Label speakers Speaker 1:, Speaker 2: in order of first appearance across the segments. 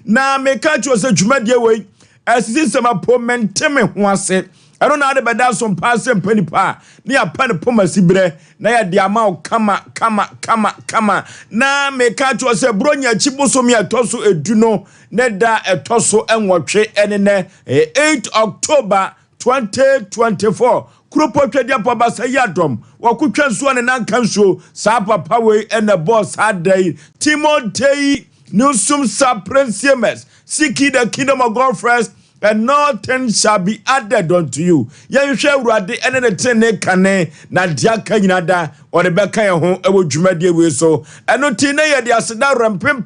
Speaker 1: Na meka kyerɛ sɛ dwumadie wei asisi nsɛm apo mente me ho ase. Ɛno na ade bɛda so mpaa sɛ mpa nipa a ne yɛapɛ no poma si berɛ na yɛde ama wo kama kama kama kama. Na meka kyerɛ sɛ Buronya akyi bosome a ɛtɔ so edu no ne da a ɛtɔ so nwɔtwe ɛne nɛ 8 October 2024. Kuropɔ Twadiapɔ Basa yi adɔm wɔkotwa nsuo a ne nan ka nsuo. Saa papa wei ɛna ɛbɔɔ saa da yi. Timotei Newsom Saprensiemers, seek ye the kingdom of God first, and nothing shall be added unto you. Yɛnhwɛ Awurade ne ne tenenee kane, na deɛ aka nyina da ɔde bɛka yɛn ho wɔ dwumadie wei so. Ɛno nti na yɛde aseda werɛmpem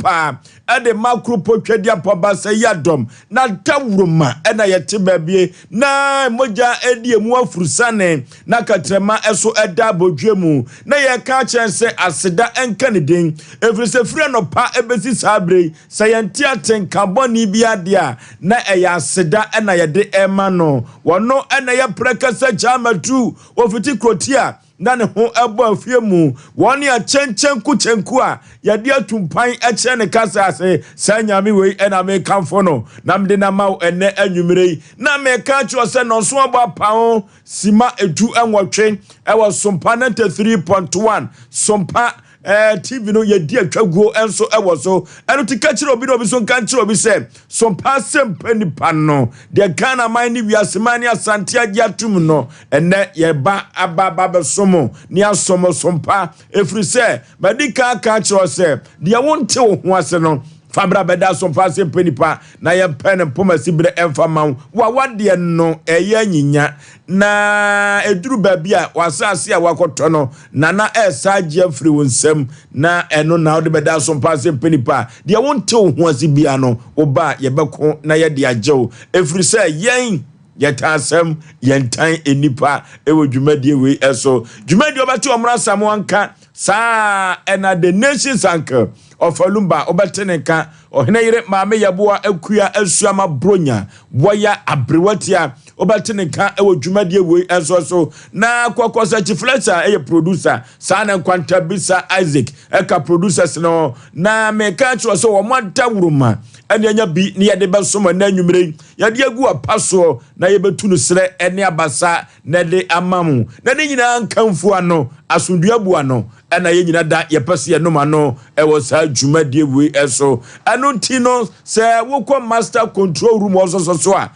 Speaker 1: ɛde ma Kuropɔ Twadiapɔ Basa yi adɔm na dawuroma ɛna yɛte baabie na mogya edi emu afurusane na katrɛma ɛso ɛda abodwe mu na yɛka kyerɛ sɛ aseda ɛnka ne din, ɛfiri sɛ firi anɔpa ɛbɛsi saa bere yi sɛ yɛnte atenka bɔne bi adeɛ a, na ɛyɛ aseda ɛna yɛde ɛma no. Wɔno ɛna yɛ prɛkɛsɛ gyamatu ofiti kuroti na ne ho ɛbɔ afie mu wɔn ne akyɛnkyɛnku kyɛnku a yɛde atu mpan ɛkyerɛ ne kasa ase. Saa Nyame wei ɛna mekamfo no na mede nama wo ɛnɛ anwummerɛ yi na meka kyerɛ sɛ nɔnso abɔ apa sima 18 ɛwɔ Sompa 93.1 Sompa TV no yɛdi atwaguo nso ɛwɔ so. Ɛno ti ka kyerɛ obi na obi so nka nkyerɛ obi sɛ Sompa asɛmpa nipa no deɛ Ghana man ne wiase man ne Asante agye atum no, ɛnɛ yɛba aba aba bɛsom ne asom Sompa, ɛfiri sɛ madi ka ka kyerɛ sɛ deɛ wonte wo ho ase no, fabra bɛda Sompa asɛmpa nipa na yɛmpɛ ne mpoma si berɛ ɛmfa ma wo. Wawadeɛ no ɛyɛ anyinya na ɛduru baabi a wasase a wakɔtɔ no nana ɛsa agye afiri wo nsam na ɛno na wode bɛda Sompa asɛmpa nipa. Deɛ wonte wo ho ase bia no, woba a yɛbɛko na yɛde agye wo, ɛfiri sɛ yɛn yɛta asɛm yɛntan nnipa ɛwɔ dwumadie wei ɛso. Dwumadie wobɛte ɔmmra Samoa nka saa ɛna the nation's uncle Ɔfalumba wobɛte ne nka. Ɔhene yere Maame Yɛboa Akua Asuama Bronya wɔyɛ aberewatia wobɛte ne nka ɛwɔ dwumadie wei ɛnso so. Na kɔkɔsɛ Chiflesa ɛyɛ producer saa na Nkwanta Bisa Isaac ɛka producers no. Na meka kyerɛ sɛ wɔn adawuroma ɛne anya bi ne yɛde bɛsom ɛnɛ anwummerɛ yi yɛde agu apa soɔ na yɛbɛtu no serɛ ɛne abasa na ɛde ama mo na ne nyinaa nkamfo ano asomdua bu ano ɛna yɛn nyinaa da yɛpɛ sɛ yɛnom ano ɛwɔ saa dwumadie wei ɛso. Ɛno nti no sɛ wokɔ master control room ɔsɔsɔ so a,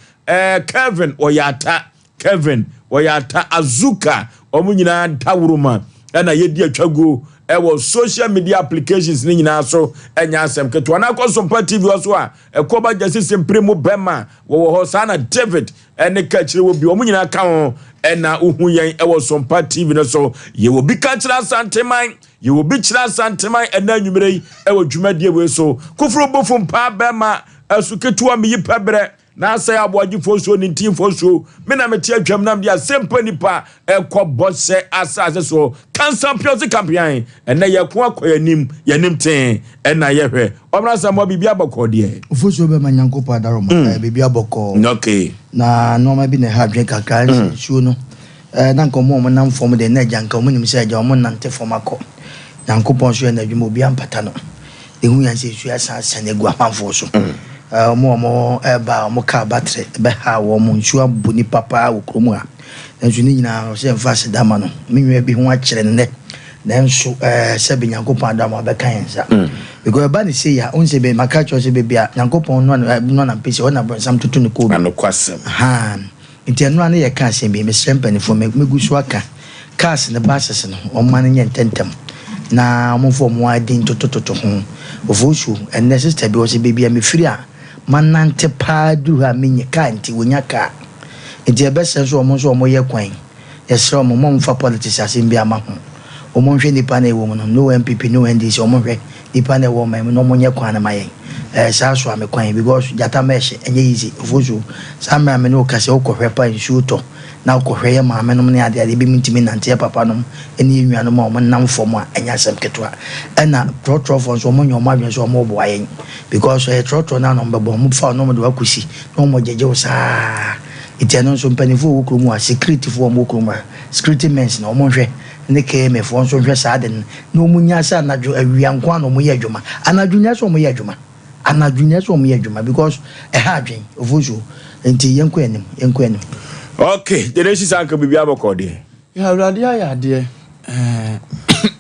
Speaker 1: Kevin ɔyɛ ata, Kevin ɔyɛ ata Azuka, wɔn nyinaa dawuroma ɛna yɛdi atwaguo ɛwɔ social media applications ne nyinaa so. Ɛnyɛ asɛm ketewa na akɔ Sompa TV hɔ so a ɛkɔba gyasi sempere mu bɛma wɔwɔ hɔ saa na David ɛne ka kyerɛ wɔ bi wɔn nyinaa ka ho ɛna wohu yɛn ɛwɔ Sompa TV no so. Yɛwɔ bi ka kyerɛ Asanteman, yɛwɔ bi kyerɛ Asanteman ɛna anwummerɛ yi ɛwɔ dwumadie wei so. Koforo bofo mpaa bɛma ɛso ketewa meyi pɛ berɛ na asɛ aboagyefoɔ nsuo ne ntimfoɔ nsuo. Me na mete atwam nam de asɛmpa nipa ɛkɔ bɔhyɛ asase so kansa piɔse kampean. Ɛnɛ yɛko akɔ yɛnim yɛnim tee ɛna yɛhwɛ ɔmra sɛ mmoa biribi abɔkɔ deɛ.
Speaker 2: Ofosuo bɛma Nyankopɔn adaroma biribi abɔkɔ. Na nneɛma bi na ɛha adwene kakra nso nsuo no na nka ɔmo a ɔmo nam fam deɛ na agya nka ɔmo nim sɛ agya ɔmo nante fam akɔ. Nyankopɔn so yɛ n'adwuma, obi ampata no ehu yɛn sɛ nsuo asan asane agu amanfoɔ so. Ɔmo a ɔmo ɛba a ɔmo kaa batere ɛbɛha wɔn mo nsuo abɔ nipa paa wɔ kurom ha, nanso ne nyinaa ɔsɛ mfa aseda ma no. Me nua bi ho akyerɛ no nnɛ, nanso sɛbi Nyankopɔn adama ɔbɛka yɛn nsa because ɛba ne se ya ɔn sɛ bɛ maka kyerɛ sɛ baabi a Nyankopɔn noa na mpɛ sɛ ɔna bɔnsam toto ne kɔn
Speaker 1: mu. Anokwasɛm.
Speaker 2: Ha nti ɛno a ne yɛka asɛm bi. Mesrɛ mpanimfoɔ, megu so aka cars ne buses no ɔma no nyɛ ntɛntɛm na ɔmomfa ɔmo adi ntotototo ho. Ofosuo, ɛnnɛ sister bi wɔ sɛ baabi a mefiri a manante paa duru ha a menya kaa nti wɔnya kaa nti ɛbɛsɛ nso ɔmo nso ɔmo yɛ kwan. Yɛsrɛ ɔmo mo mfa politics asɛm bi ama ho, ɔmo nhwɛ nipa na ɛwɔ mu no, no NPP, no NDC, ɔmo nhwɛ nipa na ɛwɔ ɔman mu na ɔmo nyɛ kwan no ma yɛn. Saa so a me kwan because gyata mɛɛhyɛ ɛnyɛ easy. Ofosuo, saa mmerɛ a me ne wo kasa, wokɔhwɛ pa nsuo tɔ na wokɔhwɛ yɛ maame nom ne adeade bi mu ntumi nante, yɛ papa nom ne yɛ nuanom a ɔmo nam fam a ɛnyɛ asɛm ketewa. Ɛna trɔtrɔfoɔ nso ɔmo nyɛ ɔmo adwene sɛ ɔmo boa yɛn because ɛyɛ trɔtrɔ no a na ɔmo bɛbɔ ɔmo fa ɔno ɔmo de wakɔsi na ɔmo gyegye wo saa. Nti ɛno nso mpanimfoɔ wɔ kurom a securityfoɔ ɔmo wɔ kurom a security men na ɔmo nhwɛ ne KMA foɔ nso nhwɛ saa de no na ɔmo nya sɛ anadwo awia nko a na ɔmo yɛ adwuma. Anadwo nya sɛ ɔmo yɛ adwuma. Anadwo nyinaa sɛ wɔyɛ adwuma because ɛha adwen ofosuo nti yɛnkɔ anim yɛnkɔ anim.
Speaker 1: Ok, gyene si saa nka biribi abɔkɔ deɛ.
Speaker 3: Yeah, Awurade ayɛ adeɛ. Eh,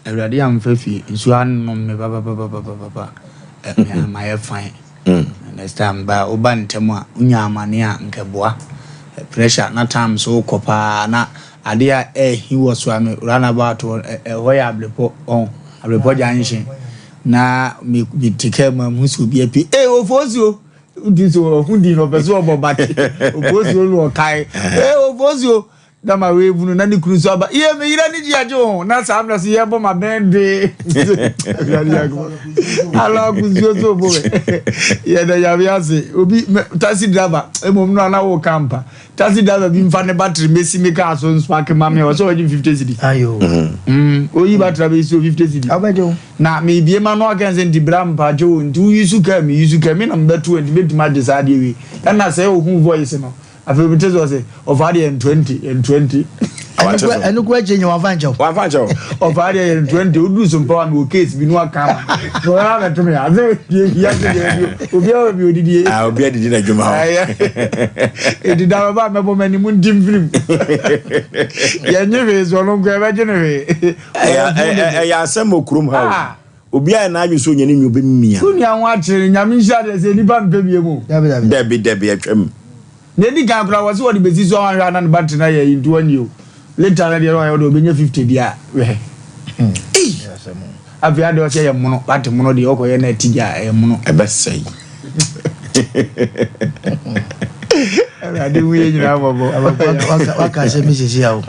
Speaker 3: Awurade amfa fie nsuo anom me papapapapapa. Eh, me ama yɛ fine. Mm. Next time ba woba ntɛm a wonya amane a nkɛboa. Eh, pressure na time so wokɔ paa na adeɛ a ɛhi wɔ so a me runabout ɛhɔ yɛ ablepɔ ɔn ablepɔ junction. Na me me te kaa mu a mehu sɛ obi apue. Ee Ofosuo! Nti sɛ ɔho din no ɔpɛ sɛ ɔbɔ but Ofosuo no ɔkae. Ee Ofosuo! Na ma wei bunu na ne kunu nso aba. Yie me yere ani gye agye ho. Na saa mmerɛ so yɛbɔ ma bɛn de. Ala kusuo so bo me. Yɛda Nyame ase. Obi taxi driver mmom no ana wo kampa. Taxi driver bi nfa ne battery mesi me car so nspark ma me ɔsɛ ɔgye 50 cedi.
Speaker 2: Ayo.
Speaker 3: Mm. Oyi battery abɛyi so 50 cedi.
Speaker 2: Abɛgye wo.
Speaker 3: Na mebie ma no aka sɛ nti bra mpakyɛ o nti woyi so kaa meyi so kaa me na mebɛto nti mɛtumi agye saa adeɛ wei. Ɛna sɛ ohu voice no afei obi te sɛ ɔsɛ ɔfa adeɛ yɛn 20 yɛn 20.
Speaker 2: Ɛno kura kyerɛ nyɛ wamfa nkyɛw.
Speaker 1: Wamfa nkyɛw.
Speaker 3: Ɔfa adeɛ yɛn 20 oduru so mpa wa me wɔ case bi no aka ama. Na ɔyɛ abɛto me ase deɛ bi ase deɛ bi obiara wɔ bi odidie.
Speaker 1: Ah obiara didi na adwuma
Speaker 3: hɔ. Eti da bɛba a mɛbɔ m'anim nti mfirim. Yɛnye hwee so ɔno nko yɛbɛgye no hwee.
Speaker 1: Ɛyɛ asɛm wɔ kurom ha o. Obiara yɛ n'adwene sɛ onya ne nua obɛmia.
Speaker 3: Wo nua ho akyere no Nyame nhyira deɛ sɛ nipa mpɛ biem o.
Speaker 1: Dabi dabi atwam.
Speaker 3: Nea edi kan koraa wɔse wɔde besi so a wanhwɛ a na ne battery no ayɛ ayi nti wannye o. Later no deɛ na wayɛ wo deɛ ɔbɛnya 50 deɛ a hwɛ. Ei! Afei adeɛ ɔsɛ ɛyɛ mono wate mono deɛ ɔkɔyɛ na ɛte gya a ɛyɛ mono.
Speaker 1: Ɛbɛsɛe.
Speaker 3: Awurade hu yɛ nyinaa mmɔbɔ.
Speaker 2: Waka asɛm bi sisi a o.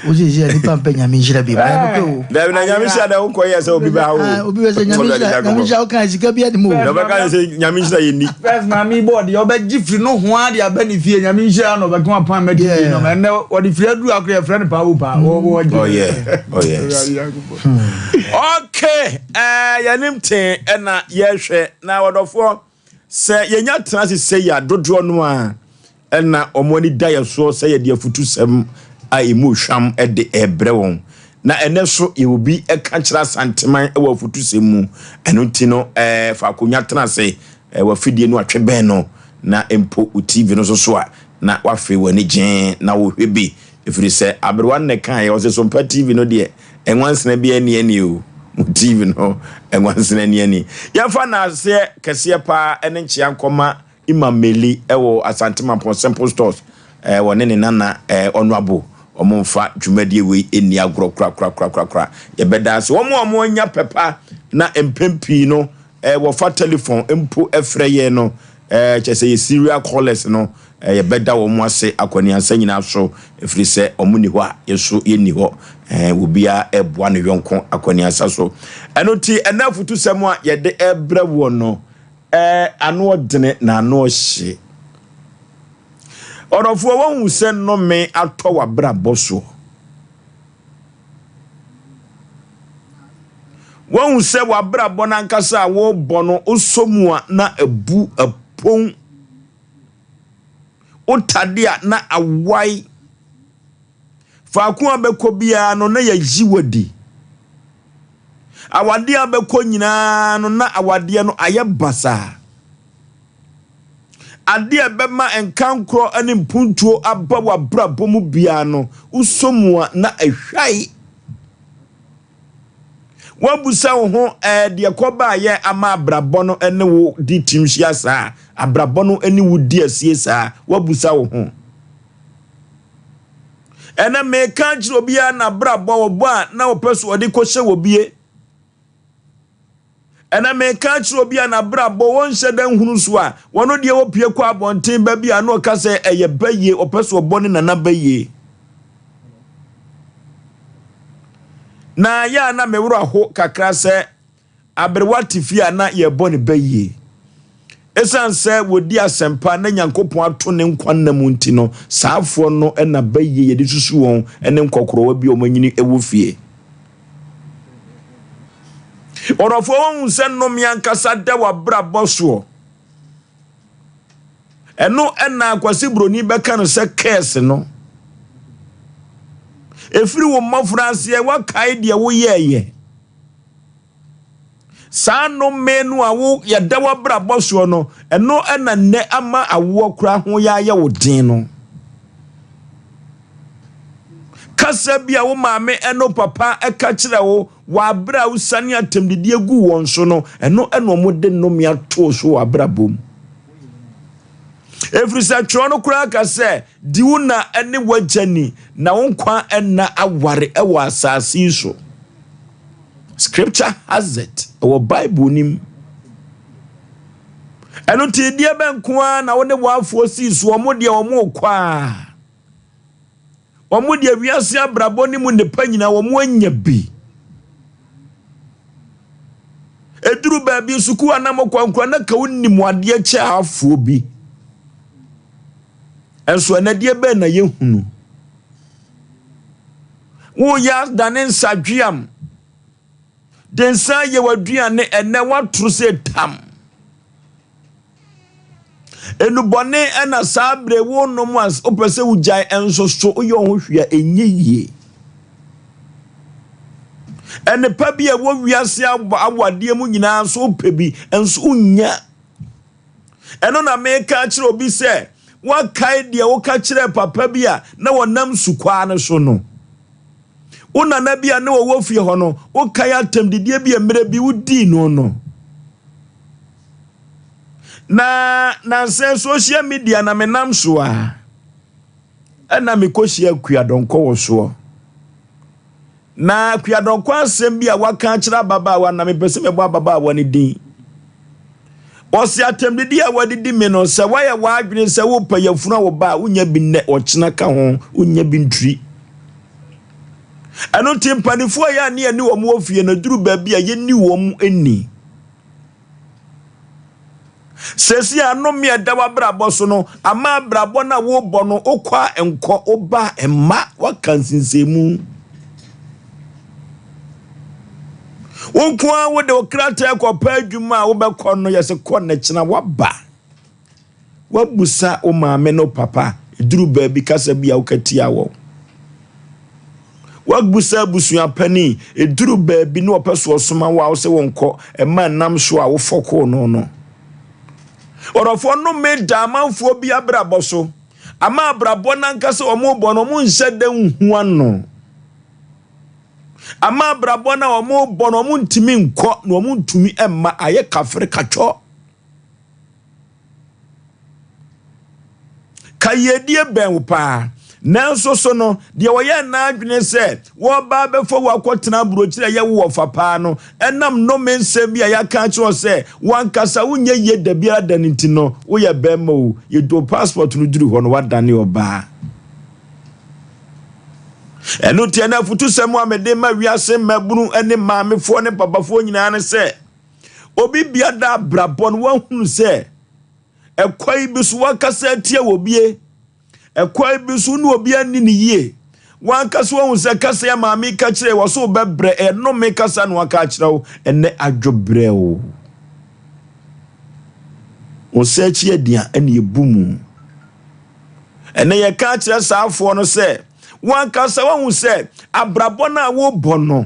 Speaker 2: Wo sisi a nipa mpɛ nyame nhyira bi. Ɛyɛ nokorɛ o.
Speaker 1: Dabi na nyame nhyira dɛ wokɔ yɛ sɛ obi bɛ ha o.
Speaker 2: Ah, obi bɛ sɛ nyame nhyira nyame nhyira woka sika bi anim o.
Speaker 1: Na ɔbɛka ne sɛ nyame nhyira yɛ ni.
Speaker 3: First maame bɔ ɔde ɔbɛgye firi no ho ara de aba ne fie nyame nhyira na ɔbɛka wapan mɛte fie nɔma ɛnɛ wɔde firi aduru akoro yɛfrɛ no paa wo paa.
Speaker 1: Oh yeah, oh yes. Okay, eh, yɛnim tee ɛna yɛhwɛ na wɔdɔfoɔ sɛ yɛnya tena ase sɛ yɛ adodoɔ no a ɛna wɔn ani da yɛ soɔ sɛ yɛde afutusɛm a ɛmu hwam de ɛbrɛ wɔn na ɛnɛ so yɛwɔ bi ɛka kyerɛ asanteman wɔ afutusɛm mu ɛno nti no ɛɛ fa akonnwa tena ase ɛwɔ afidie no atwe bɛn no na mpo wo tv no so so a na wafei w'ani gyee na wohwɛ bi Ɛfiri sɛ aberewa no na ɛkaeɛ, ɔse Sompa TV no deɛ ɛnwansena biara nni ani o, mo TV no ɛnwansena nni ani. Yɛmfa naaseɛ kɛseɛ paa ɛne nkyea nkɔma Imam Meli ɛwɔ Asante Mampɔn Simple Stores ɛɛ wɔne ne nana ɛɛ Ɔnoabo wɔn mfa dwumadie wei ɛnni agorɔ korakorakorakorakora. Yɛbɛda ase wɔn a wɔn anya pɛpa na mpɛn pii no ɛɛ wɔfa telefon mpo ɛfrɛ yɛn no ɛɛ kyɛ sɛ yɛ serial callers no Yɛbɛda wɔn ase akɔneasa nyinaa so, ɛfiri sɛ wɔn nni hɔ a, yɛn nso yɛnni hɔ. Obiara reboa ne yɔnko akɔneasa so. Ɛno nti, ɛnɛ afutusɛm a yɛde rebrɛ woɔ no, ano ɔdene na ano ɔhye. Ɔdɔfoɔ, woahu sɛ nnome atɔ w'abrabɔ soɔ. Woahu sɛ w'abrabɔ no ankasa a worebɔ no, wosɔ mu a na abu apon. Wo tade a na awae. Faako a bɛkɔ biara no na yɛayi wo adi. Awadeɛ a bɛkɔ nyinaa no na awadeɛ no ayɛ basaa. Adeɛ a ɛbɛma nkankorɔ ne mpuntuo aba w'abrabɔ mu biara no, wosɔ mu a na ahwae. Woabisa wo ho ɛɛ deɛ kɔbaayɛ ama abrabɔ no ne wo di tim hyia saa, abrabɔ no ne wo di asie saa, woabisa wo ho. Ɛnɛ meka akyerɛ obiara na abrabɔ wɔbɔ a na wɔpɛ so wɔde kɔhyɛ wɔ bie. Ɛnɛ meka akyerɛ obi a n'abrabɔ wɔnhyɛ da nhunu so a wɔno deɛ wɔpie kɔ abɔnten ba bi a na ɔka sɛ ɛyɛ bayie ɔpɛ so ɔbɔ ne nana bayie. Na yɛ a na me werɛ ho kakra sɛ aberewa te fie a na yɛbɔ ne bayie. Esiane sɛ wɔdi asɛmpa na Nyankopɔn ato ne nkwa nna mu nti no, saa afoɔ no na bayie yɛde susu wɔn ne nkɔkorɔwa bi a wɔanyini wɔ fie. Ɔdɔfoɔ woahu sɛ nnome ankasa da w'abrabɔ soɔ. Ɛno ɛna Kwasi Broni bɛka no sɛ curse no. Ɛfiri wo mmɔfra aseɛ woakae deɛ woyɛɛyɛ. Saa nnome no a wo yɛda w'abrabɔ soɔ no, ɛno na nnɛ ama awoɔ koraa ho yɛ ayɛ wo den no. Kasa bi a wo maame ne wo papa ka kyerɛ wo wɔ abere a wosiane atɛmdidie gu wɔn so no, ɛno na wɔde nnome ato so wɔ abrabɔ mu. Ɛfiri sɛ twerɛ no koraa ka sɛ, di wo na ne w'agya ni, na wo nkwa nna aware wɔ asase yi so. Scripture has it. Ɛwɔ Bible nim. Ɛno nti deɛ bɛ nko ara na wo ne w'afoɔ sii so, wɔn deɛ wɔn rekɔ a. Wɔn deɛ wiase abrabɔ ne mu nnepa nyinaa wɔn anya bi. Ɛduru baabi sukuu a na mokɔ nkora na ka wonim adeɛ kyɛ afoɔ bi. Ɛnso ɛnɛ deɛ bɛn na yɛhunu? Woyɛ adane nsadweam. De nsa yɛ w'aduane ɛnɛ woatoro sɛ tam. Nnubɔne na saa bere wonom a wopɛ sɛ wogyae nso so woyɛ wo ho hwee a ɛnyɛ yie. Nnepa bi a ɛwɔ wiase awadeɛ mu nyinaa nso wopɛ bi nso wonnya. Ɛno na meka akyerɛ obi sɛ woakae deɛ woka kyerɛɛ papa bi a na wɔnam sukwaa no so no. Wo nana bi a na wɔwɔ fie hɔ no, wokae atɛmdidie bi a mmerɛ bi wodii no no. Na nansa social media na menam so a ɛna mekɔhyia Kuadɔnkɔ wɔ soɔ. Na Kuadɔnkɔ asɛm bi a waka akyerɛ ababaawa na mepɛ sɛ mebɔ ababaawa no din. Ɔse atɛmdidi a wadidi me no sɛ woayɛ w'adwene sɛ wopɛ yafunu a wo ba a wonya bi nnɛ ɔkyena ka ho wonya bi ntiri. Ɛno nti mpanimfoɔ a yɛ a ne yɛne wɔn wɔ fie no duru baabi a yɛnni wɔn ani. Seesei a nnome a ɛda w'abrabɔ so no ama abrabɔ no a wobɔ no wokɔ a nkɔ woba a mma woaka nsensɛnmu. Wo nko ara wode wo krataa kɔpɛ adwuma a wobɛkɔ no yɛsɛ kɔ na kyena woaba. Woabusa wo maame ne wo papa ɛduru baabi kasa bi a woka tia wɔn. Woabusa abusua panin ɛduru baabi ne ɔpɛ so ɔsoma wo a wo sɛ wɔnkɔ ɛma nam so a wofɔkoo no no. Ɔdɔfoɔ nnome da amanfoɔ bi abrabɔ so ama abrabɔ no ankasa wɔn bɔ no wɔn nhyɛ da nhu ano. Ama abrabɔ no a wɔn bɔ no wɔn ntumi nkɔ na wɔn ntumi mma ayɛ kafere katwɔ. Ka yiedie bɛn wo paa. Nanso so no, deɛ wɔyɛɛ n'adwene sɛ wɔreba abɛfa wo akɔtena aburokyire a ɛyɛ wo wɔfa paa no, ɛnam nnome nsɛm bi a yɛaka akyerɛ wo sɛ w'ankasa wonyɛ yie da biara da no nti no, woyɛ bɛrima o, yɛde wo passport no duru hɔ no, woadane ɔbaa. Ɛno nti ɛna afutusɛm a mede ma wiase mmabunu ne maamefoɔ ne papafoɔ nyinaa ne sɛ, obi bia da abrabɔ no wahunu sɛ ɛkwan bi so wakasa atia wɔ bie, ɛkwan bi so ne obi anni ne yie, wankasa wahu sɛ kasa yɛ maame ka kyerɛ wɔ so wobɛbrɛ, ɛnome kasa na waka akyerɛ wo, ɛnɛ adwobrɛ wo. Wo nsa akyi adia ɛne ebu mu. Ɛnɛ yɛka akyerɛ saafoɔ no sɛ wankasa wahu sɛ abrabɔ no a wobɔ no,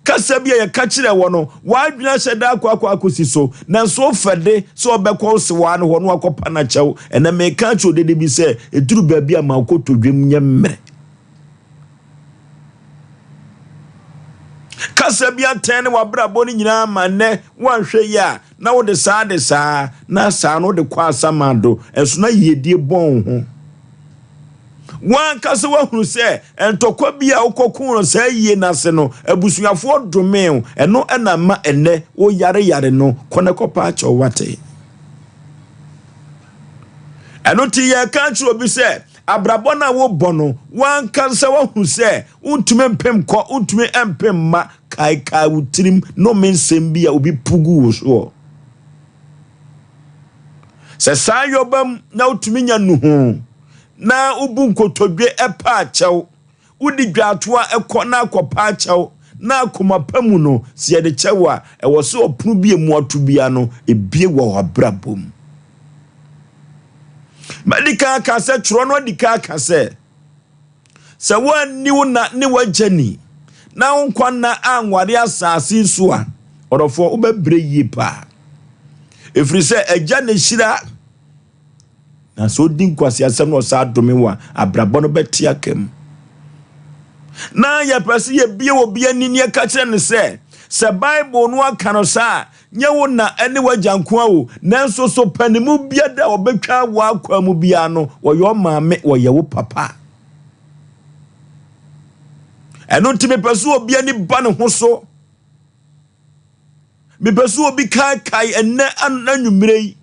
Speaker 1: kasa bi a yɛka kyerɛ wɔ no, w'adwene ahyɛ da akɔ akɔ akɔsi so, nanso wofɛ de sɛ ɔbɛkɔ wo sewaa no hɔ na wakɔpa no akyɛw. Ɛnɛ meka akyerɛ odede bi sɛ ɛduru baabi a ma wokɔtɔ dwam nyɛ mmerɛ. Kasa bi atɛn ne w'abrabɔ no nyinaa ma nnɛ woanhwɛ yi a na wode saa de saa na saa no wode kɔ asamando, ɛnso na yiedie bɔn ho. Wankasa wahunu sɛ ntɔkwa bi a wokɔko no saa yie no ase no, abusuafoɔ domee wo, ɛno ɛna ma ɛnnɛ woyareyare no, kɔ na kɔpa akyɛw wate. Ɛno nti yɛka akyerɛ obi sɛ abrabɔ no a wobɔ no, wankasa wahunu sɛ wontumi mpem kɔ, wontumi mpem mma, kaekae wo tirim nnome nsɛm bi a obi pugu wo soɔ. Sɛ saa yɔbam na wotumi nya nuhu na wobu nkotodwe ɛpa akyɛw, wodi dwaatoa ɛkɔ na akɔpa akyɛw, na akoma pa mu no, sɛ yɛde kyɛw a, ɛwɔ sɛ ɔpono bi emu ato bia no, ebie wɔ w'abrabɔ mu. Madi kan aka sɛ, twerɛ no adi kan aka sɛ, sɛ woanni wo na ne w'agya ni, na wo nkwa nna anware asase so a, Ɔdɔfoɔ, wobɛbrɛ yie paa. Ɛfiri sɛ agya na ɛhyira, na sɛ ɔdi nkwaseasɛm na ɔsan adome wo a, abrabɔ no bɛte aka mu. Na yɛpɛ sɛ yɛbie obi ani ne yɛka kyerɛ no sɛ, sɛ Bible no aka no saa a, nyɛ wo na ne w'agya nko ara o, nanso so panimu biara a ɔbɛtwa w'akwan mu biara no, wɔyɛ wo maame, wɔyɛ wo papa. Ɛno nti mepɛ sɛ obi ani ba ne ho so. Mepɛ sɛ obi kaekae ɛnnɛ anwummerɛ yi.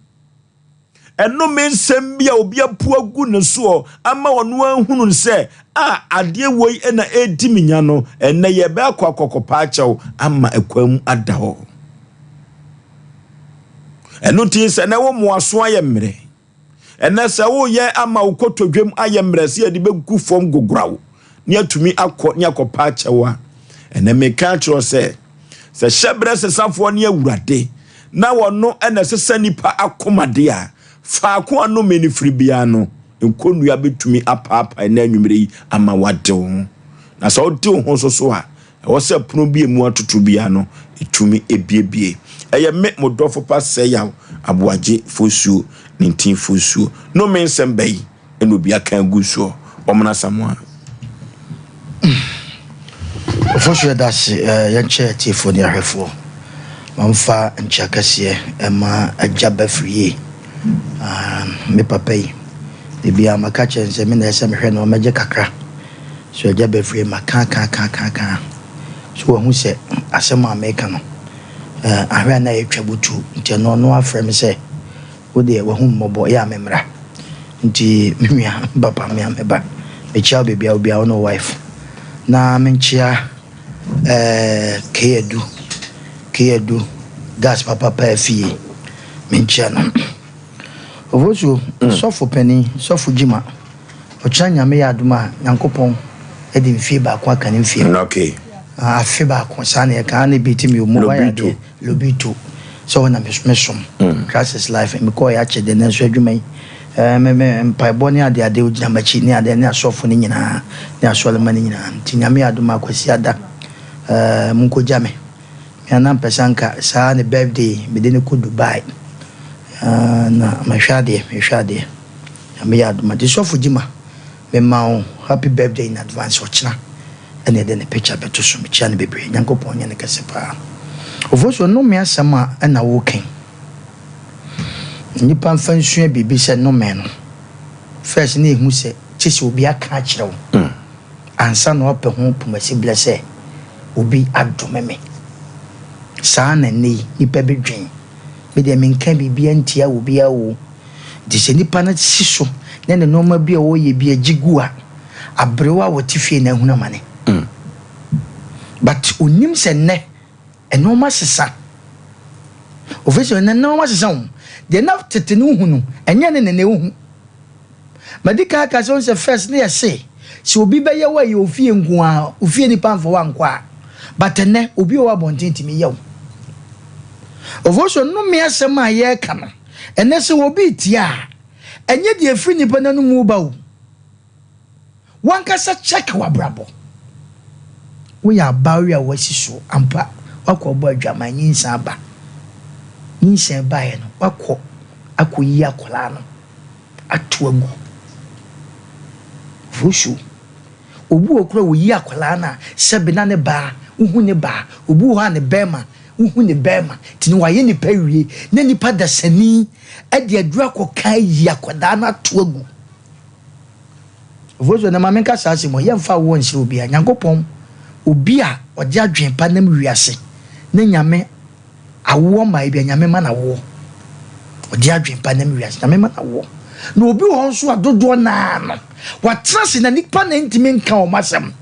Speaker 1: Ɛnome nsɛm bi a obi apu agu ne soɔ ama ɔno ahunu sɛ a adeɛ wei na ɛredi me nya no, ɛnnɛ yɛbɛ akɔ akɔkɔpa akyɛw ama ɛkwan mu ada hɔ. Ɛno nti sɛ na wo mmoaso ayɛ mmerɛ. Ɛnnɛ sɛ woreyɛ ama wo kotodwem ayɛ mmerɛ sɛ yɛde bɛgu fam gogoraw ne atumi akɔ ne akɔpa akyɛw a, ɛnnɛ meka akyerɛ wo sɛ, sɛ hyɛberɛ sesafoɔ ne Awurade na ɔno na ɛsesa nnipa akoma de a, faako a nnome no firi biara no, nkɔnnua bɛtumi apaapae nnɛ anwummerɛ yi ama woade wo ho. Na sɛ wode wo ho nso so a, Ɛwɔ sɛ pono bi a emu atoto biara no, etumi ebiebie. Ɛyɛ me, mo dɔfo pa Sɛyaw Aboagye Fosuo ne Ntin Fosuo. Nnome nsɛm bɛn na obi aka agu soɔ? Ɔmena Asamoah.
Speaker 2: Ofosu yɛda ase yɛnkyɛ atiefoɔ ne ahwɛfoɔ ma mfa nkyia kɛseɛ ɛma agya Bafiri me papa yi biribiara maka kyerɛ no sɛ me na ɛsɛ mehwɛ no ɔmɛgye kakra So agya bɛfiri ma ka ka ka ka ka so wahu sɛ asɛm a meka no eh, ahwɛ a na ɛtwa butu nti ɛno ɔno afrɛ me sɛ wo deɛ wahu mmɔbɔ yɛ a memmra nti me nua papa me a meba mekyia wo baabi a obiara wo ne wo wife na menkyia eh, Keyadu Keyadu gas papa paa fie menkyia no Ofosuo, sɔfo panin, sɔfo Gyima Ɔkyena Nyame yɛ adom a, Nyankopɔn de mfie baako aka ne mfie ho.
Speaker 1: Okay.
Speaker 2: Afe baako, saa na yɛka, ana ebi ti mi omu wayɛ adeɛ. Lobito. Sɛ hɔ na me som. Christ is life. Me kɔɔ yɛ akyɛ deɛ nanso adwuma yi, eh, me me mpaebɔ ne ade ade ogyina m'akyi ne ade ne asɔfo ne nyinaa ne asɔrema ne nyinaa. Nti Nyame yɛ adom a Kwasi ada, eh, monkɔgya me. Me a na mpɛ sɛ anka saa ne birthday mede no kɔ Dubai. Eh, na mehwɛ adeɛ, mehwɛ adeɛ. Nyame yɛ adom a nti sɔfo Gyima me ma wo happy birthday in advance ɔkyena ɛna yɛde ne picture bɛto so mekyia no bebree Nyankopɔn nyɛ no kɛse paa Ofosuo nnome asɛm a ɛna woka yi nnipa mfa nsua biribi sɛ nnome no first na ehu sɛ kyesɛ obi aka akyerɛ wo ansa na wapɛ ho pomasi blɛ sɛ obi adome me saa na nnɛ yi nnipa bi dwen me deɛ menka biribiara ntia obiara oo Nti sɛ nipa no si so na ne nnoɔma bi a ɔreyɛ bi agye gu a, aberewa a ɔte fie na ahunu amane. But ɔnnim sɛ nnɛ nnoɔma sesa. Ofiri sɛ nnɛ nnoɔma sesa o. Deɛ na tete no hu no, ɛnyɛ ne na nnɛ ɔhu. Madi kan aka sɛ wohu sɛ first na yɛse sɛ obi bɛyɛ wo a ɛyɛ ofie nko ara, ofie nipa mfa wo ankɔ a. But ɛnnɛ obi a ɔwɔ abɔnten tumi yɛ wo. Ofori sɛ nnome asɛm a yɛreka no, Ɛnnɛ sɛ obi retia a, ɛnyɛ deɛ ɛfiri nipa no anomu reba o. W'ankasa check w'abrabɔ. Woyɛ abaayewa a w'asi so ampa, w'akɔ abɔ adwaman, nyinsɛn aba. Nyinsɛn baeɛ no, w'akɔ akɔyi akwadaa no ato agu. Vusu. Obi wɔ hɔ koraa a ɔyi akwadaa no a, sɛbe na ne ba, wohu ne ba. Obi wɔ hɔ a ne bɛrima Wohu ne bɛɛma nti no wayɛ nipa awie na nipa dasani de aduru akɔka ayi akwadaa no ato agu. Ofosuo na ma menka saa asɛm yi, yɛmfa awoɔ nhyɛ obiara. Nyankopɔn obi a ɔde adwene pa nam wiase na Nyame awoɔ ma ebia Nyame ma no awoɔ. Ɔde adwene pa nam wiase Nyame ma no awoɔ. Na obi wɔ hɔ nso a dodoɔ naa no watena ase na nipa na ntumi nka wɔn asɛm.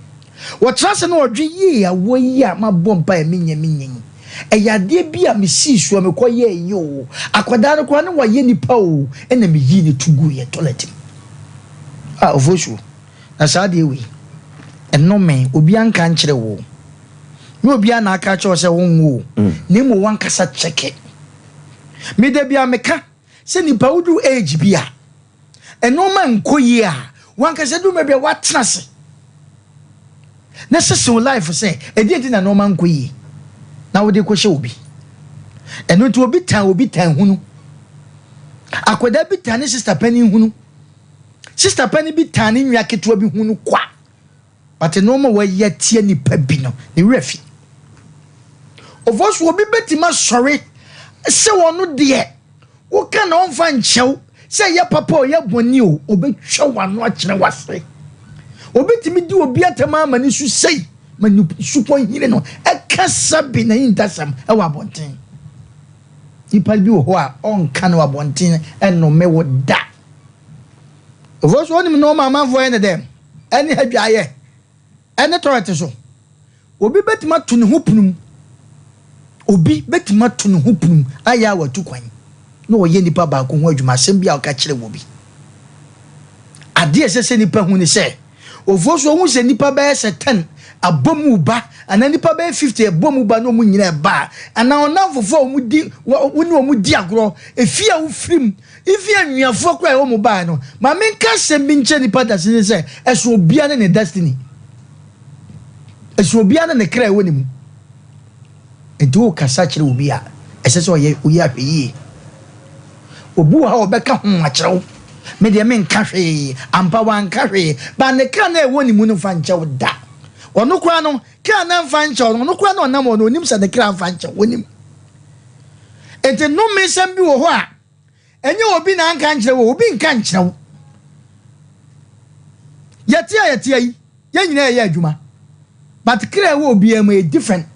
Speaker 2: Wɔtra ase na wɔdwen, Yie, awoɔ yi a mabɔ mpaeɛ menyɛ menyɛ yi, ɛyɛ adeɛ bi a mesii so a mekɔyɛɛ yi oo, akwadaa no koraa na wayɛ nipa oo, ɛna meyii no to guiɛ toilet mu. Ah, Ofosuo, na saa adeɛ wei, nnome, obiara nka nkyerɛ wo o. Nyɛ obiara na aka akyerɛ wo sɛ wonwo o, na mmom w'ankasa kyɛke. Me da biara meka sɛ nipa woduru age bi a, nneɛma nkɔ yie a, wankasa duru baabi a watena ase na sese wo life sɛ ɛdeɛ nti na nneɛma nkɔ yie na wode kɔhyɛ obi. Ɛno nti obi tan obi tan hunu. Akwadaa bi tan ne sista panin hunu. Sista panin bi tan ne nua ketewa bi hunu kwa. But nneɛma a wɔyɛ atia nipa bi no, ne werɛ fi. Of so obi bɛtumi asɔre sɛ ɔno deɛ woka na ɔmfa nkyɛw sɛ ɛyɛ papa o ɛyɛ bɔne o, ɔbɛtwa w'ano akyerɛ w'ase. Obi tumi di obi atɛm ama ne su sei ma ne supɔ hini no ɛka sɛbe n'ahintasɛm ɛwɔ abɔnten. Nipa bi wɔ hɔ a ɔnka no wɔ abɔnten ɛnnome wo da. Of so onim nneɛma amanfoɔ yɛ ne dɛm ɛne hadwaayɛ ɛne tɔrɛte so. Obi bɛtumi ato ne ho pono mu. Obi bɛtumi ato ne ho pono mu ayɛ a watu kwan na ɔyɛ nipa baako ho adwuma asɛm bi a ɔka kyerɛ wɔ bi. Adeɛ a ɛsɛ sɛ nipa hu ne sɛ ofuo so ohun sɛ nipa bɛyɛ sɛ 10 abɔ mu ba anaa nipa bɛyɛ 50 ɛbɔ mu ba na wɔn nyinaa ɛba a anaa ɔnam fofoɔ a wɔn di wɔn ne wɔn di agorɔ efi a wofiri mu ifi anuafoɔ koraa a ɛwɔ mu baa no maame nka asɛm bi nkyɛn nipa dasi ne sɛ ɛso obiara ne ne destiny ɛso obiara ne ne kra ɛwɔ ne mu nti wo kasa kyerɛ obi a ɛsɛ sɛ ɔyɛ oyɛ ahwɛ yie. Obi wɔ ha a ɔbɛka ho akyerɛ wo. Me deɛ menka hwee. Ampa wanka hwee. But ne kra no a ɛwɔ ne mu no mfa nkyɛ wo da. Ɔno koraa no, kra no mfa nkyɛ wo no, ɔno koraa na ɔnam hɔ no, ɔnim sɛ ne kra mfa nkyɛ wo. Ɔnim. Nti nnomesɛm bi wɔ hɔ a, ɛnyɛ obi na anka nkyerɛ wo, obi nka nkyerɛ wo. Yɛte a yɛte yi, yɛn nyinaa yɛyɛ adwuma. But kra ɛwɔ obiara mu ɛyɛ different.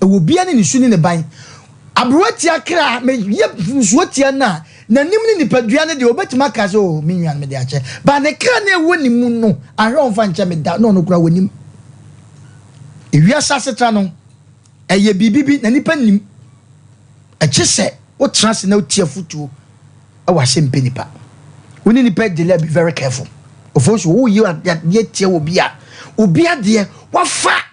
Speaker 2: Ɛwɔ obiara ne ne su ne ne ban. Aberewa tia kra, meyɛ nsuo tia no a, n'anim ne nipadua no deɛ obɛtumi aka sɛ, oh, me nua no mede akyɛ. But ne kra no ɛwɔ ne mu no, ahwɛ ɔmfa nkyɛ me da, na ɔno koraa wɔnim. Ewiase asetra no, ɛyɛ biribi bi na nipa nim. Ɛkye sɛ wotena ase na wotie afotuo ɛwɔ asɛm pɛ nipa. Wo ne nipa deal a be very careful. Ofo so woyɛ adeɛ tia obi a, obi adeɛ wafa.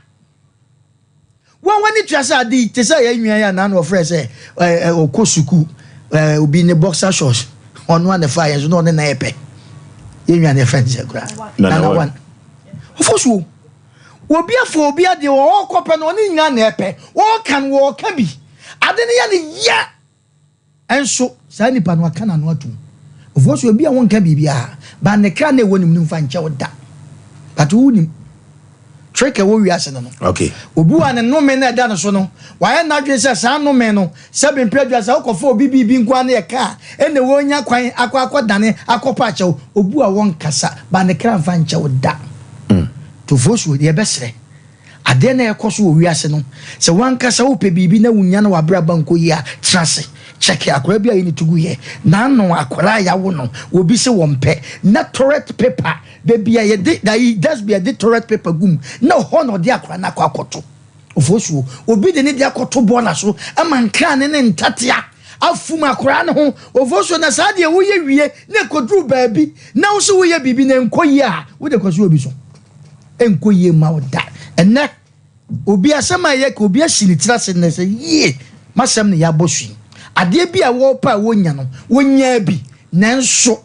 Speaker 2: Wɔn wani tua sɛ ade yi te sɛ yɛn nua yi a n'ano ɔfrɛ sɛ ɛɛ ɔkɔ sukuu ɛɛ obi ne boxer shorts ɔno a ne fa yɛn so na ɔne nan yɛ pɛ. Yɛn nua ne fɛn sɛ kura. Nana one. Ofo so obi afa obi adeɛ ɔkɔ pɛ no ɔne nyinaa na ɛpɛ ɔka no ɔka bi ade no yɛ ne yɛ. Nso saa nipa no aka n'ano atum. Ofo so obi a wonka biribiara ba ne kra na ɛwɔ ne mu no mfa nkyɛ wo da. But wonim trick a ɛwɔ wiase no no.
Speaker 1: Okay.
Speaker 2: Obi wɔ a ne nnome no a ɛda ne so no, wayɛ n'adwene sɛ saa nnome no, sɛbe mpɛ aduasa wokɔfa obi biribi nko ara na ɛka a, ɛnna wɔnya kwan akɔ akɔdane akɔpa akyɛw. Obi a wɔnkasa ba ne kra mfa nkyɛ wo da. Tofo so yɛbɛsrɛ. Adeɛ na ɛkɔ so wɔ wiase no, sɛ wankasa wopɛ biribi na wonya na w'abrabɔ nkɔ yie a, tena ase. Kyɛke akwadaa bi a yɛ ne to gu yɛ. N'ano akwadaa a yɛawo no, obi sɛ wɔmpɛ. Na toilet paper, baabi a yɛde, dayi, dustbin a yɛde toilet paper gu mu, na hɔ na ɔde akwadaa no akɔ akɔto. Ofosuo, obi de ne de akɔto bɔɔla so ama nkrane ne ntatea afum akwadaa no ho. Ofosuo, na saa deɛ woyɛ wie na ɛkɔduru baabi na wo sɛ woyɛ biribi na ɛnkɔ yie a, wode kɔso obi so. Ɛnkɔ yie mma wo da. Ɛnnɛ, obi asɛm a ɛyɛ ka obi asi ne tiri ase nnɛ sɛ yie, m'asɛm na yɛabɔ so yi. Adeɛ bi a wɔrepɛ a wɔnya no, wɔnyaa bi, nanso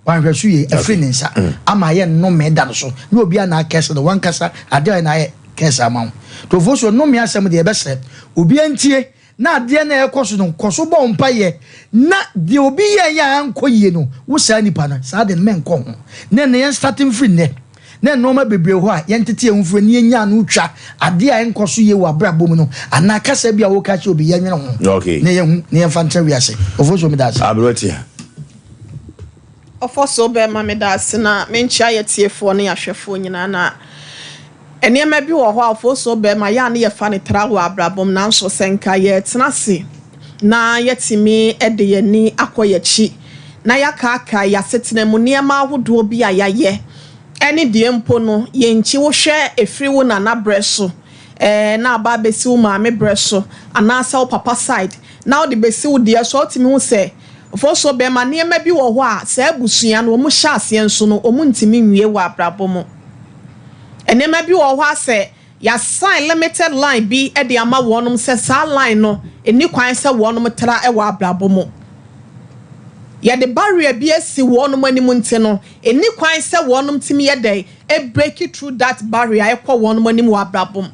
Speaker 2: wanhwɛ so yie, afiri ne nsa ama ayɛ nnome da no so. Ne obi a na akɛse no, wankasa adeɛ a ɔyɛ na ayɛ kɛse ama wo. Tofo so nnome asɛm deɛ yɛbɛsrɛ obiara ntie na adeɛ no a ɛkɔ so no, kɔ so bɔ wo mpaeɛ na deɛ obi yɛeɛ a ankɔ yie no, wo saa nipa no, saa de no menkɔ ho. Na ɛnnɛ yɛn start mfiri nnɛ, na nnoɔma bebree wɔ hɔ a yɛntete yɛn ho mfiri na yɛnya ano twa adeɛ a ɛnkɔ so yie wɔ abrabɔ mu no, anaa kasa bi a woka kyerɛ obi, yɛnwene ho na yɛhu na yɛmfa ntra wiase. Ofosuo meda ase.
Speaker 1: Aberewa tia.
Speaker 4: Ɔfɔsuo bɛrima meda ase na menkyia yɛ tiefoɔ ne ahwɛfoɔ nyinaa na nneɛma bi wɔ hɔ a ɔfɔsuo bɛrima yɛ a ne yɛfa ne tra wɔ abrabɔ mu nanso sɛ nka yɛtena ase na yɛtumi de yɛn ani akɔ yɛkyi na yɛakaakae yɛasetena mu nneɛma ahodoɔ bi a yɛayɛ ɛne deɛ mpo no yɛnkyi wohwɛ ɛfiri wo nana berɛ so na aba abɛsi wo maame berɛ so anaasɛ wo papa side na wode bɛsi wo deɛ so a wotumi hu sɛ ɔfɔsuo bɛrima nneɛma bi wɔ hɔ a saa abusua no wɔn hyɛ aseɛ nso no wɔn ntumi nwie wɔ abrabɔ mu. Nneɛma bi wɔ hɔ a sɛ yɛasan limited line bi de ama wɔnom sɛ saa line no ɛni kwan sɛ wɔnom tra wɔ abrabɔ mu. Yɛde barrier bi asi wɔnom anim nti no ɛni kwan sɛ wɔnom tumi yɛ dɛ e break through that barrier ɛkɔ wɔnom anim wɔ abrabɔ mu.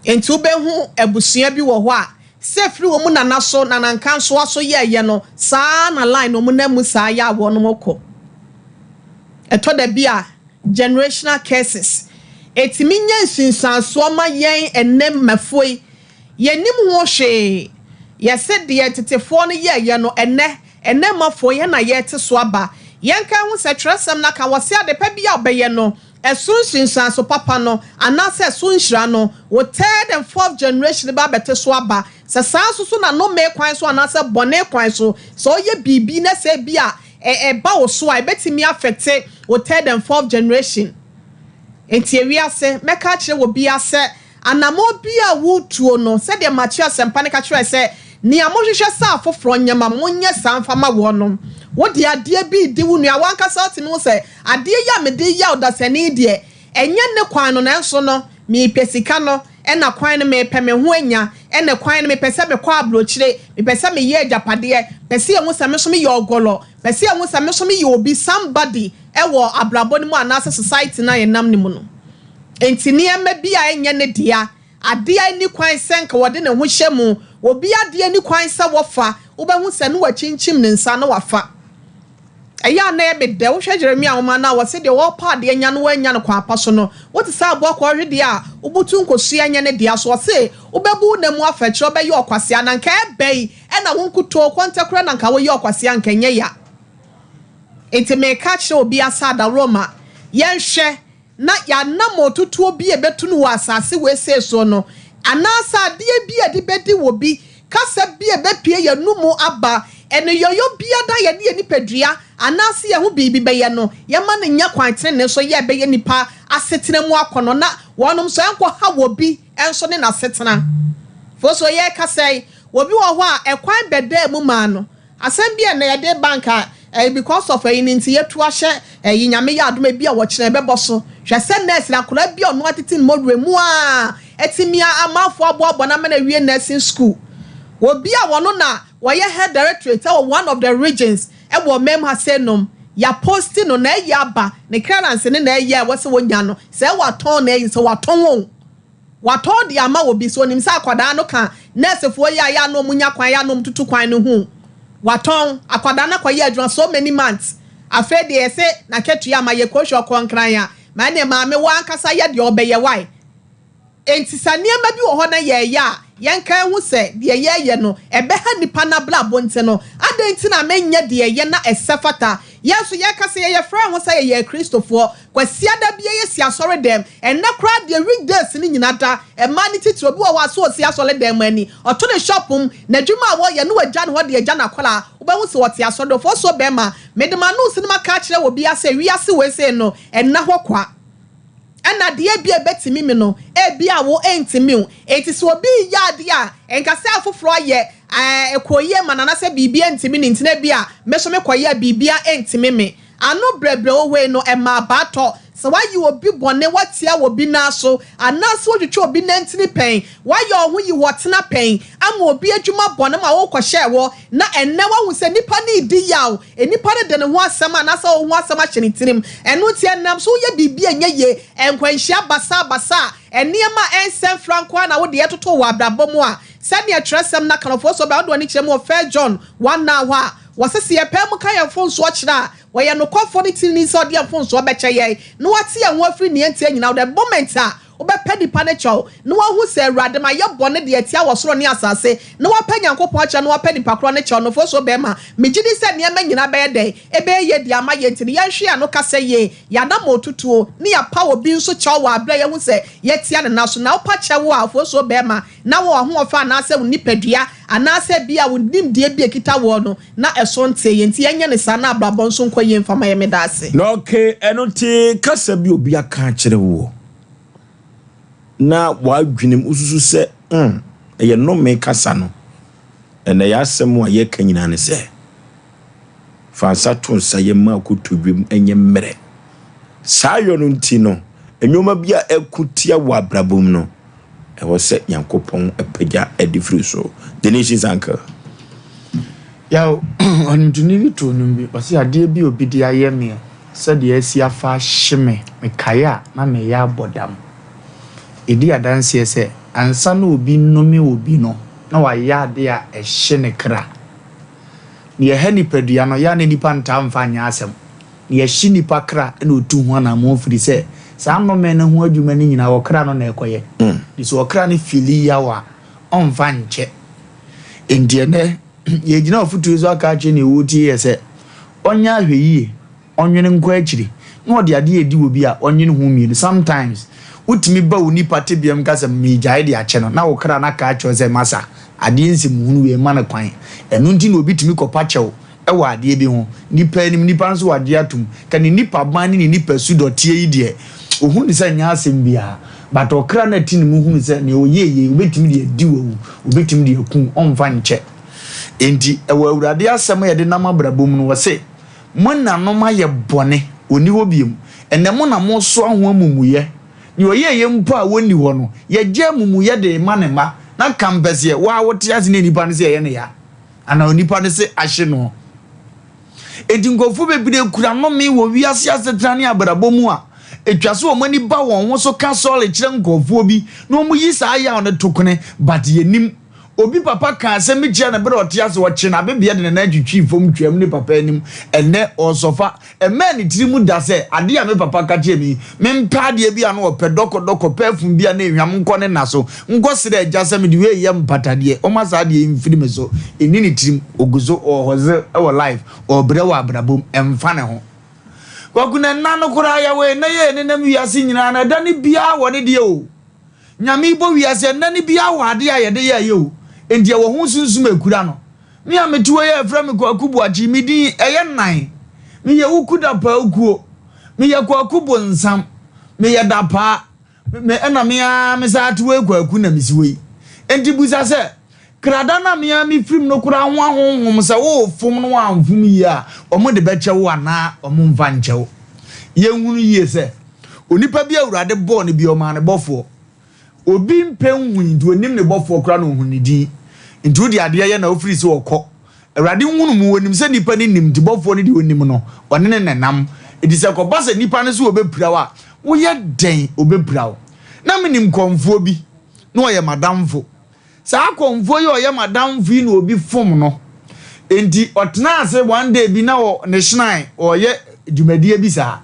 Speaker 4: Nti wobɛhu abusua bi wɔ hɔ a Sɛ firi wɔn nana so na nankansoa so yɛɛyɛ no, saa ara na line no wɔn nam mu saa yɛ a wɔnom kɔ. Ɛtɔ da bi a generational curses ɛtumi nya nsunsuansoɔ ma yɛn ɛnnɛ mmafoɔ yi. Yɛnnim ho hwee. Yɛse deɛ tetefoɔ no yɛɛyɛ no ɛnnɛ, ɛnnɛ mmafoɔ yɛn na yɛrete so aba. Yɛnkae ho sɛ twerɛsɛm no aka, wɔse adepa bi a wobɛyɛ no, Ɛso nsunsuanso papa no, anaasɛ ɛso nhyira no, wo third and fourth generation bɛ abɛte so aba. Sɛ saa nso so na nnome kwan so anaasɛ bɔne kwan so, sɛ woyɛ biribi na sɛ ebia ɛba wo so a, ɛbɛtumi affecte wo third and fourth generation. Enti ewiase, mɛka akyerɛ wɔ biara sɛ, Anammɔn biara a woretuo no, sɛdeɛ Mateo Asɛmpa no ka kyerɛɛ sɛ, Nea mohwehwɛ sɛ afoforɔ nyɛ ma mo, monyɛ saa mfa ma wɔnom. Wode adeɛ bi redi wo nua, w'ankasa wotumi hu sɛ, adeɛ yi a mede reyɛ ɔdasani yi deɛ, ɛnyɛ ne kwan no, nanso no, merepɛ sika no, ɛna kwan no merepɛ me ho anya, ɛna kwan no mepɛ sɛ mekɔ aburokyire, mepɛ sɛ meyɛ agyapadeɛ, pɛ sɛ yɛhu sɛ me nso meyɛ ɔgɔlɔ, pɛ sɛ yɛhu sɛ me nso meyɛ obi, somebody, wɔ abrabɔ no mu anaasɛ society no a yɛnam no mu no. Enti nneɛma bi a ɛnyɛ ne dea, ade a enni kwan sɛ anka ɔde ne ho hyɛ mu, obi ade a enni kwan sɛ wɔfa, wobɛhu sɛ na wakyinkyim ne nsa na wafa. Ɛyɛ a na ɛyɛ me dɛ. Wohwɛ Jeremia nwoma no a, wɔse deɛ ɔrepɛ adeɛ anya no wannya no kwan pa so no, wote sɛ aboa kɔhwedeɛ a wobutu nkosua nyɛ ne dea so. Ɔse wobɛbu wo nna mu afa akyire, wobɛyɛ ɔkwasea, na anka ɛbɛn na wo nkutoo kɔntɛ koraa na anka woyɛ ɔkwasea, anka ɛnyɛ ya. Enti meka kyerɛ obiara sɛ adaworoma, yɛnhwɛ na y'anammɔn-tutuo bi a ɛbɛtu no wɔ asase wesee soɔ no, anaasɛ adeɛ bi a yɛde bɛdi wɔ bi, kasa bi a ɛbɛpue yɛn anomu aba, nneyɔeɛ biara a yɛde yɛn nipadua anaasɛ yɛn ho biribi bɛyɛ no, yɛmma no nyɛ kwan tenenee so yɛ ɛbɛyɛ nnipa asetena mu akɔnnɔ na wɔnom nso ɛnkɔhaw obi nso ne n'asetena. Foso yɛrekasa yi, obi wɔ hɔ a ɛkwan bɛdaa mu maa no, Asɛm bi a ɛnɛ yɛde ba nka ɛyi because of ɛyi no nti yɛtu ahyɛ ɛyi Nyame yɛ adom ebi a wɔkyena ɛbɛbɔ so hwɛ sɛ nurse no akwadaa bi a ɔno atete ne mɔwerɛ mu a atumi a amanfoɔ aboaboa no ama no awie nursing school obi a wɔno na wɔyɛ head directorate ɛwɔ one of the regions ɛwɔ ɔman mu ha sɛ nom yɛaposti no na ɛyɛ aba ne clearance ne na ɛyɛ a ɛwɔ sɛ wɔnya no sɛ watɔn na ɛyi sɛ watɔn o. Watɔn de ama obi, so onim sɛ akwadaa no ka nursefoɔ yi a ɛyɛ a na wɔn nya kwan ɛyɛ a na wɔn tutu kwan no ho. Watɔn, akwadaa no akɔyɛ adwuma so many months, afei deɛ yɛse n'akatua ama yɛkɔhwɛ ɔkɔ Nkran a, ma ɛneɛ maame wo ankasa yɛ deɛ ɔbɛyɛ wai. Enti sɛ nneɛma bi wɔ hɔ na yɛreyɛ a, yɛnka nhu sɛ deɛ yɛreyɛ no ɛbɛha nnipa no abrabɔ nti no, adɛn nti na menyɛ deɛ ɛyɛ na ɛsɛ fata? Yɛn nso yɛka sɛ yɛyɛ frɛ ho sɛ yɛyɛ Akristofoɔ, Kwasiada biara yɛsi asɔre dɛm. Ɛnnɛ koraa deɛ weekdays no nyina da. Mmaa no titire, obi wɔ hɔ a sɛ ɔsi asɔre dɛm ani, ɔto ne shop mu, n'adwuma a ɔyɛ no wagya ne hɔ de agya n'akwadaa. Wobɛhu sɛ ɔte asɔre dɛm. Ɔfosuo bɛrima, mede m'ano resi no maka akyerɛ obiara sɛ wiase wei sei no, ɛnna hɔ kwa. Ɛna adeɛ bi a ɛbɛtumi me no, ebia wo ɛntumi wo. Enti sɛ obi reyɛ adeɛ a, nka sɛ afoforɔ ayɛ, ɛɛ, ɛkɔɔ yie ma no anaasɛ biribi antumi no nti na ebia me nso mekɔyɛ a biribiara ɛntumi me. Ano brɛbrɛ ohuei no, ɛma abaa tɔ. Sɛ woayɛ obi bɔne, woatia obi nan so, anaasɛ woatwitwa obi nantini pɛn, woayɛ wo ho yiwɔtena pɛn ama obi adwuma bɔne ma wokɔhyɛɛ hɔ, na ɛnnɛ woahu sɛ nipa no redi yaw, nnipa no de ne ho asɛm anaasɛ wo ho asɛm ahyɛ ne tirim, ɛno nti ɛnam so woyɛ biribi a ɛnyɛ yie, nkwanhyia basabasa, nneɛma a ɛnsɛ mfra nko ara na wode ɛtoto wɔ abrabɔ mu a, sɛdeɛ twerɛsɛm no aka no, ɔfoɔ sɛ ɔbɛn, wode w'ani kyerɛ mu wɔ First John 1 9 hɔ a, Wɔse sɛ yɛpae mu ka yɛn mfomsoɔ kyerɛ a, ɔyɛ nokwafoɔ ne tenenee sɛ ɔde yɛn mfomsoɔ bɛkyɛ yɛn, na wate yɛn ho afiri nea ɛnteɛ nyinaa ho. The moment a wobɛpɛ nipa no kyɛw, na wahu sɛ, Awurade, mayɛ bɔne de atia wɔ soro ne asase, na wapɛ Nyankopɔn akyɛ na wapɛ nipa korɔ no kyɛw, nofosuo bɛma. Megye di sɛ nneɛma nyinaa bɛyɛ dɛn? Ɛbɛyɛ yie de ama yɛn. Nti no, yɛnhwɛ yɛn ano kasa yie, yɛn anammɔntutuo, ne yɛapaw obi nso kyɛw wɔ aberɛ a yɛahu sɛ yɛatia ne nan so. Na wopa kyɛw a, ofosuo bɛma. na wo ahoɔfɛ anaasɛ wo nipadua anaasɛ ebia wo nimdeɛ bi a ɛkita woɔ no na ɛso ntee yɛn nti yɛnyɛ no saa na abrabɔ nso nkɔ yie mfa ma yɛn. Meda ase.
Speaker 1: Na okay, ɛno nti kasa bi obi aka akyerɛ woɔ na w'adwenem wosusu sɛ mm, ɛyɛ nnome kasa no, ɛnɛ yɛ asɛm a yɛka nyinaa ne sɛ fa nsa to nsa yɛ mma kotodwem nyɛ mmerɛ. Saa yɔ no nti no, nneɛma bi a ɛko tia wɔ abrabɔ mu no, Ɛwɔ sɛ Nyankopɔn pagya de firi so. The Nation's Anchor.
Speaker 3: Yaw, ɔnwomtoni bi too nnwom bi, ɔse adeɛ bi a obi de ayɛ meɛ, sɛdeɛ asi afa ahye me, mekae a na mereyɛ abɔ dam. Ɛdi adanseɛ sɛ ansa na obi nnome obi no, na. na wayɛ adeɛ a ɛhye ne kra. Nea ɛha nipadua no, yɛ a na nnipa ntaa mfa nyɛ asɛm. Nea ɛhye nipa kra na ɔtu ho anammɔn firi sɛ saa nnome no ho adwuma no nyinaa ɔkra no na ɛkɔyɛ. Nti sɛ ɔkra no fili yaw a, ɔmfa nkyɛ. Enti ɛnnɛ, yɛgyina afotuo yi so aka akyerɛ nea ɔretie yɛ sɛ ɔnyɛ ahwɛyie ɔnwene nkɔ akyiri na ɔde adeɛ redi obi a ɔnwene ho mmienu. Sometimes wotumi ba wo nipa tebea mu ka sɛ meregyae de akyɛ no na wo kra no aka akyerɛ wo sɛ masa adeɛ nsɛmhunu wei mma no kwan. Ɛno nti na obi tumi kɔpa kyɛw wɔ adeɛ bi ho nipa anim, nipa nso wagye atom. Ka ne nipa ban ne ne nipa su dɔteɛ yi deɛ ɔhu no sɛ nyɛ asɛm biara but ɔkra no a ɛte ne mu hunu sɛ nea ɔyɛɛ yei ɔbɛtumi de adi wo awu, ɔbɛtumi de aku wo, ɔmfa nkyɛ. Enti ɛwɔ Awurade asɛm a yɛde nam abrabɔ mu no ɔse, Mo ɛnanom ayɛ bɔne, wɔnni hɔ bio. Ɛnnɛ mo na mosoa ho amumuyɛ. Nea ɔyɛeɛ mpo a wɔnni hɔ no, yɛgye amumuyɛ de rema ne mma. Na kampɛseɛ, wo a wote ase ne nnipa no se ɛyɛ ne ya, anaa onipa no se ahye noɔ. Enti nkurɔfoɔ bebree kura nnome wɔ wiase asetena ne abrabɔ mu a, ɛtwa sɛ wɔn ani ba wɔn ho so ka sɔre kyerɛ nkurɔfoɔ bi na wɔyi saa yaw no to kone, but yɛnnim. Obi papa kaa asɛm bi kyerɛɛ no bere a ɔte ase. Ɔkyee n'abebea de ne nan twitwii fam twaam ne papa anim. Ɛnnɛ, ɔresɔfa. Ɛmmɛɛ ne tirim da sɛ, 'Ade a me papa ka kyerɛɛ me yi, mempɛ adeɛ bi a na ɔpɛ, dɔkɔdɔkɔ, pɛɛfum bi a na ehwam nkɔ ne nna so, nkɔsrɛ agya sɛ mede wei reyɛ mpatadeɛ, ɔmma saa adeɛ yi mfiri me so. Ɛnni ne tirim. Ɔgu so, ɔrehustle wɔ life, ɔrebrɛ wɔ abrabɔ mu. Ɛmfa ne ho. Kwaku, na nna no koraa yɛwɔ nnɛ yi a yɛnenam wiase nyinaa no, ɛda no biara wɔ ne deɛ o. Nyame bɔ wiase ɛnnɛ no biaa wɔ adeɛ a yɛde yɛɛyɛ o, enti ɛwɔ ho sunsum a ɛkura no. Me a mete hɔ yi a yɛfrɛ me Kwaku Boakye, me din ɛyɛ nnan. Meyɛ Wuku Dapaa Kuo, meyɛ Kwaku Bonsam, meyɛ Dapaa, me ɛna me ara me saa te hɔ yi Kwaku na mesi hɔ yi. Enti busa sɛ, Krada no a me ara mefirim no koraa ho ahonhom sɛ worefom na woamfom yie a, wɔde bɛkyɛ wo anaa wɔmfa nkyɛ wo? Yɛnhunu yie sɛ, onipa bi a Awurade bɔɔ no bi, ɔmaa no bɔfoɔ. Obi mpɛ nhui nti ɔnnim ne bɔfoɔ koraa na ɔhunu ne din. Nti wode adeɛ yɛ na wofiri sɛ ɔkɔ. Awurade nhunu mu, ɔnim sɛ nipa no nim nti bɔfoɔ no deɛ ɔnim no, ɔne no na ɛnam. Nti sɛ ɛkɔba sɛ nipa no sɛ ɔbɛpira wo a, woyɛ dɛn ɔbɛpira wo? Na menim kɔmfoɔ bi, na ɔyɛ m'adamfo. Saa kɔmfoɔ yi a ɔyɛ m'adamfo yi na obi fom no. Enti ɔtenaa ase one day bi na wɔ ne shrine ɔreyɛ dwumadie bi saa.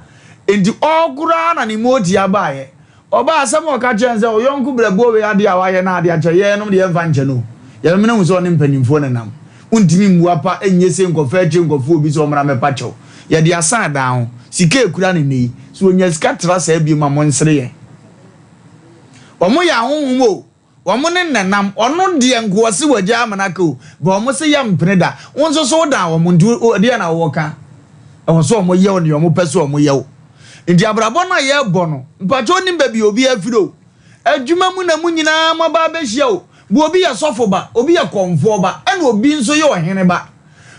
Speaker 3: Enti ɔrekoro ara na ne motia baeɛ. Ɔbaa asɛm a ɔka kyerɛɛ no sɛ, Ɔyɔnko brɛboɔ wei adeɛ a wayɛ no adeɛ akyɛ yɛn nom deɛ yɛmfa nkyɛ no o. Yɛbɛmene ahu sɛ ɔne mpanimfoɔ na ɛnam. Wontumi mmu apa nyɛ sei nkɔfa akyire nkɔfa obi sɛ ɔmmra mmɛpa kyɛw. Yɛde asan dan ho. Sika a ɛkura no nnɛ yi, sɛ ɔnya sika tra saa bio a monsere yɛn. Wɔyɛ ahonhom o. Wɔn ne na nam. Ɔno deɛ nka ɔse wagya amena ka o, but wɔn se yɛ mpene da. Wo nso so wodan wɔn nti wo ɛdeɛn na wowɔ ka? Ɛwɔ sɛ wɔn yɛ wo deɛ wɔn pɛ sɛ wɔn yɛ wo. Nti abrabɔ no a yɛrebɔ no, mpakyɛ wonim baabi a obi afiri o. Adwuma mu na mo nyinaa mo aba abɛhyia o. But obi yɛ sɔfo ba, obi yɛ kɔmfoɔ ba, ɛna obi nso yɛ ɔhene ba.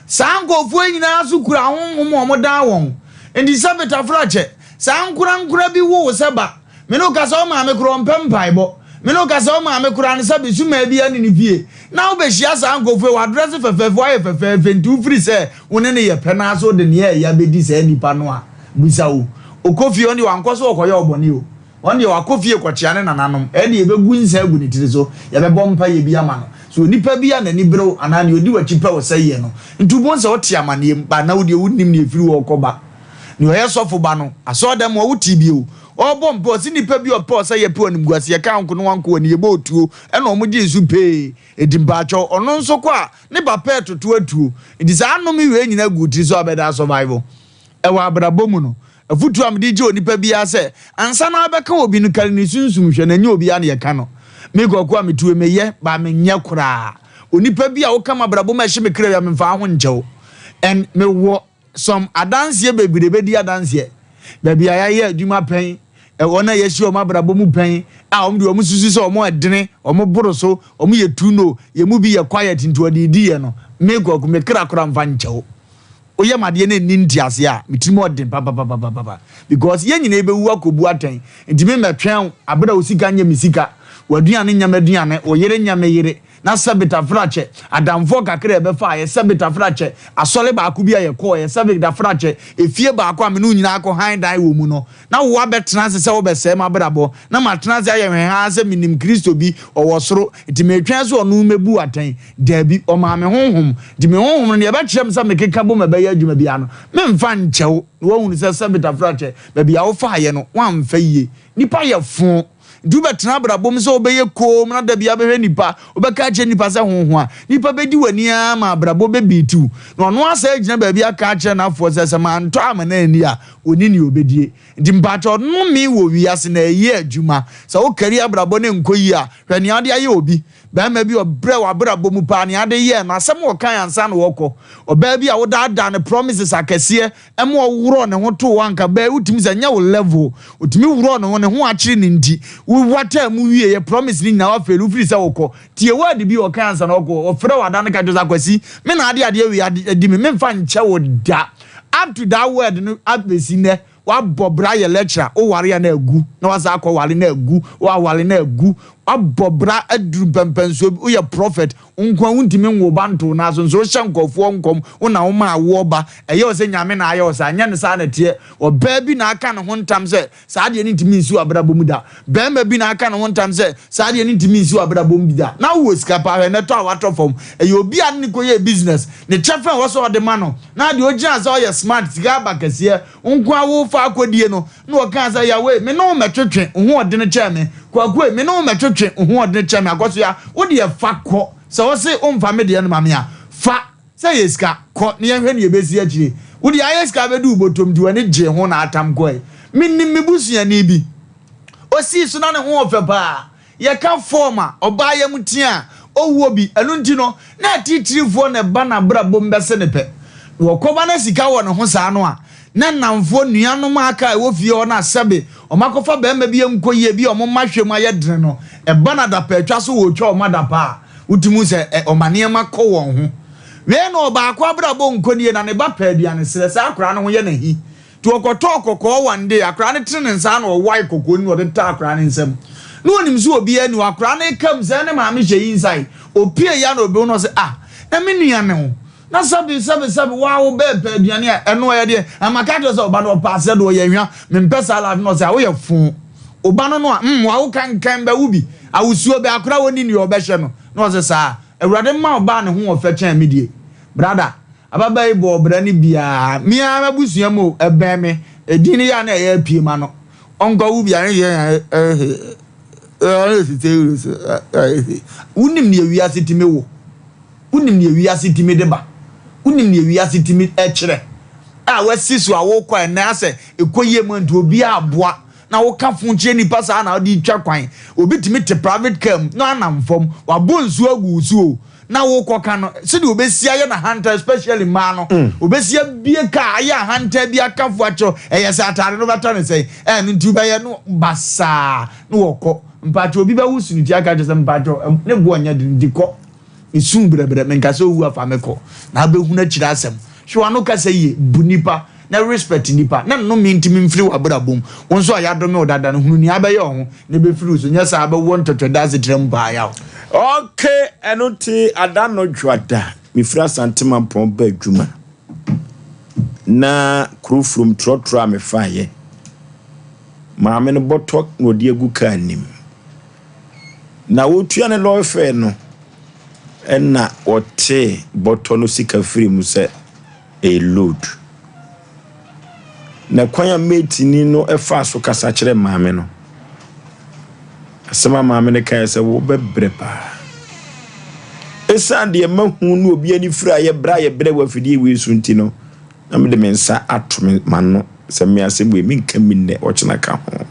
Speaker 3: Saa nkurɔfoɔ yi nyinaa nso kura ahonhom a wɔdan wɔn. Nti sɛ betafrakyɛ, saa nkorankora bi wo wo sɛ ba, Me ne wo kasa wo maame koraa ɔmpɛ mpaebɔ. Me ne wo kasa wo maame koraa no sɛbe sumaa biara nni ne fie. Na wobɛhyia saa nkurɔfoɔ yi, wɔadrɛse fɛfɛɛfɛ, wɔayɛ fɛfɛɛfɛ nti wofiri sɛ wo ne no yɛ pɛ na so wode nea ɛya bɛdi saa nipa no a, bisa o. Ɔkɔ fie, ɔno deɛ wankɔ sɛ ɔkɔyɛ wo bɔne o. Ɔno deɛ wakɔ fie kɔkyea ne nananom. Ɛnde yɛbɛgu nsa agu ne tiri so, yɛbɛbɔ mpaeɛ bi ama no. So onipa bi a n'ani bere wo anaa nea ɔdi w'akyi pɛ wo sɛeɛ no nti wobɛhu sɛ wote amaneɛ mu, but na wo deɛ wonnim nea ɛfiri hɔ rekɔ ba. Nea ɔyɛ sɔfo ba no, asɔredan mu hɔ wotee bio. Ɔrebɔ mpae, ɔse nipa bi a ɔpɛ ɔsɛ yɛ pɛ animguase yɛ ka nko no wanko wɔ ne yɛbɔ otuo ɛna ɔmo gyee so pee. Enti mpakyɛw ɔno nso kɔ a ne ba pɛ toto atuo. Enti saa nnome wei nyina gu wo tiri so a wobɛda asurvive ɛwɔ abrabɔ mu no. Afutuo a mede gye onipa biara sɛ ansa na wabɛka obi no kari ne sunsum hwɛ na ɛnyɛ obiara na yɛka no. Me Kwaku a metue meyɛ but menyɛ koraa. Onipa bi a woka m'abrabɔ mu a ɛhye me kra yi a memfaa ho nkyɛ wo and mewɔ Some adanseɛ bebree bɛdi adanseɛ. Baabi a yɛayɛ adwuma pɛn, wɔn a yɛahyia wɔn abrabɔ mu pɛn a wɔn deɛ wɔn susu sɛ wɔn ɛdene, wɔn boro so, wɔn yɛ too no, yɛn mu bi yɛ quiet nti wɔde redi yɛn no, me Kwaku, me kra koraa mfa nkyɛ wo. Woyɛ me adeɛ na ɛnni nteaseɛ a, me tirim ɔden papapapapapa because yɛn nyinaa yɛbɛwu akɔbu atɛn. Nti me mmɛtwɛn wo aberɛ a wo sika nyɛ me sika, w'aduane nyɛ m'aduane, wo yere nyɛ me yere. Na sɛbe tafrakyɛ, adamfoɔ kakra a yɛbɛfaeɛ, sɛbe tafrakyɛ, asɔre baako bi a yɛkɔeɛ, sɛbe tafrakyɛ, efie baako a me ne wo nyinaa kɔ han dan wɔ mu no, na wo abɛtena ase sɛ wobɛsɛe m'abrabɔ, na matena ase ayɛ hwɛhaa sɛ menim Kristo bi, ɔwɔ soro, nti meretwɛn sɛ ɔno mmɛbu wo atɛn. Daabi, ɔmaa me Honhom, nti me Honhom no, deɛ ɛbɛkyerɛ me sɛ mekeka bom ɛbɛyɛ adwuma biara no, memfa nkyɛ wo. Na woahunu sɛ sɛbe tafrakyɛ, baabi a wofaeɛ no, woamfa yie. Nnipa yɛ fo. Nti wobɛtena abrabɔ mu sɛ wobɛyɛ komm na da biara bɛhwɛ nnipa, wobɛka akyerɛ nnipa sɛ honho a, nnipa bɛdi w'ani ara ma abrabɔ bɛbiiti wo. Na ɔno ara san agyina baabi aka akyerɛ n'afoɔ sɛ, sɛ mantɔ ama no anni a, ɔnni nea ɔbɛdie. Nti mpakyɛw, nnome wɔ wiase na ɛyɛ adwuma. Sɛ wokari abrabɔ na ɛnkɔ yie a, hwɛ nea wode ayɛ obi. Barima bi ɔbrɛ wɔ abrabɔ mu paa, nea ade yɛɛ no, asɛm a ɔkae ansa na ɔrekɔ. Ɔbaa bi a wodaadaa no promises akɛseɛ ma ɔworɔɔ ne ho too hɔ anka bɛɛ wotumi sɛ nyɛ wo level. Otumi worɔɔ ne ho, ne ho akyere no nti, wowataa mu wieɛ, promise no nyinaa wafeeli, wofiri sɛ wokɔ. Tie word bi a ɔkae ansa na ɔrekɔ, ɔfrɛ wo ada no ka kyerɛ wo sɛ Akwasi, me na ade adeɛ wei adi me, memfa nkyɛ wo da. Up to that word no abɛsi nnɛ, Wabɔ bra yɛ lecturer, wo ware a na agu, na wasan akɔ ware na agu, waware na agu. Wabɔ bra aduru mpɛmpɛnsoɔ bi, woyɛ prophet, wo nko ara wontumi nwo ba nto wo nan so, nso wohyɛ nkurɔfoɔ nkɔm, wo na woma awoɔ ba. Ɛyɛ wo sɛ Nyame na ayɛ wo saa, nyɛ no saa na ɛteɛ. Ɔbaa bi na aka ne ho ntam sɛ saa adeɛ no ntumi nsi w'abrabɔ mu da. Barima bi na aka ne ho ntam sɛ saa adeɛ no ntumi nsi w'abrabɔ mu da. Na wowɔ sika paa, hwɛ nnɛ tɔ a watɔ fam. Ɛyɛ obi a ne ne kɔyɛɛ business, ne kyɛfa a ɛwɔ sɛ ɔde ma no, na deɛ ɔgyina sɛ ɔyɛ smart, sika aba kɛseɛ, wo nko ara worefa akɔdie no, na ɔkaa sɛ, Yahweh, me ne wo mmɛtwetwe, wo ho ɔdene kyɛn me. Kwaku ei, me ne wo mmɛtwetwe, wo ho ɔdene kyɛn me. Akɔsoa, wo deɛ fa kɔ. Sɛ wose womfa me deɛ no ma me a, fa. Sɛ ɛyɛ sika, kɔ na yɛnhwɛ nea ɛbɛsi akyire. Wo deɛ ayɛ sika abɛdu wo bɔtɔm nti w'ani gyee ho na atam kɔe. Menim me busuani bi. Ɔsii so na ne ho ɔfɛ paa. Yɛka fɔɔm a, ɔbaa yam tea a, ɔwɔ bi. Ɛno nti no, na atitirifoɔ na ɛba n'abrabɔ mu bɛse no pɛ. Na wɔkɔba na sika wɔ ne ho saa no a, na nnamfoɔ, nuanom a aka a ɛwɔ fie hɔ no a sɛbe wɔakɔfa barima bi ankɔ yie bi a wɔn mma hwɛ mu ayɛ dene no, ɛba no adapaatwa so wɔretwa wɔn adapaa a, wotumi hu sɛ ɔma nneɛma kɔ wɔn ho. Wei na ɔbaako abrabɔ nkɔ nie na ne ba pɛ aduane srɛ, saa akwadaa no ho yɛ no ahi. Nti ɔkɔtɔɔ kɔkɔɔ one day, akwadaa no tene ne nsa na ɔwae kɔkɔɔ no na ɔde taa akwadaa no nsam. Na ɔnim sɛ obiara nni hɔ, akwadaa no reka mu sɛ ne maame hyɛ inside. Ɔpue ya na ɔbɛhu no ɔsɛ ah, na me nua ne wo. Na sɛbe sɛbe sɛbe wo a wo bɛɛ pɛ aduane a ɛno ɛyɛ deɛ. Na maka kyerɛ sɛ ɔba no ɔpɛ asɛ de ɔyɛ hwa, mempɛ saa life no ɔsɛ ah woyɛ foo. Ɔba no no a, mm wawo kankan bɛwo bi, awosuo bɛ akwadaa ɔnni nea ɔbɛhyɛ no. Na ɔsɛ saa, Awurade mma ɔbaa ne ho ɔfɛ kyɛn me die. Brada, Ababaa yi bɔɔ bra no biaa me ara m'abusua mu o, ɛbɛn me, edin no yɛ a na ɛyɛ apue m'ano, ɔnkɔ wo bia Wonim nea wiase tumi wo? Wonim nea wiase tumi de ba? Wonim nea wiase tumi kyerɛ? A wasi so a wokɔ ɛnnɛ asɛ ɛkɔ yie mu nti obiara aboa na woka fo kyerɛ nipa saa na wode twa kwan. Obi tumi te private car mu na anam fam, wabɔ nsuo agu wo so o, na wokɔka no sɛdeɛ obɛsi ayɛ no ahantan especially mmaa no obɛsi abie kaa ayɛ ahantan bi akafo akyerɛ ɛyɛ sɛ ataade no bɛtɔ ne sɛn ɛno nti wobɛyɛ no basaa na wɔkɔ mpakyɛ obi bɛwo sunu ti aka kyerɛ sɛ mpakyɛ ne boɔ nyɛ den nti kɔ mesu brɛbrɛ menka sɛ owu afa me kɔ na abɛhunu akyire asɛm hwɛ wano kasa yie bu nipa na respect nipa na nnome ntumi mfiri w'abrabɔ mu. Wo nso a yɛadome wo dada no, hunu nea abɛyɛ wo ho na ɛbɛfiri wo so, nyɛ saa a wobɛwɔ ntwɛtwɛdɛ asetra mu paa yaw.
Speaker 1: Ok ɛno nti ada no dwoada mefiri Asante Mampɔn ba adwuma na kuro furom trɔtrɔ a mefaeɛ maame no bɔtɔ na ɔde agu kaa nim na wɔtua ne lɔre fare no ɛna ɔtee bɔtɔ no sika firi mu sɛ ɛyɛ load. Na kwan a mateni no faa so kasa kyerɛɛ maame no, asɛm a maame no kae sɛ wobɛbrɛ paa. Esiane deɛ mahu ne obi ani firi a yɛbrɛ a yɛbrɛ wɔ afidie wei so nti no, na mede me nsa ato me m'ano sɛ me asɛm wei menka mi nnɛ ɔkyena ka ho.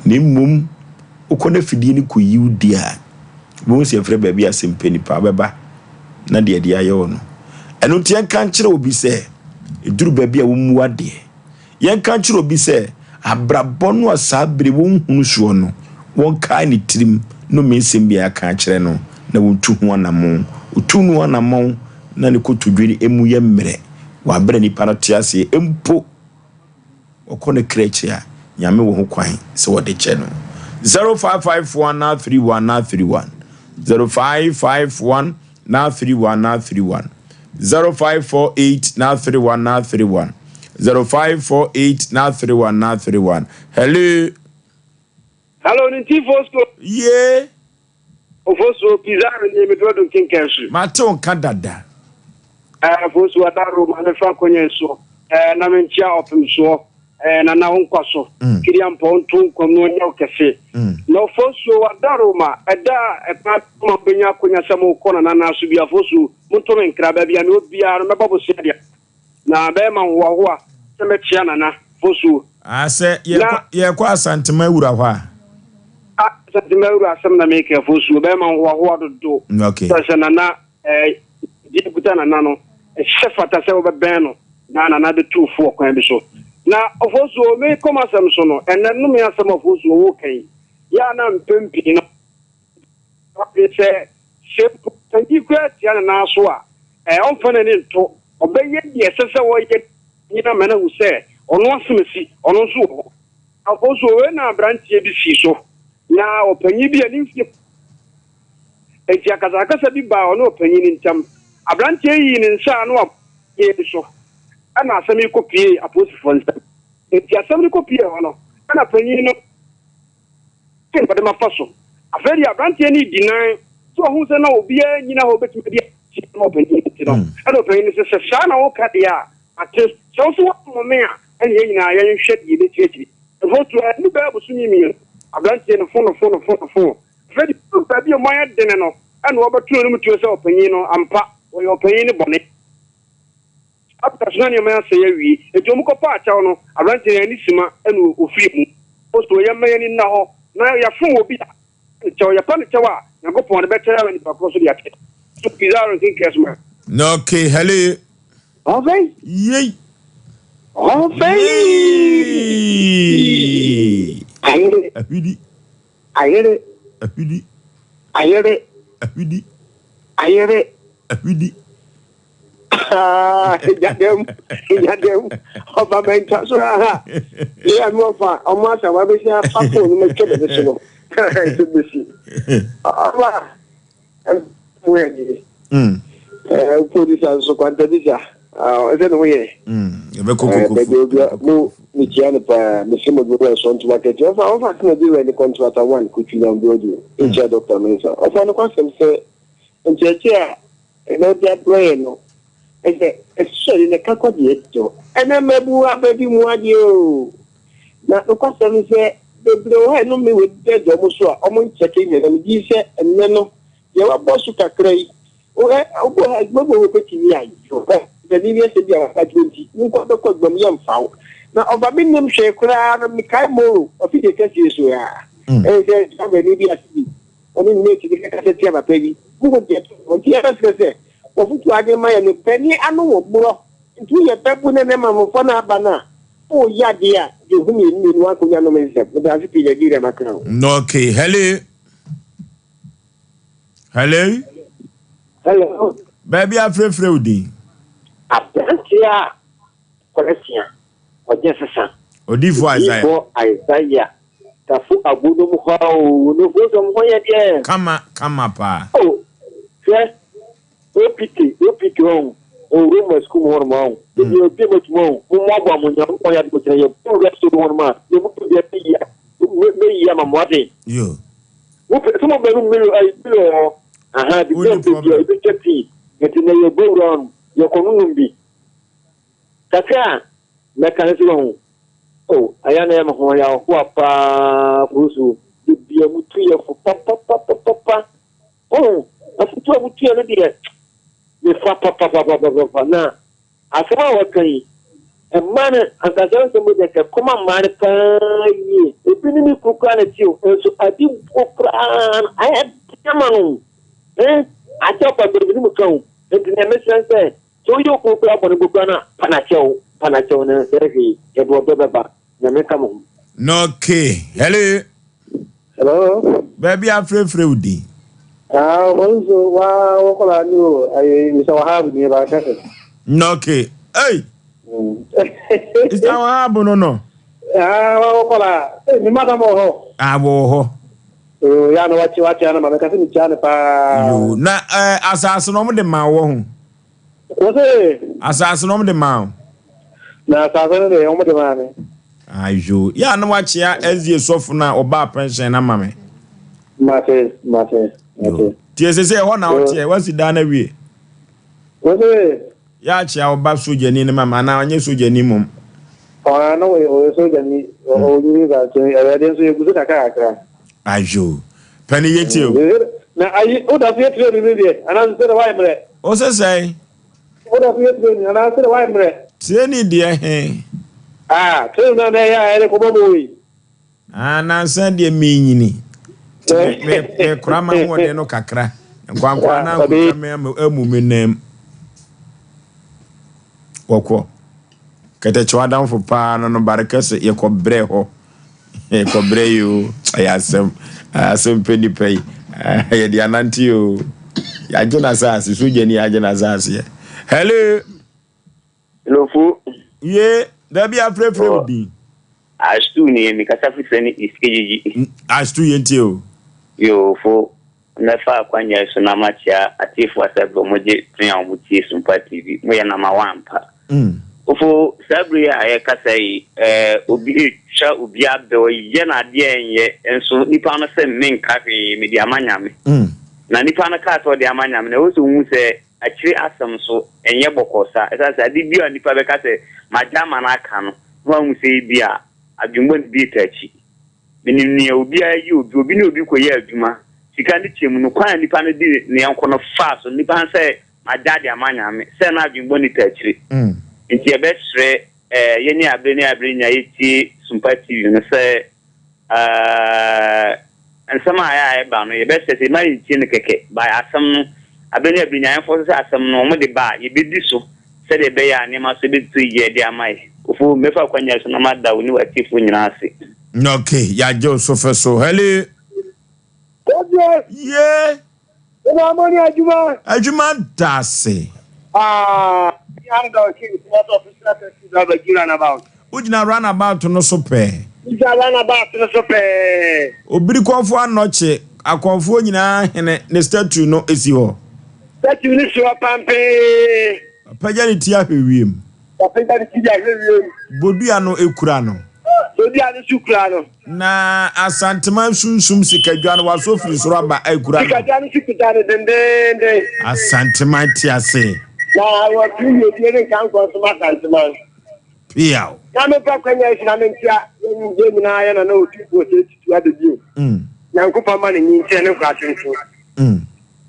Speaker 1: Na mmom wokɔ no afidie no kɔyi wo di a, wobɛhu sɛ yɛfrɛ baabi asɛmpɛ nipa wobɛba na deɛ ɛde ayɛ wo no. Ɛno nti yɛnka nkyerɛ obi sɛ ɛduru baabi a wɔmmu adeɛ. Yɛnka nkyerɛ obi sɛ abrabɔ no a saa bere wɔnhunu soɔ no, wɔnkae ne tirim nnome nsɛm bi a yɛaka akyerɛ no na wɔntu ho anammɔn. Ɔtu no anammɔn na ne kotodwe no mu yɛ mmerɛ wɔ aberɛ a nipa no te aseɛ mpo. Ɔkɔ ne kra akyi a, Nyame wɔ ho kwan sɛ ɔde kyɛ no. 0554 31 31. 0551 931 931 0548 931 931 0548 931 931 Hello.
Speaker 5: Hello, Ninti Fosco.
Speaker 1: Ye.
Speaker 5: Ofosuo Pizarro nie me duro dum kenkan su.
Speaker 1: Mate wo nka dada.
Speaker 5: Eh, Fosuo adaro ma me fa akonya nsuo. Eh, na me nkyia ɔpem soɔ. Eh, nana wo nkwa so. Mm. Kiri ampɔ nto nkwam na ɔnyɛ wo kɛse. Mm. Na Ofosuo adaro ma ɛda a ɛkwan ma bɛnya akonya sɛ mo kɔ nana nan so bi Ofosuo monto me nkra baabi a mewɔ biara no mɛbɔ bosea deɛ. Na bɛyɛ ma nhoahoa sɛ mɛkyea Nana Fosuo.
Speaker 1: Ah sɛ yɛkɔ yɛkɔ Asantema wura hɔ a.
Speaker 5: Ah Asantema wura asɛm na meka Fosuo bɛyɛ ma nhoahoa dodo.
Speaker 1: Okay.
Speaker 5: Sɛ sɛ Nana eh, deɛ kuta Nana no ɛhyɛ fata sɛ wobɛbɛn no na Nana bɛtu fo ɔkwan bi so. Na Ofosuo mekɔ m'asɛm so no ɛnɛ nnome asɛm a Ofosuo woka yi yɛ a na mpɛn pii no Ɔdwen sɛ, sɛ mpo panyin koraa tia ne nan so a, ɔmfa n'ani nto. Ɔbɛyɛ deɛ ɛsɛ sɛ ɔyɛ nyinaa ama no ahu sɛ ɔno asomasi, ɔno nso wɔ hɔ. Afei nso, wei na aberanteɛ bi sii so, na ɔpanyin bi a ne mfeɛ Enti akasakasa bi baa ɔne ɔpanyin no ntam. Aberanteɛ yi yii ne nsa a na wabɔ no so, ɛnna asɛm yi kɔpuee apolisifoɔ nsam. Enti asɛm no kɔpuee hɔ no, ɛnna panyin no. Sɛn na ɔde ma fa so? Afei deɛ aberanteɛ no redi nan sɛ ɔhu sɛ na obiara nnyina hɔ bɛtumi adi adanseɛ ama ɔpanin no nti no, ɛna ɔpanin no sɛ, sɛ saa na woka deɛ a, mate. Sɛ wo nso woammɔ me a, ɛne yɛn nyinaa yɛnhwɛ deɛ ɛbɛsi akyiri. Mfomsoɔ anni bɛyɛ bosome mmienu, aberanteɛ no fono fono fono fono. Afei deɛ ɔduru baabi a emu ayɛ dene no, ɛna ɔbɛto n'anom tuo sɛ ɔpanin no, ampa, wɔyɛ ɔpanin no bɔne. After so na nneɛma asɛe awie nti wɔn kɔ paa kyɛw no aberanteɛ no anni sima ɛna ofiri mu. So yɛmma yɛn ani nna hɔ na yɛfom obi a yɛpa no kyɛw yɛpa no kyɛw a Nyankopɔn de bɛkyɛ ama nipa korɔ so de akyɛ so Pizarro nkenkeɛ so ma.
Speaker 1: Okay, hello.
Speaker 6: Ɔfɛn.
Speaker 1: Yei.
Speaker 6: Ɔfɛn.
Speaker 1: Yei.
Speaker 6: Ayere.
Speaker 1: Ahwidi.
Speaker 6: Ayere.
Speaker 1: Ahwidi.
Speaker 6: Ayere.
Speaker 1: Ahwidi.
Speaker 6: Ayere.
Speaker 1: Ahwidi.
Speaker 6: Nyadam, nyadam, ɔba mɛnta so ha. Yɛ mi ɔfa ɔmo asa wa bɛsi afa fon no mɛtwa bɛbi so no. Ɛsɛ bɛsi. Ɔba mo yɛ deɛ. Ɛɛ producer nso kwanta bisa. Ɛsɛ ne ho yɛ.
Speaker 1: Ɛbɛkɔ koko.
Speaker 6: Bɛbi obi mo mekyia no paa mese mo dwuma ɛsɔ ntoma kɛkɛ ɔfa ɔfa sena bi wɛ ne kɔntrata one kotwi na mbrɔdu nkyia Dr. Mensah ɔfa no kwasɛm sɛ nkyerɛkyerɛ a Ɛna ɔde abrɛ yɛn no, ɛsɛ ɛsɔ yɛn ɛka kɔ deɛ ɛdɔ. Ɛna mmabu aba bi mu adeɛ oo. Na nokwasɛm ne sɛ, bebree wɔ hɔ a ɛnome wei dɛdɛ wɔn so a, wɔn nkyɛke nyɛ. Na megye di sɛ ɛnnɛ no, deɛ wabɔ so kakra yi, wo ɛ, wobɔ ha adwuma bi wɔ hɔ a wobɛtumi ayɛ. Ɛ, panin bi asɛm bi a waka akyerɛ nti, wo nko bɛkɔ adwuma mu, yɛmfa wo. Na ɔba mennim hwee koraa no, mekae Moro, afidie kɛseɛ so a, ɛyɛ sɛ driver ni bi ase bi. Ɔne ne mate bi kasa tia papa bi. Muhu deɛ ɛtoo no. Nti yɛbɛsrɛ sɛ wɔfotu adwene ma yɛn no. Panin ano wɔ borɔ. Nti woyɛ bɛbu ne ne mamfoɔ no aba no a, woyɛ adeɛ a, gye ho mmienu mmienu wankonya nom nsɛm. Medaase pii Nigeria makra o.
Speaker 1: Okay, hello. Hello.
Speaker 6: Hello.
Speaker 1: Baabi afrɛfrɛ wo din.
Speaker 6: Aberanteɛ a Kɔlɛsia, ɔgye sesa.
Speaker 1: Odiyifoɔ Isaiah.
Speaker 6: Odiyifoɔ Isaiah. Tafo agonom hɔ o, nofo sɔm ho yɛ deɛ.
Speaker 1: Kama kama paa.
Speaker 6: O, hwɛ, OPK, OPK ɔn, o Roma sukuu mu hɔnom ɔn, ebi obi mo tuma ɔn, mo mo aboa mo Nyankopɔn yɛ adom kyerɛ yɛ bɔ wura sukuu hɔnom a, yɛ mo bia meyi meyi ama mo ate.
Speaker 1: Yo.
Speaker 6: Mo pɛ sɛ mo bɛ no milo ayi milo hɔ, aha, bi bɛ mpɛ bi a ebi kyɛ pii, nti na yɛ bɔ wura hɔnom, yɛ kɔ nonom bi. Kakra a mɛka ne sɛ wahu, oh, ɛyɛ a na ɛyɛ me ho yaw paa, Kurusu, da bia mutu yɛ fo papapapapa. Wahu, afutu a mutu yɛ no deɛ, mefa papapapapapa. Na asɛm a wɔka yi, mmaa no, anka saa nsɛm yi deɛ, nka ɛkɔma mmaa no paa yie. Ebi ne ne kunu koraa na ɛte o, nso ade buo koraa no, ayɛ den ama no. Eh, akyɛw pa baabi no mu ka o. Nti nea mesrɛ ne sɛ, Sɛ woyɛ okunu koraa bɔne mpo koraa no a, pa no akyɛw, pa no akyɛw na ɛnsɛe hwee, yɛde ɔdɔ bɛba. Nyame nka mo ho.
Speaker 1: Okay, hello.
Speaker 6: Hello.
Speaker 1: Baabi afrɛfrɛ wo din.
Speaker 6: Ah, wɔn nso wa wɔkɔla ni o, ayi Mr. Wahab ni ba kɛse.
Speaker 1: Okay, hey. Mr. Wahab no no.
Speaker 6: Ah, wɔkɔla, eh, mi madam wɔ hɔ.
Speaker 1: Ah, wɔ hɔ.
Speaker 6: Oo, yɛ a na wakye wakye ana ma mɛka sɛ mekyia no paa.
Speaker 1: Yoo, na ɛɛ asase no wɔn de maa wɔ ho.
Speaker 6: Wɔ se.
Speaker 1: Asase no wɔn de maa wo.
Speaker 6: Na asase no de wɔn de maa me.
Speaker 1: Ayo, yɛ a na wakyea SDA sɔfo no a ɔbaa pension no ama me.
Speaker 6: Mate, mate, mate.
Speaker 1: Tie sese ɛhɔ na ɔteɛ, wasi dan no awie.
Speaker 6: Wɔ se.
Speaker 1: Yɛ akyea wo ba sogyani no ma me anaa ɔnyɛ sogyani mmom?
Speaker 6: Ɔɔ na ɔyɛ ɔyɛ sogyani ɔnyini saa nti Awurade nso yɛgu so kakra kakra.
Speaker 1: Ayoo. Panin yɛtie o.
Speaker 6: Na ayi woda so yɛ training no deɛ anaasɛ sɛdeɛ woayɛ mmerɛ?
Speaker 1: Wo se sɛn?
Speaker 6: Woda so yɛ training anaasɛ sɛdeɛ woayɛ mmerɛ?
Speaker 1: Training deɛ he?
Speaker 6: Ah training no a na ɛyɛ a yɛde kɔbɔ bɔɔl yi.
Speaker 1: Ah, nansa deɛ menyini. Nti me, me, mekora m'ahoɔden no kakra. Nkwankora no ankotwa me ama amu me nan mu. Wɔkɔ. Kɛtɛkyew adamfo paa no no bare kɛse yɛkɔbrɛ hɔ. Yɛkɔbrɛ yi o. Ɛyɛ asɛm. Asɛm pɛ nipa yi. Yɛde anante o. Yɛagye n'asase. Sogyani agye n'asase. Hello.
Speaker 7: Hello.
Speaker 1: Ye, dabi afrɛfrɛ wo din.
Speaker 7: Ashtu ni mi kasa fi sɛ ne East Kejiji.
Speaker 1: Ashtu yɛn tie o.
Speaker 7: Yoo fo, mɛfa akwanya yi so na makyia atiefo asɛ bere wɔn gye tene a wɔn tie Sumpa TV. Mo yɛ nama one pa. Ofo, saa bere yi a yɛkasa yi, ɛɛ obi etwa obi abɛ ɔyɛ no adeɛ ɛnyɛ nso nipa no sɛ menka hwee mede ama Nyame. Na nipa no kaa sɛ ɔde ama Nyame no ɛwɔ sɛ ohu sɛ Akyire asɛm nso, ɛnyɛ bɔkɔɔ saa. Ɛsiane sɛ ade biara a nnipa bɛka sɛ, Magya ama no aka no, na wɔahu sɛ ebia adwemmɔne bi reta akyi. Menim nea obiara yɛ obi. Obi ne obi kɔyɛ adwuma, sika no kyɛ mu no, kwan a nipa no de ne yɔnko no faa so no, nipa no sɛ, Magya de ama Nyame, sɛ na adwemmɔne ta akyire. Enti yɛbɛsrɛ yɛne abere ne abere nyinaa yɛtie Sumpa TV no sɛ, Ɛɛɛɛ nsɛm a ɛyɛ a ɛba no yɛbɛsrɛ sɛ mma yɛntie no kɛkɛ by asɛm no abere ne abere nyinaa yɛmfa so sɛ asɛm no wɔde ba a yɛbɛdi so sɛdeɛ ɛbɛyɛ a nneɛma so bɛtotɔ yie de ama yɛ. Kofi mɛfa akwanya yi so na mada wo ne w'atiefoɔ nyinaa ase.
Speaker 1: Ok, yɛagye wo so fɛ so. Hello.
Speaker 6: Kofi.
Speaker 1: Ye.
Speaker 6: Wọ́n mọ ní adwuma.
Speaker 1: Adwuma da ase.
Speaker 6: Ah,
Speaker 1: Wogyina runabout no so pɛɛ.
Speaker 6: Wogyina runabout no so pɛɛ.
Speaker 1: Obirikɔfo anɔkye, akɔmfoɔ nyinaa hene ne statue no si hɔ.
Speaker 6: Statue no si hɔ pampee.
Speaker 1: Wapagya ne ti ahwɛ wiem.
Speaker 6: Wapagya ne ti de ahwɛ wiem.
Speaker 1: Bodua no kura no.
Speaker 6: Bodua no nso kura no.
Speaker 1: Na Asanteman sunsum sikadwa no wasɔ firi soro aba akura no.
Speaker 6: Sikadwa no nso kuta no dendeenden.
Speaker 1: Asanteman te ase.
Speaker 6: Na wɔto yiedie ne nkankɔ nso ma Asanteman.
Speaker 1: Piaw.
Speaker 6: Na memfa kwanya yi so na menkyea yɛn yɛn nyinaa yɛn nana Otumfoɔ Osei Tutu Abebio. Nyankopɔn ma no nyinkyerɛ ne nkwa tenten.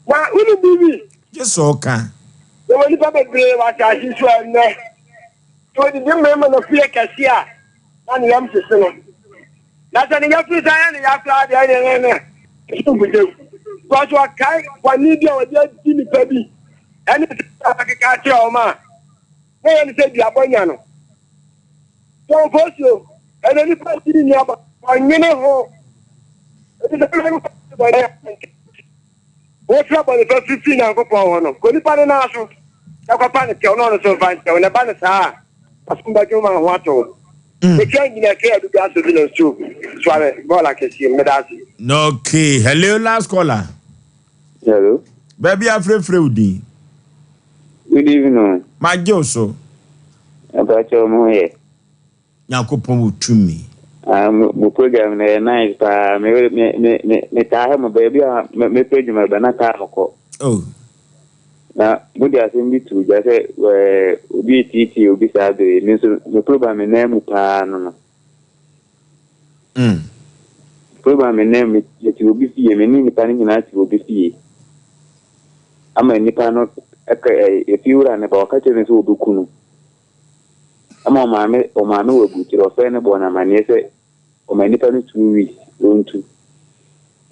Speaker 6: Na wonim biribi?
Speaker 1: Gye sɛ ɔka.
Speaker 6: Yɛwɔ nnipa bebree wɔ asase so a nnɛ, sɛ odidi mmee ma n'afu yɛ kɛse a, na ne yam hyehye no. Na sɛ ne yafunu san yɛ ne ya koraa deɛ, ɛneɛ ne ne so nkutoo. Because ɔkae bɔne bi a ɔde adi nipa bi ɛne sɛ akeka akyerɛ wɔn a, na ɛyɛ ne sɛ duabɔ nya no. So mfosuo, ɛnɛ nipa di ne nua bɔ, ɔnwene ho. Ebi sɛ bɔne a, Wofrɛ bɔne fafiri firi Nyankopɔn hɔ no, kɔ nipa no nan so na kɔpa no kyɛw na ɔno nso mfa nkyɛ wo, na ɛba no saa a, w'asom bɛdwo wo ma wo ho atɔ wo. Mekyia Engineer K. Adu Gaso bi na nsuo Suame bɔɔl akɛseɛ mu. Meda ase.
Speaker 1: Okay, hello last caller.
Speaker 7: Hello.
Speaker 1: Baabi afrɛfrɛ wo din.
Speaker 7: Good evening.
Speaker 1: Magye wo so.
Speaker 7: Abakyɛ mo ho yɛ.
Speaker 1: Nyankopɔn wɔ tumi.
Speaker 7: Ah, mo mo program no yɛ nice paa. Me me me me me taa hɛ mo baabi a me mepɛ adwuma ba na taa mo kɔ.
Speaker 1: Oh.
Speaker 7: Na mo de asɛm bi to dwa sɛ ɛɛ obi etiitii obi saa bere yi. Me nso me program me nan mu paa no no.
Speaker 1: Mm.
Speaker 7: Program me nan mu me te obi fie me ne nipa no nyinaa te obi fie. Ama nipa no ɛka ɛɛ efiewura no ba ɔka kyerɛ no sɛ obeku no. Ɛma ɔmaame ɔmaame wɔ aburukyire ɔfrɛ no bɔɔ no amaneɛ sɛ ɔma nipa no 2 weeks ɔntu.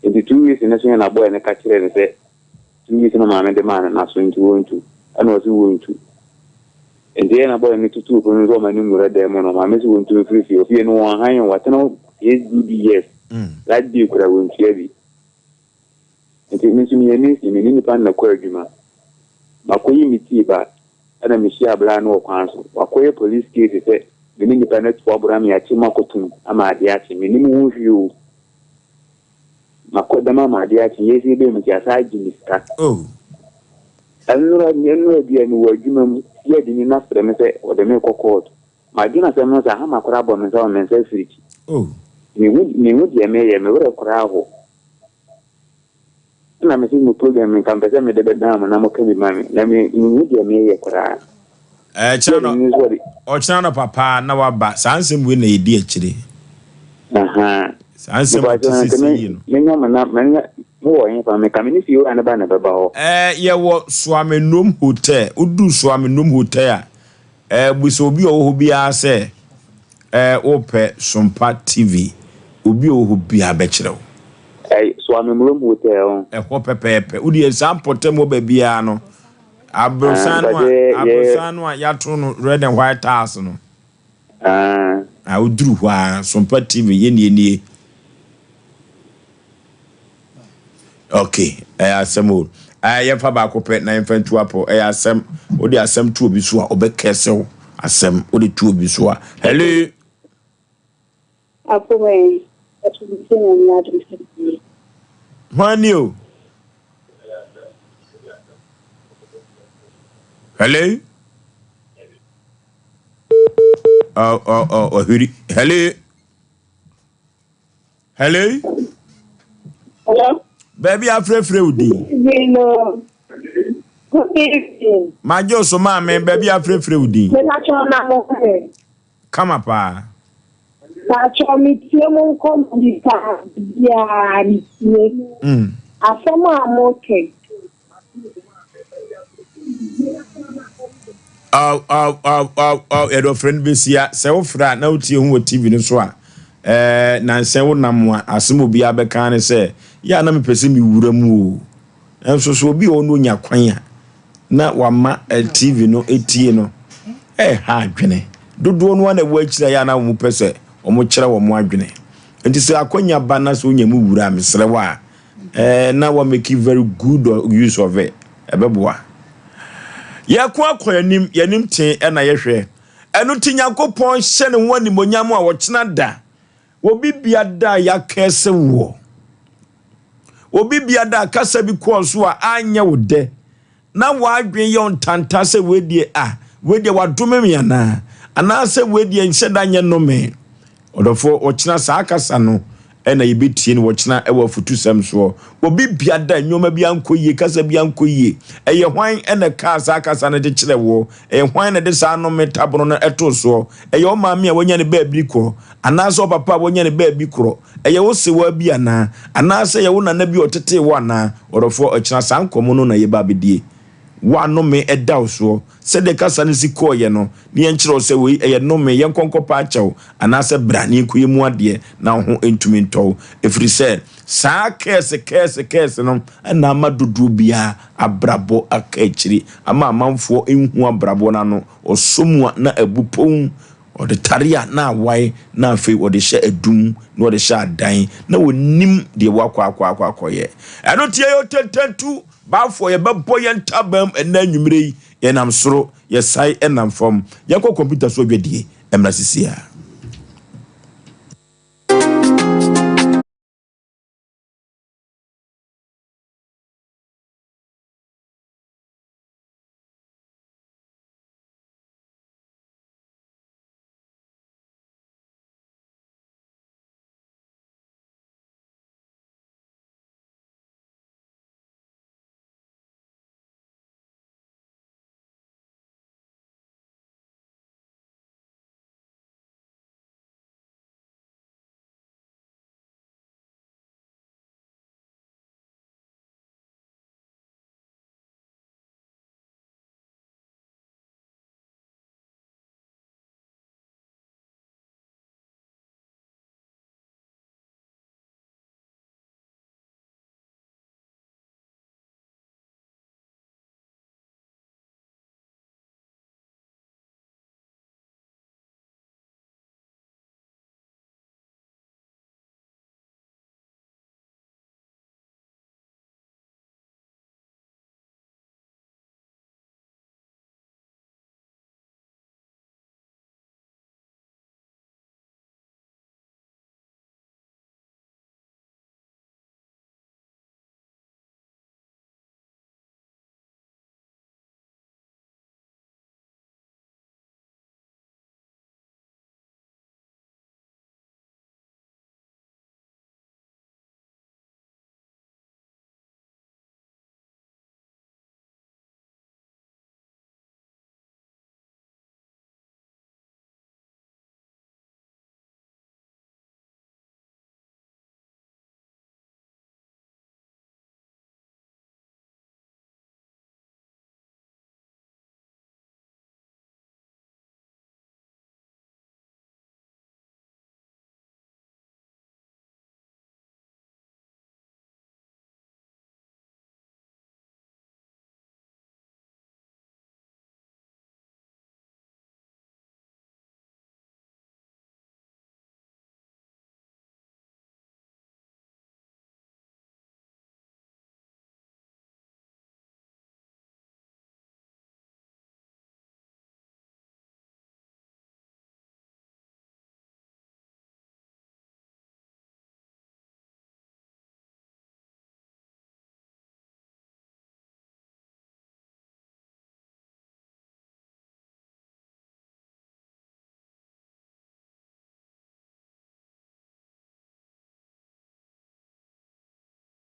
Speaker 7: Nti 2 weeks no so yɛ na boy no ka kyerɛɛ no sɛ 2 weeks no ɔmaame de maa no no aso nti ɔntu. Ɛna ɔse wɔntu. Nti yɛ na boy no tutuu pono no sɛ ɔma no nwura dan mu no ɔmaame se wɔntu mfiri fie. Ofie no wɔn han o watena hɔ 8 good years light bill koraa wɔntua bi. Nti me nso meyɛ nurse me ne nipa no na kɔ adwuma. Makɔyi me tii ba Ɛna mehyiaa braa no wɔ kwan so. Wakɔyɛ police case sɛ me ne nipa no atu aboro ama yɛakye mu akɔtom ama adeɛ akye. Mennim ho hwee o.
Speaker 6: Makɔ dɛm ama adeɛ akye, yɛsi bɛyɛ mu nti asan agye me sika.
Speaker 1: Oh.
Speaker 6: Ɛnora, ɛnora bi a mewɔ adwuma mu, yɛ de ni na frɛ me sɛ ɔde me kɔ court. Madwene asɛm no sɛ hama koraa bɔ me nsa ma me nsa afiri kyi.
Speaker 1: Oh.
Speaker 6: Mehu, mehu deɛ meyɛ, me werɛ koraa ho. Ɛna mese mo program nka mpɛ sɛ mede bɛdan mo na moka bi ma me, na me, mehu deɛ meyɛ koraa.
Speaker 1: Ɛkyena no, ɔkyena no papa na waba. Saa nsɛm wei na yɛdi akyire. Saa nsɛm a ɛte sɛ yi no.
Speaker 6: Menya mo na menya mo wɔ hefa meka me ne fie wura no ba na ɛbɛba hɔ.
Speaker 1: Ɛɛ yɛwɔ Suamenom Hotel. Wodu Suamenom Hotel a, ɛɛ bisa obi a ɔwɔ hɔ biara sɛ ɛɛ wopɛ Sompa TV. Obi a ɔwɔ hɔ biara bɛkyerɛ wo.
Speaker 6: Ɛɛ Suamenom Hotel.
Speaker 1: Ɛhɔ pɛpɛɛpɛ. Wodeɛ saa mpɔtam hɔ baabiara no. Aborosan no a aborosan no a yɛato no red and white tiles no.
Speaker 6: Ah.
Speaker 1: Ah, woduru hɔ a, Sompa TV yɛ nie nie. Okay, ɛyɛ asɛm o. Ah, yɛmfa baako pɛ na yɛmfa ntu apɔ. Ɛyɛ asɛm. Wode asɛm to obi so a, ɔbɛkɛse wo. Asɛm wode to obi so a. Hello.
Speaker 8: Apome, ɛto me sɛ Nyame adom sɛ meyɛ.
Speaker 1: Hwan ni o? Hello? Oh, oh, oh, ɔhwiri. Hello? Hello?
Speaker 8: Hello?
Speaker 1: Baabi afrɛfrɛ wo din.
Speaker 8: Good evening.
Speaker 1: Magye wo so maame, baabi afrɛfrɛ wo din.
Speaker 8: Mepakyɛw na mo ho.
Speaker 1: Kama paa.
Speaker 8: Pakyɛw me tie mo nkɔmɔ bi paa biaa me tie. Asɛm a mo kɛ.
Speaker 1: Aw aw aw aw aw yɛde ɔfrɛ no bɛsia sɛ wofrɛ a na wotie ho wɔ TV no so a ɛɛ nansɛ wonam a asɛm obiara bɛka ne sɛ yɛ a na mepɛ sɛ mewura mu o. Nanso sɛ obi wɔ hɔ na onya kwan a, na wama TV no tie no, ɛreha adwene. Dodoɔ no ara na ɛwɔ akyiri a ɛyɛ a na wɔpɛ sɛ wɔkyerɛ wɔn adwene. Nti sɛ akwanya ba na sɛ wonya mu wura a, mesrɛ wo a, eh, na wa make very good use of it. Ɛbɛboa. Yɛko akɔ anim, yɛnim tee ɛna yɛhwɛ. Ɛno nti Nyankopɔn hyɛ ne ho animonyam a ɔkyena da. Obi bia da a yɛakɛse woɔ. Obi bia da a kasa bi kɔɔ so a anyɛ wo dɛ na w'adwene yɛ wo ntanta sɛ wei deɛ ah wei deɛ wadome me anaa anaasɛ wei deɛ nhyɛ da nyɛ nnome. Ɔdɔfoɔ ɔkyena saa kasa no ɛna yɛbɛtie no ɔkyena ɛwɔ afutusɛm soɔ. Obi bia da nneɛma bi ankɔ yie kasa bi ankɔ yie ɛyɛ hwan ɛna ɛkaa saa kasa no de kyerɛ woɔ? Ɛyɛ hwan na ɛde saa nnome tabono no ɛtoo soɔ? Ɛyɛ wo maame a wanya ne baabi korɔ anaasɛ wo papa a wanya ne baabi korɔ? Ɛyɛ wo sewaa bi anaa? Anaasɛ ɛyɛ wo nana bi a ɔtetee wo anaa? Ɔdɔfoɔ, ɔkyena saa nkɔmmɔ no na yɛba abɛdie. Wo a nnome da wo soɔ, sɛdeɛ kasa no si kɔeɛ no, na yɛnkyerɛ wo sɛ wei ɛyɛ nnome, yɛnkɔ nkɔpa akyɛ wo, anaasɛ bra na yɛnkɔyɛ mu adeɛ na wo ho ntumi ntɔ wo. Ɛfiri sɛ, saa kɛɛse kɛɛse kɛɛse no na ama dodoɔ biara abrabɔ aka akyiri, ama amanfoɔ nhu abrabɔ no ano, ɔsɔ mu a na abu pon, Ɔde tare a na awae na afei ɔde hyɛ adum na ɔde hyɛ adan na ɔnim deɛ wakɔ akɔ akɔ akɔyɛ. Ɛno nti yɛyɛ otentantu baafoɔ yɛbɛbɔ yɛn ntaban mu ɛnnɛ anwummerɛ yi yɛnam soro yɛsae nam fam yɛnkɔ kɔmputa so adwadie mmra sisi a.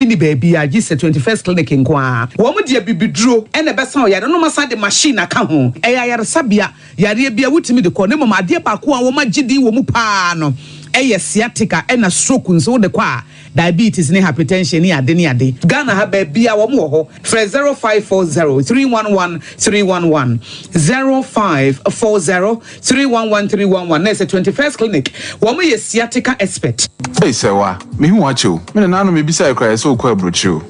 Speaker 9: nni baabiara gye sɛ 21st Clinic nko ara. Wɔn de abibiduro na ɛbɛsa wo yareɛ na wɔasan de machine aka ho. Ɛyɛ ayaresabea, yareɛ biara wotumi de kɔ na mmom adeɛ baako a wɔagye din wɔ mu pa ara no yɛ sciatica ɛna stroke nso wode kɔ a diabetes ne hypertension ne ade ne ade. Ghana ha baabiara wɔn wɔ hɔ. Frɛ 0540 311 311, 0540 311 311 na ɛsɛ 21st Clinic. Wɔn yɛ sciatica expert.
Speaker 10: Ei Sɛwa, mehu wo akyɛ o. Me nananom mebisae koraa yɛ sɛ wokɔ aburokyire o.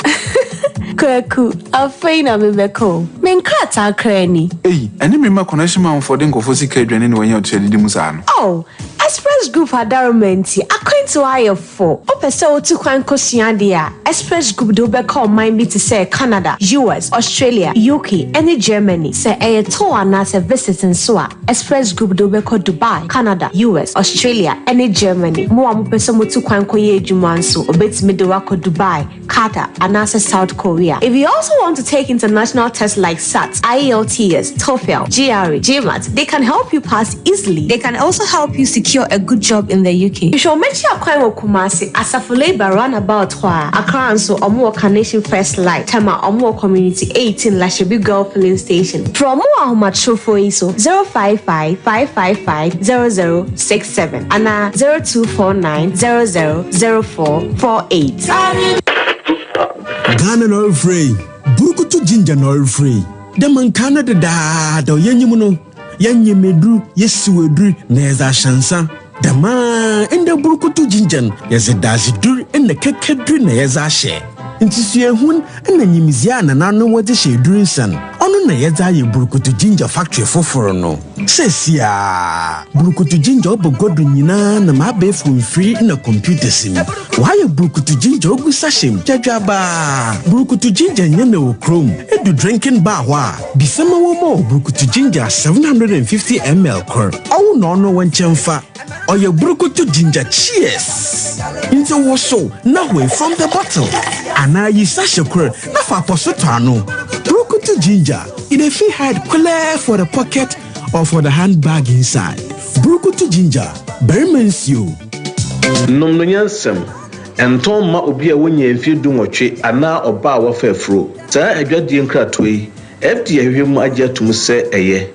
Speaker 11: Kwaku, afei na mebɛkɔ o. Me nkrataa koraa ni.
Speaker 10: Ei, ɛne me mma connection manfoɔ de nkurɔfoɔ sika adwane na wɔanya ɔtiri adidi mu saa no.
Speaker 11: Oh, Express Group adaworoma nti, akwantuo ayɛ fo. Wopɛ sɛ wotu kwan kɔsua adeɛ a, Express Group de wo bɛkɔ ɔman bi te sɛ Canada, US, Australia, UK, ne Germany. Sɛ ɛyɛ tour anaasɛ visit nso a, Express Group de wo bɛkɔ Dubai, Canada, US, Australia, ne Germany. Mo a mopɛ sɛ motu kwan kɔyɛ adwuma nso, wɔbɛtumi de wo akɔ Dubai, Qatar, anaasɛ South Korea. If you also want to take international tests like SAT, IELTS, TOEFL, GRE, GMAT, they can help you pass easily. They can also help you secure a good job in the UK. Hwehwɛ wɔn akyi akwan wɔ Kumasi, Asafo Labour roundabout hɔ a. Accra nso, wɔn wɔ Carnation First Light, Tema, wɔn wɔ Community 18, Lashibi Girl Filling Station. Frɛ wɔn wɔ ahomatrofoɔ yi so, 055 555 0067 anaa 0249 00 0448.
Speaker 12: Ghana na ɔrefrɛ yi, Burukutu Ginger na ɔrefrɛ yi. Dɛ ma nkaa no dedaada yɛnyim no, yɛnyem edur, yesiw edur na yɛdze ahyɛ nsa. Dɛm ara ndɛ Burukutu Ginger no, yɛdze dadzedur na kɛkɛdur na yɛdze ahyɛ. Ntsi suahun na nyimdzee a nananom wɔdze hyɛ edur nsa no, ɔno na yɛdze ayɛ Burukutu Ginger factory fofor no. Seseiara, Burukutu Ginger ɔba gua do nyina nam abaɛfor mfir na computers mu. Wɔayɛ Burukutu Ginger ogu sachet mu gyadwabaa. Burukutu Ginger nnyɛ na wɔ kurom. Edu drinking bar hɔ a, bisa ma wɔmma wo Burukutu Ginger 750 ml kor. Ɔwo na ɔno wo nkyɛn fa. Ɔyɛ Burukutu Ginger Cheers! Ntsi wosow na hue from the bottle anaa yi sachet kor na fa apɔso tɔ ano. Burukutu Ginger, e dey fit hide kwlɛɛ for the pocket or for the handbag inside. Burukutu Ginger, barima nsuo.
Speaker 13: Nom no nyansam. Ɛntɔn mma obi a wonyaa mfeɛ dunwɔtwe anaa ɔbaa a wafa afuro. Saa adwadie nkratoɔ yi, FDA ahwehwɛ mu agye atom sɛ ɛyɛ.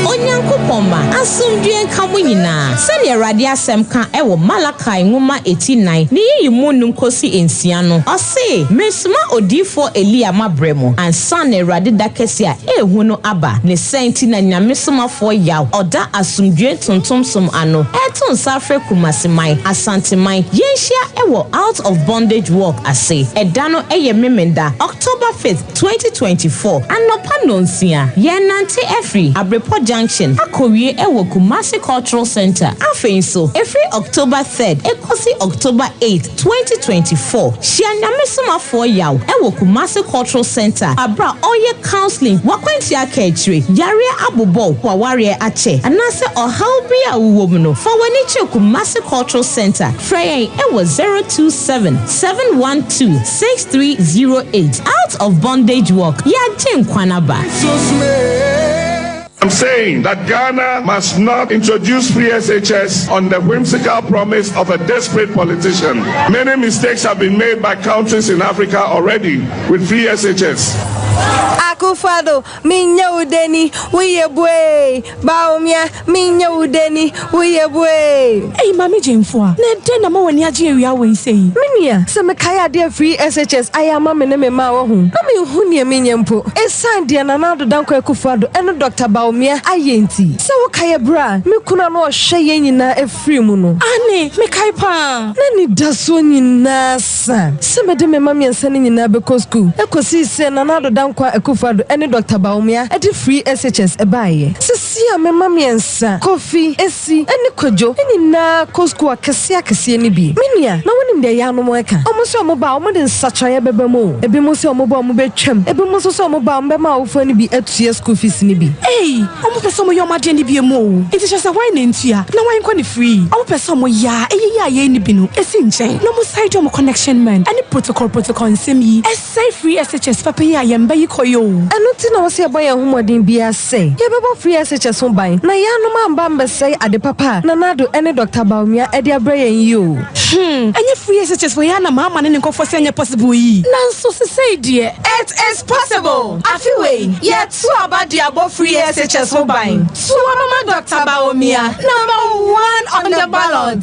Speaker 14: Onyankopɔn mma, asomdwoeɛ nka mo nyinaa. Sɛdeɛ Awurade asɛm ka wɔ Malakai nwoma eti nnan ne yiyi mu num kɔsi nsia no, ɔse, Meresoma odiyifoɔ Elia mabrɛ mo, ansa na Awurade da kɛseɛ a ɛyɛ hu no aba. Ne saa nti na Nyame somafoɔ Yaw ɔda asomdwoeɛ ntontom som ano reto nsa afrɛ Kumasi-man, Asanteman, yɛnhyia wɔ Out of Bondage Walk ase. Ɛda no yɛ Memenda, October 5th, 2024, anɔpa nnɔnsia, yɛrenante afiri Abrepɔ Junction akɔwie wɔ Kumasi Cultural Centre. Afei nso, ɛfiri October 3rd kɔsi October 8th, 2024, hyia Nyame somafoɔ Yaw wɔ Kumasi Cultural Centre aberɛ a ɔreyɛ counselling, w'akwantua aka akyire, yareɛ abobɔ wo, w'awareɛ akyɛ, anaasɛ ɔhaw bi a wowɔ mu no, fa w'ani kyerɛ Kumasi Cultural Centre. Frɛ yɛn wɔ 027 712 6308. Out of Bondage Walk, Yɛagye nkwa no aba.
Speaker 15: I'm saying that Ghana must not introduce free SHS on the whimsical promise of a desperate politician. Many mistakes have been made by countries in Africa already with free SHS.
Speaker 16: Akufo-Addo, minya wo deni, woyɛ bue. Bawumia, minya wo deni, woyɛ bue.
Speaker 17: Ei, Maame Gyamfua, na ɛdɛn na ama w'ani agye awia wei sei?
Speaker 16: Me nua, sɛ mekae adeɛ a free SHS ayɛ ama me ne me mma a wahu, na menhu nea menyɛ mpo. Esiane deɛ Nana Addo Dankwa Akufo-Addo ne Dɔkta Bawumia ayɛ nti. Sɛ wokae ɛberɛ a me kunu a na ɔhwɛ yɛn nyinaa firii mu no.
Speaker 17: Aane, mekae paa.
Speaker 16: N'anidasoɔ nyinaa sa sɛ mede me mma mmiɛnsa no nyinaa bɛkɔ sukuu kɔsii sɛ Nana Addo Dankwa Akufo-Addo ne Dɔkta Bawumia de free SHS baeɛ. Seesei a me mma mmiɛnsa, Kofi, Esi ne Kwadwo nyinaa kɔ sukuu akɛseɛ akɛseɛ no bi. Me nua, na wonim deɛ yaanom reka? Wɔn se wɔba a, wɔde nsakyeraeɛ bɛba mu o. Ebinom se wɔba a wɔbɛtwam, ebinom nso sɛ wɔba a wɔbɛma awofoɔ no bi atua sukuu fees no bi.
Speaker 17: Ei! Ɔmo pɛ sɛ ɔmo yɛ ɔmo adeɛ no biom oo, nti kyerɛ sɛ hwan na ntua na hwan nkɔ no free? Ɔmo pɛ sɛ ɔmo yɛ a eyi yɛ a yɛn nni bi no esi nkyɛn na ɔmo san de ɔmo connection man ɛne protocol protocol nsɛm yi ɛsɛe free SHS papa yi a yɛn mma yi kɔ yi oo.
Speaker 16: Ɛno nti na ɛwɔ sɛ yɛbɔ yɛn ho mmɔden biara sɛ yɛbɛbɔ free SHS. SHS ho ban na yɛanom amba ambɛsɛe ade papa a Nana Addo ne Dɔkta Bawumia de abrɛ yɛn yi o.
Speaker 17: Hmm, ɛnyɛ free SHS wei ara na maama ne ne nkurɔfoɔ sɛ ɛnyɛ possible yi?
Speaker 11: Nanso sesei deɛ. It is possible! Afe wei, yɛto aba de abɔ free SHS ho ban. To aba ma Dɔkta Bawumia, number one on the ballot.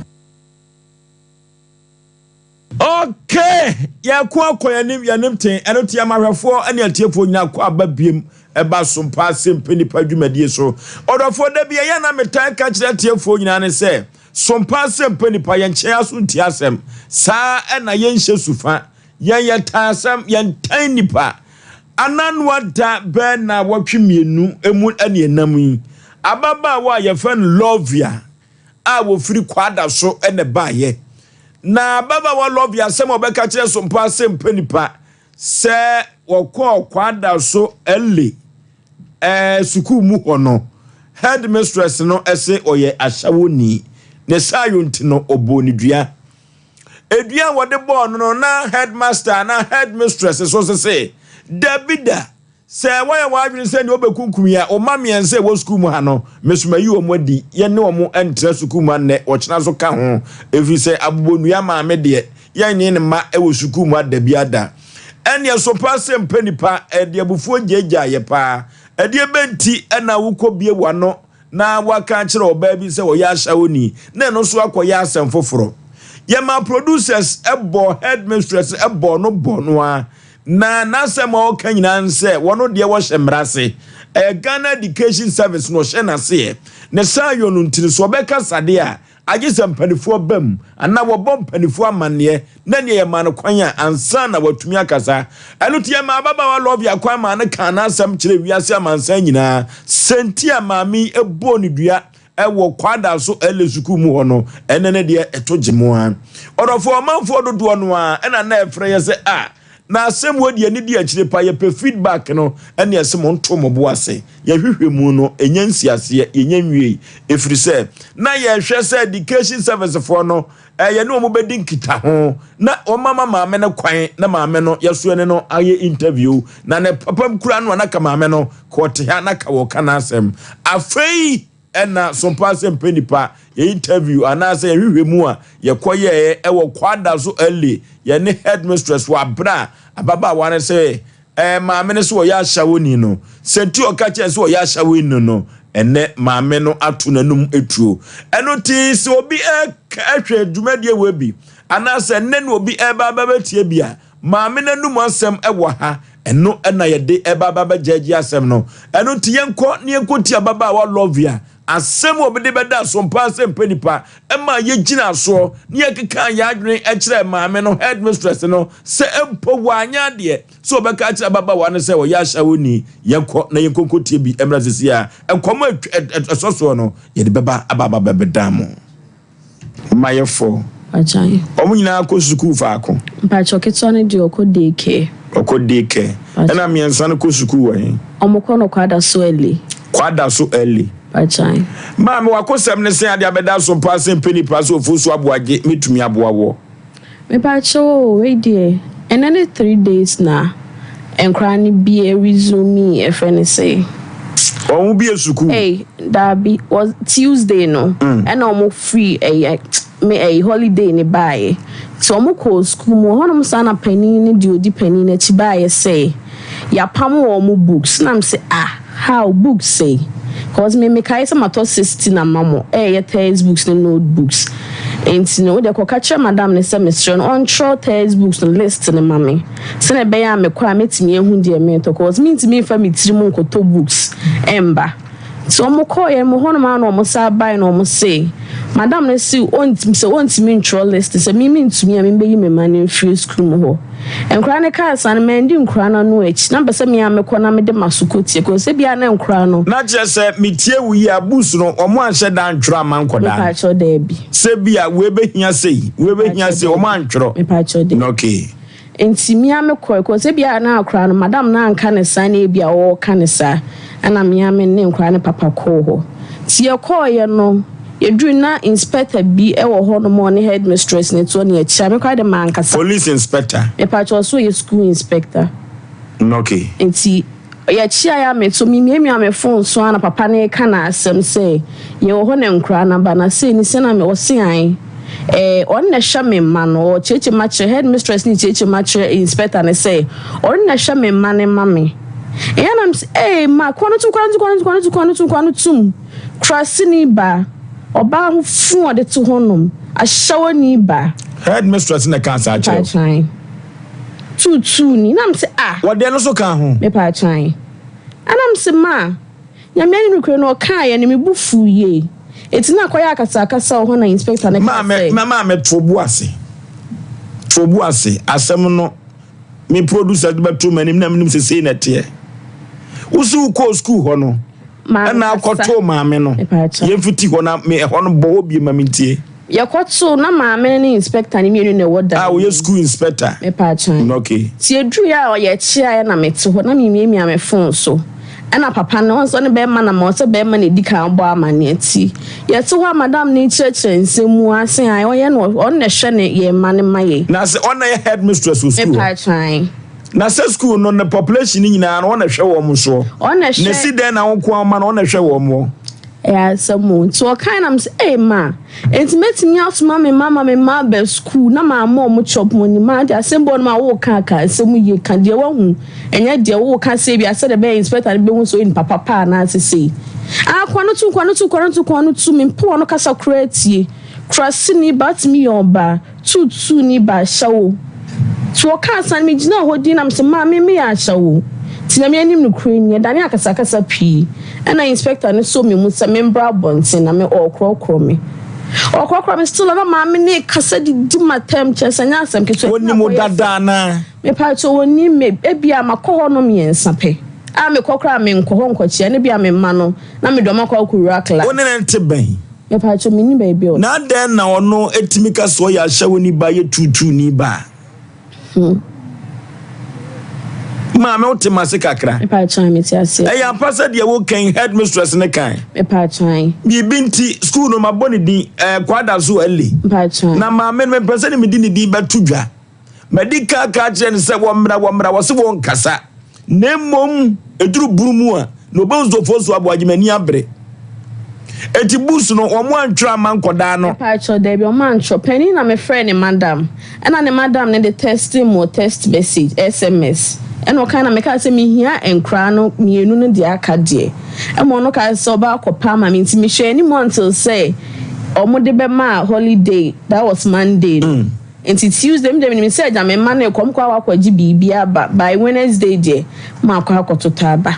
Speaker 1: Okay, yɛko akɔ yɛnim yɛnim ten ɛno te amahwɛfoɔ ne atiefoɔ nyinaa kɔ aba biem ɛba sompa asɛmpa nipa dwumadie so. Ɔdɔfoɔ da bi ɛyɛ na metaa ka kyerɛ atiefoɔ nyinaa ne sɛ sompa asɛmpa nipa yɛn kyɛn aso nti asɛm saa ɛna yɛnhyɛ sufa yɛn yɛtan asɛm yɛntan nipa ananoa da bɛɛ na wɔtwe mmienu emu ɛne ɛnam yi ababaawa a yɛfɛ no Lovia a wɔfiri Kwada so na ɛbaeɛ. Na ababaawa Lovia asɛm a ɔbɛka kyerɛ Sompa sɛ mpɛ nipa sɛ wɔkɔɔ Kwada so ɛle ɛɛ sukuu mu hɔ no, headmistress no ɛse ɔyɛ ahyɛwoni. Ne saa yɔ nti no, ɔbɔɔ ne dua. Edua a wɔde bɔɔ no no, na headmaster anaa headmistress so sese, dabi da, Sɛ woayɛ w'adwene sɛ nea wobekunkum yɛn a, wo mma mmiɛnsa a ɛwɔ sukuu mu ha no, me nso mayi wɔn adi. Yɛne wɔn ntra sukuu mu ha nnɛ, ɔkyena nso ka ho, efisɛ abobonnua maame deɛ, yɛnnye ne mma wɔ sukuu mu ha da biara da. Ɛnneɛ so paa sɛ mpɛ nnipa, ɛde abufuo gyaagyaa yɛ paa. Ɛdeɛ bɛn nti na wokɔbue w'ano na waka akyerɛ ɔbaa bi sɛ ɔyɛ ahyɛwoni na ɛno nso akɔyɛ asɛm foforɔ. Yɛmaa producers bɔɔ headmistress bɔɔ no bɔɔ no ara na n'asɛm a ɔka nyinaa ne sɛ wɔn deɛ wɔhyɛ mmara ase. Ɛyɛ Ghana Education Service na ɔhyɛ n'aseɛ. Ne saa yɔ no nti no sɛ ɔbɛkasa deɛ a agye sɛ mpanifoɔ ba mu anaa wɔbɔ mpanifoɔ amanneɛ na neɛ yɛmaa no kwan a ansa na watumi akasa. Ɛno nti yɛmaa ababaawa Lovia kwan maa no kaa n'asɛm kyerɛɛ wiase amansan nyinaa. Sɛ nti a maame yi bɔɔ no dua wɔ Kwadaso LA sukuu mu hɔ no, ɛnnɛ no deɛ ɛto gye mo ara. Ɔdɔfoɔ, ɔmanfoɔ dodoɔ no ara na na ɛfrɛ yɛ sɛ ah, na asɛm wei deɛ ani di akyire pa, yɛpɛ feedback no, ɛne ɛse mo nto mo bo ase. Yɛhwehwɛ mu no, ɛnya nsiaseɛ, yɛnya nwiei, ɛfiri sɛ na yɛhwɛ sɛ education service foɔ no, yɛne wɔn bɛdi nkitaho na wɔama maame no kwan na maame no yɛsoɛ ne no ayɛ interview na ne papam kura no a na ka maame no ka ɔte ha na ka wɔka n'asɛm. Afei ɛna sompa sɛ mpɛ nipa yɛ interview anaasɛ yɛhwehwɛ mu a yɛkɔ yɛɛ ɛwɔ kwada so early yɛne headmistress wɔ abere a ababaawa no sɛ Ɛɛ, maame no sɛ ɔyɛ ahyɛwoni no, sɛ nti ɔka kyerɛ sɛ ɔyɛ ahyɛwoni no no, ɛnɛ maame no ato n'anum tuo. Ɛno nti sɛ obi ɛhwɛ dwumadie wɔ bi, anaasɛ ɛnɛ na obi ɛba abɛtie bi a, maame no anum asɛm ɛwɔ ha, ɛno ɛna yɛde ɛba aba bɛgyagye asɛm no. Ɛno nti yɛnkɔ ne yɛnkɔti ababaawa Lovia asɛm a obi de bɛda so mpaa sɛ mpɛ nipa ɛma yɛgyina soɔ ne yɛkeka yɛn adwene ɛkyerɛ maame no headmistress no sɛ mpo wanyɛ adeɛ sɛ ɔbɛka akyerɛ ababaawa no sɛ ɔyɛ ahyɛwoni. Yɛnkɔ na yɛnkɔ nkɔtie bi mmra sisi a nkɔmmɔ a ɛsɔ soɔ no yɛde bɛba aba aba bɛdan mo. Mmayɛfoɔ.
Speaker 18: Mpakyɛw.
Speaker 1: Wɔn nyinaa kɔ sukuu faako.
Speaker 18: Mpakyɛw ketewa no deɛ ɔkɔ day care.
Speaker 1: Ɔkɔ day care.
Speaker 18: Mpakyɛw.
Speaker 1: Ɛna mmiɛnsa no kɔ sukuu wɔ he?
Speaker 18: Wɔn kɔ no Kwadaso early.
Speaker 1: Kwadaso early.
Speaker 18: Mpakyɛw.
Speaker 1: Maame wakosɛm ne sɛn ade abɛda so paa sɛ mpɛ nipa sɛ ofosu aboagye mɛtumi aboa woɔ.
Speaker 18: Mepakyɛw o wei deɛ ɛnɛ ne 3 days na nkwadaa no bie resume ɛfrɛ no sɛ.
Speaker 1: Wɔn bie sukuu.
Speaker 18: Ei daabi was Tuesday no ɛna wɔn free ɛyɛ me ɛyi holiday no baeɛ nti wɔn kɔɔ sukuu mu wɔ hɔnom saa na panin no deɛ odi panin no akyi baeɛ sɛ yapam wɔn books na me sɛ ah. How books sei? Cause me mekae sɛ matɔ 60 na ma mo ɛyɛ text books ne note books nti no wodeɛ kɔka kyerɛ madam no sɛ mesrɛ no ɔntwerɛ text books no list no ma me sɛnea ɛbɛyɛ a mekɔ a mɛtumi ahu deɛ meretɔ cause mentumi mfa me tirim nkɔtɔ books ɛmba nti wɔn kɔɔeɛ no hɔnom ara na wɔn san bae na wɔn se madam no se ɔntumi sɛ ɔntumi ntwerɛ list sɛ me mentumi a membɛyi me mma no mfiri sukuu mu hɔ. Nkwadaa no kaa saa no, mandi nkwadaa no ano akyi. Na mepɛ sɛ me ara mekɔ na mede m'aso kɔtie, cause ebia na nkwadaa no.
Speaker 1: Na kyerɛ sɛ metie wo yie a, books no, wɔn anhyɛ da antwerɛ amma nkwadaa no.
Speaker 18: Mepaakyɛw, daabi.
Speaker 1: Sɛ bi a, wei bɛhia sei, wei bɛhia sei, wɔn antwerɛ.
Speaker 18: Mepaakyɛw, daabi.
Speaker 1: Okay.
Speaker 18: Nti me ara mekɔe, cause ebia na akwadaa no, madam no anka no saa na ebia ɔreka no saa. Ɛna me ara me ne nkwadaa no papa kɔɔ hɔ. Nti yɛkɔeɛ no, yɛdurui no na inspector bi wɔ hɔnom a ɔne headmistress no te hɔ na yɛkyia. Me koraa de mankasa.
Speaker 1: Police inspector?
Speaker 18: Mepakyɛw, ɔse ɔyɛ school inspector.
Speaker 1: Okay.
Speaker 18: Nti. Yɛkyeaeɛ a meto memiamia me phone so ara na papa no reka n'asɛm sɛ yɛwɔ hɔ na nkoraa no aba na sei ne sei na me ɔse ae eh ɔno na ɛhwɛ me mma no ɔkyerɛkyerɛ mu akyerɛ headmistress no kyerɛkyerɛ mu akyerɛ inspector no sɛ ɔno na ɛhwɛ me mma no ma me ɛyɛ na mese ee ma kɔ no tum kɔ no tum kɔ no tum kɔ no tum kɔ no tum kɔ no tum kuraseni ba ɔbaa ho fuu ɔde to hɔnom ahyɛwɔni ba.
Speaker 1: Headmistress na ɛkaa saa kyerɛ wo.
Speaker 18: Tuutuu ni na mese ah.
Speaker 1: Wɔde ɛno nso kaa ho.
Speaker 18: Mepaakyɛw. Ɛna mese ma Nyame anim nokorɛ no ɔkaaeɛ no me bo fuu yie. Eti na akɔyɛ akasakasa wɔ hɔ na inspector no kaa sɛ.
Speaker 1: Maame maame to bo ase. To bo ase. Asɛm no me producer de bɛto m'anim na menim sɛ sei na ɛteɛ. Wo se wokɔɔ sukuu hɔ no. Ɛna akɔtoo maame no. Yɛmfiti hɔ na me ɛhɔ no bɔ hɔ bie ma mentie.
Speaker 18: Yɛkɔtoo na maame no ne inspector no mmienu na ɛwɔ dan
Speaker 1: mu. A ɔyɛ school inspector.
Speaker 18: Mepaakyɛw.
Speaker 1: Okay.
Speaker 18: Nti yɛduruiɛ a yɛkyeaeɛ na mete hɔ na memiamia me phone so. Ɛna papa no, ɔhu sɛ ɔne bɛrima nam a ɔsɛ bɛrima na ɛdi kan bɔ amanneɛ nti yɛte hɔ a madam no rekyerɛkyerɛ nsɛm mu ara sɛ ae ɔyɛ no ɔno na ɛhwɛ ne yɛn mma no ma yɛn.
Speaker 1: Na sɛ ɔno na ɛyɛ headmistress wɔ school hɔ.
Speaker 18: Mepaakyɛw.
Speaker 1: Na sɛ school no ne population no nyinaa no ɔno na ɛhwɛ wɔn soɔ.
Speaker 18: Ɔno na ɛhwɛ.
Speaker 1: Na ɛsi dɛn na wo nko ara wo mma no ɔno na ɛhwɛ wɔn wɔ.
Speaker 18: Ɛyɛ asɛm o. Nti ɔkae na mese ei ma, enti mɛtumi asoma me mma ma me mma aba sukuu na mamma ɔmo chop money? Ma deɛ asɛm bi wɔ hɔ nom a woka a ka asɛm yie, ka deɛ woahu, ɛnyɛ deɛ woka sɛ ebia sɛdeɛ ɛbɛyɛ inspector no bɛhu sɛ woyɛ nipa papa anaasɛ sei. Ah kɔ no to, kɔ no to, kɔ no to, kɔ no to, mempɛ ɔno kasa koraa tie. Kuraseni ba tumi yɛ ɔbaa. Tuutuu ni ba ahyɛwo. Nti wɔkaa saa no megyinaa hɔ dinn na mese maame meyɛ ahyɛwo nti Nyame anim nokorɛ ni ɛdanee akasakasa pii ɛna inspector no sɔɔ me mu sɛ membra abɔnten na me ɔɔkorɔkorɔ me ɔɔkorɔkorɔ me still a na maame no rekasa didi m'atɛm kyerɛ sɛ ɛnyɛ asɛm ketewa
Speaker 1: Wɔnim wo dada anaa?
Speaker 18: Mepakyɛw wɔnnim me ebia makɔ hɔ nom mmiɛnsa pɛ a mekɔ koraa a menkɔ hɔ nkɔkyea na ebia me mma no na mede wɔn akɔ akɔwura class.
Speaker 1: Wo ne no te bɛn?
Speaker 18: Mepakyɛw menni baabi a ɔte.
Speaker 1: Na adɛn na ɔno tumi ka sɛ ɔyɛ ahyɛwoni ba yɛ tuutuuni ba?
Speaker 18: Hmm.
Speaker 1: Maame wote m'ase kakra?
Speaker 18: Mepakyɛw mete aseɛ.
Speaker 1: Ɛyɛ ampa sɛ deɛ woka yi headmistress no kae?
Speaker 18: Mepakyɛw.
Speaker 1: Biribi nti school no mabɔ ne din ɛɛ Kwadaso Ellie.
Speaker 18: Mepakyɛw.
Speaker 1: Na maame no mepɛ sɛ ne mede ne din bɛto dwa. Madi kan aka akyerɛ no sɛ wɔmmra, wɔmmra, wɔse wɔnkasa, na mmom ɛduru bunu mu a, na wɔbɛhu sɛ Ofosu Aboagye m'ani abere. Enti books no, wɔn antwerɛ amma nkɔdaa no.
Speaker 18: Mepakyɛw, dabi, wɔn antwerɛ. Panin na mefrɛɛ ne madam, ɛna ne madam no de texting mu text message, SMS, ɛna ɔkae na mekaa sɛ mehia nkoraa no mmienu no deɛ aka deɛ, ɛma ɔno kaa sɛ ɔbɛ akɔpɛ ama me, nti mehwɛɛ anim until sɛ wɔn de bɛmaa holiday, that was Monday no. Nti Tuesday me deɛ menim sɛ agya me mma no rekɔ mekɔ akɔ akɔgye biribi aba by Wednesday deɛ makɔ akɔtotɔ aba.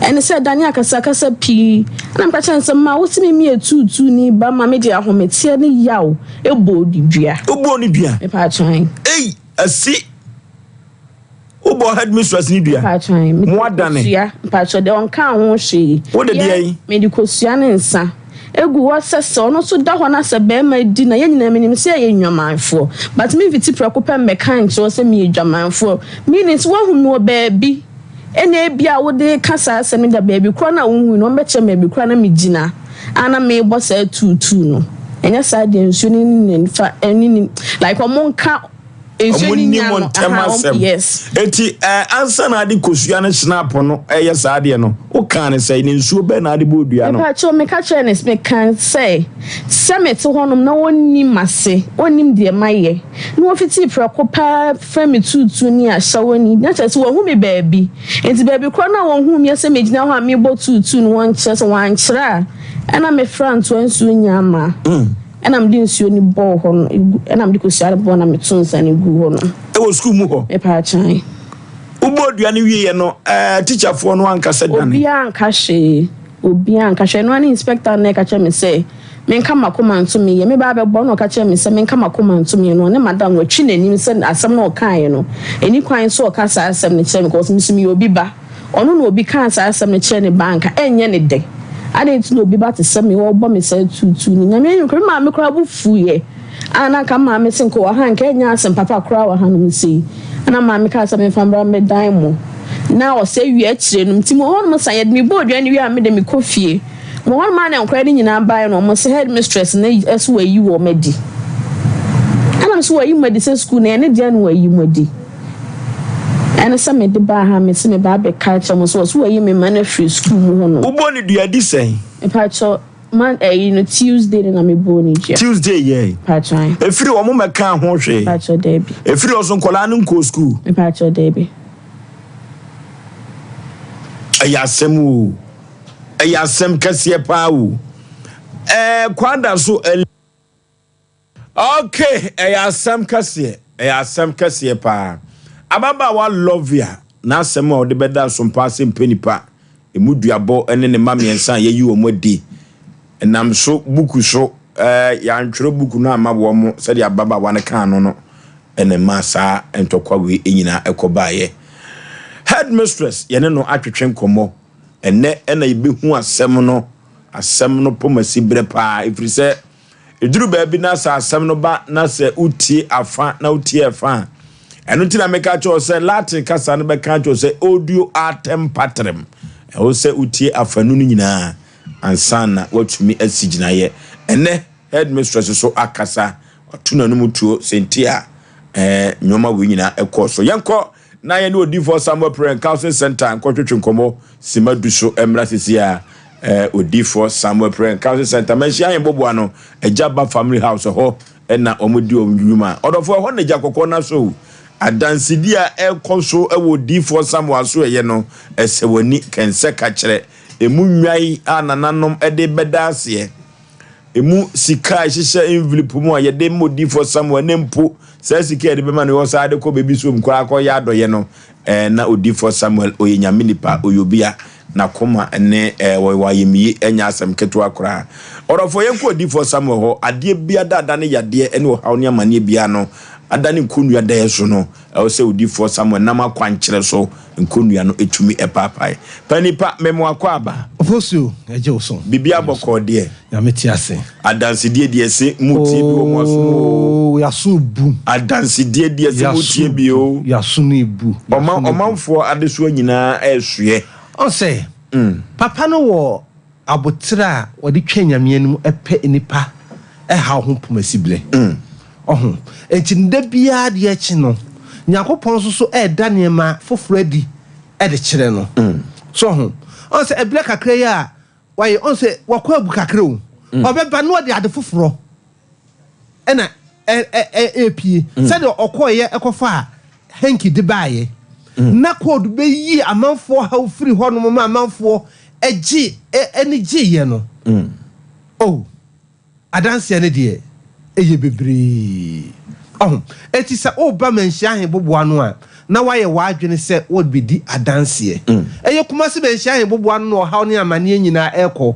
Speaker 18: Ɛne sɛ ɛdane akasakasa pii ɛna meka kyerɛ no sɛ ma wo se me meyɛ tuutuuni ba ma mede ahometeɛ ne yaw bɔɔ ne dua.
Speaker 1: Wobɔɔ ne dua?
Speaker 18: Mepaakyɛw.
Speaker 1: Ei asi. Wobɔ headmistress ne dua.
Speaker 18: Mpakyɛw,
Speaker 1: Mo adane.
Speaker 18: Kosua, mpakyɛw deɛ ɔnkaa ho hwee.
Speaker 1: Wo de deɛ yi?
Speaker 18: Mede kosua ne nsa egu hɔ sɛ sɛ ɔno nso da hɔ na sɛ bɛrima di na yɛn nyinaa menim sɛ yɛyɛ nnwamanfoɔ but me mfiti prɛko pɛ mmɛka nkyerɛ wo sɛ meyɛ dwamanfoɔ meaning sɛ woahu me wɔ baabi ɛna ebia wode reka saa asɛm no da baabi korɔ no a wohui no wɔbɛkyerɛ me baabi korɔ a na megyina a na merebɔ saa tuutuu no ɛnyɛ saa deɛ nsuo no ne ne fa ɛne ne like wɔn nka
Speaker 1: Nsuo ni nya no aha wɔn yes. Eti ɛɛ ansa na ade kosua ne snap no ɛyɛ saa adeɛ no wo kaa ne sɛ ne nsuo bɛn na ade bɔ dua no.
Speaker 18: Mepa kyɛw meka kyerɛ ne meka sɛ sɛ mete hɔnom na ɔnnim m'ase ɔnnim deɛ mayɛ na ɔfitii prɛko paa frɛ me tuutuu ni ahyɛwani na kyerɛ sɛ wahu me baabi nti baabi korɔ no a wɔhuu me sɛ megyina hɔ a mebɔ tuutuu no wɔnkyerɛ sɛ wɔankyerɛ a ɛna mefra ntoa nsuo nyaa maa. Ɛna mede nsuo no bɔɔ hɔ no gu ɛna mede kosua no bɔɔ na meto nsa no guu hɔ no.
Speaker 1: Ɛwɔ sukuu mu hɔ?
Speaker 18: Mepaakyɛw.
Speaker 1: Wobɔɔ dua no wieɛ no ɛɛ tikyafoɔ no anka sɛ dane?
Speaker 18: Obiara anka hwee, obiara anka hwee. Ɛno ara ne inspector no na ɛka kyerɛ me sɛ menka m'akoma nto me yam. Me ba abɛbɔ na ɔka kyerɛ me sɛ menka m'akoma nto me yam no, ɔne madam no watwi n'anim sɛ asɛm no a ɔkaeɛ no, ɛnni kwan sɛ ɔka saa asɛm no kyerɛ me because me nso meyɛ obi ba. Ɔno na obi kaa saa asɛm no kyerɛɛ ne ba a, anka ɛnyɛ no dɛ. Adɛn nti na obi ba te sɛ me, ɔrebɔ me saa tuutuu no? Nyame anim koraa, me maame koraa bo fuiɛ a na anka me maame se nka wɔ ha a, anka ɛnyɛ asɛm papa koraa wɔ hanom sei. Ɛna maame kaa sɛ memfa mmra mmɛdan mo. Na ɔsɛ wie akyire no, nti mewɔ hɔnom sa, yɛde me bɔɔ dua no wie a, me de mekɔ fie. Mewɔ hɔnom a na nkwadaa no nyinaa baeɛ na wɔn se headmistress no se wayi wɔn adi. Ɛna me se wayi mo adi sɛ sukuu no ɛyɛ ne dea na wayi mo adi. Ɛne sɛ mede baa ha mese meba abɛka akyerɛ mo sɛ wɔse wɔayi me mma no afiri sukuu mu hɔ nom.
Speaker 1: Wobɔ no dua di sɛn?
Speaker 18: Mepakyɛw, man ɛyi no Tuesday no na mebɔɔ no dua.
Speaker 1: Tuesday yɛɛ?
Speaker 18: Mepakyɛw ae.
Speaker 1: Ɛfiri hɔ mo mmɛkaa ho hwee?
Speaker 18: Mepakyɛw daabi.
Speaker 1: Ɛfiri hɔ nso nkwadaa no nkɔɔ sukuu?
Speaker 18: Mepakyɛw daabi.
Speaker 1: Ɛyɛ asɛm oo. Ɛyɛ asɛm kɛseɛ paa oo. Ɛɛ Kwada so. Ok ɛyɛ asɛm kɛseɛ ɛyɛ asɛm kɛseɛ paa ababaawa Lovia n'asɛm a ɔde bɛda asompa ase mpɛ nipa emu duabɔ ne ne mma mmiɛnsa a yɛayi wɔn adi nam so buku so ɛɛ yɛantwerɛ buku no amma wɔn sɛdeɛ ababaawa no kaa no no ɛna ɛmaa saa ntɔkwa wei nyinaa ɛkɔ baeɛ headmistress yɛne no atwetwe nkɔmmɔ ɛnɛ ɛna yɛbɛhu asɛm no asɛm no pɔmasi berɛ paa ɛfiri sɛ Ɛduru baabi na sɛ asɛm no ba na sɛ wotie afa na wotie ɛfa a, ɛno nti na meka kyerɛ wo sɛ Latin kasa no bɛka akyerɛ wo sɛ audio artem patrem. Ɛwɔ sɛ wotie afanu no nyinaa ansa na woatumi asi gyinaeɛ. Ɛnnɛ headmistress so akasa, wato n'anom tuo sɛ nti a ɛɛ nneɛma wei nyinaa ɛkɔɔ so. Yɛnkɔ na yɛne odiyifoɔ Samuel Prɛn Counseling Center nkɔtwetwe nkɔmmɔ sima du so mmra sisi a eh, odiyifoɔ Samuel Prɛn Counseling Center manhyia yɛn boboa no agya ba family house ɛhɔ ɛna wɔn di wɔn dwuma ɔdɔfoɔ ɛhɔ na agya kɔkɔɔ no aso adansedi a ɛkɔ so ɛwɔ odiyifoɔ Samuel aso ɛyɛ no ɛsɛ w'ani kɛnsɛ kakyerɛ emu nnwan a nananom ɛde bɛda aseɛ Emu sika a ɛhyehyɛ envelope mu a yɛde ma odiyifoɔ Samuel ne mpo saa sika a yɛde bɛma no ɔsan de kɔ baabi som koraa kɔyɛ adɔyɛ no, eh, na odiyifoɔ Samuel ɔyɛ nyame nipa, ɔyɛ obi a n'akoma ne eh, wɔwɔ ayamye, ɛnyɛ asɛm ketewa koraa. Ɔdɔfoɔ, yɛnkɔ odiyifoɔ Samuel hɔ, adeɛ biara da adane yadeɛ ne ɔhaw ne amaneɛ biara no adane nkonnua da yɛ so no, ɛwɔ sɛ odiyifoɔ Samuel nam akwankyerɛ so nkonnua no tumi paapae. Panipa, mema wo akwaaba.
Speaker 19: Ofosuo, yɛgye wo so.
Speaker 1: Biribiara bɔkɔɔ deɛ.
Speaker 19: Nyame te ase.
Speaker 1: Adansedie deɛ se mo tie bi wɔ mo aso mu oo.
Speaker 19: Oo, yaso bu.
Speaker 1: Adansedie deɛ se mo tie bi oo.
Speaker 19: Yaso no ebu.
Speaker 1: Ɔma ɔmanfoɔ adesoa nyinaa ɛresoɛ.
Speaker 19: Ɔn sɛ, papa no wɔ Aboterɛ a wɔde twɛn Nyame anim pɛ nnipa haw ho pomasiberɛ. Ɔho? Enti no da biara adeɛ kye no, Nyankopɔn nso so reda nneɛma foforɔ adi de kyerɛ no. So ɔho? Ɔhu sɛ ɛberɛ kakra yi a wayɛ, ɔhu sɛ wakɔ abu kakra o, ɔbɛba na ɔde ade foforɔ ɛna ɛrepue. Sɛdeɛ ɔkɔeɛ kɔfaa hanky de baeɛ, na code bɛyi amanfoɔ haw firi hɔnom ma amanfoɔ gye ani gyeeɛ no. Oh, adanseɛ no deɛ, ɛyɛ bebree. Ɔho, enti sɛ woreba Manhyia Aheboboa ano a, na woayɛ w'adwene sɛ worebɛdi adanseɛ. Ɛyɛ Kumasi Manhyia Aheboboa ano na ɔhaw ne amaneɛ nyinaa ɛrekɔ.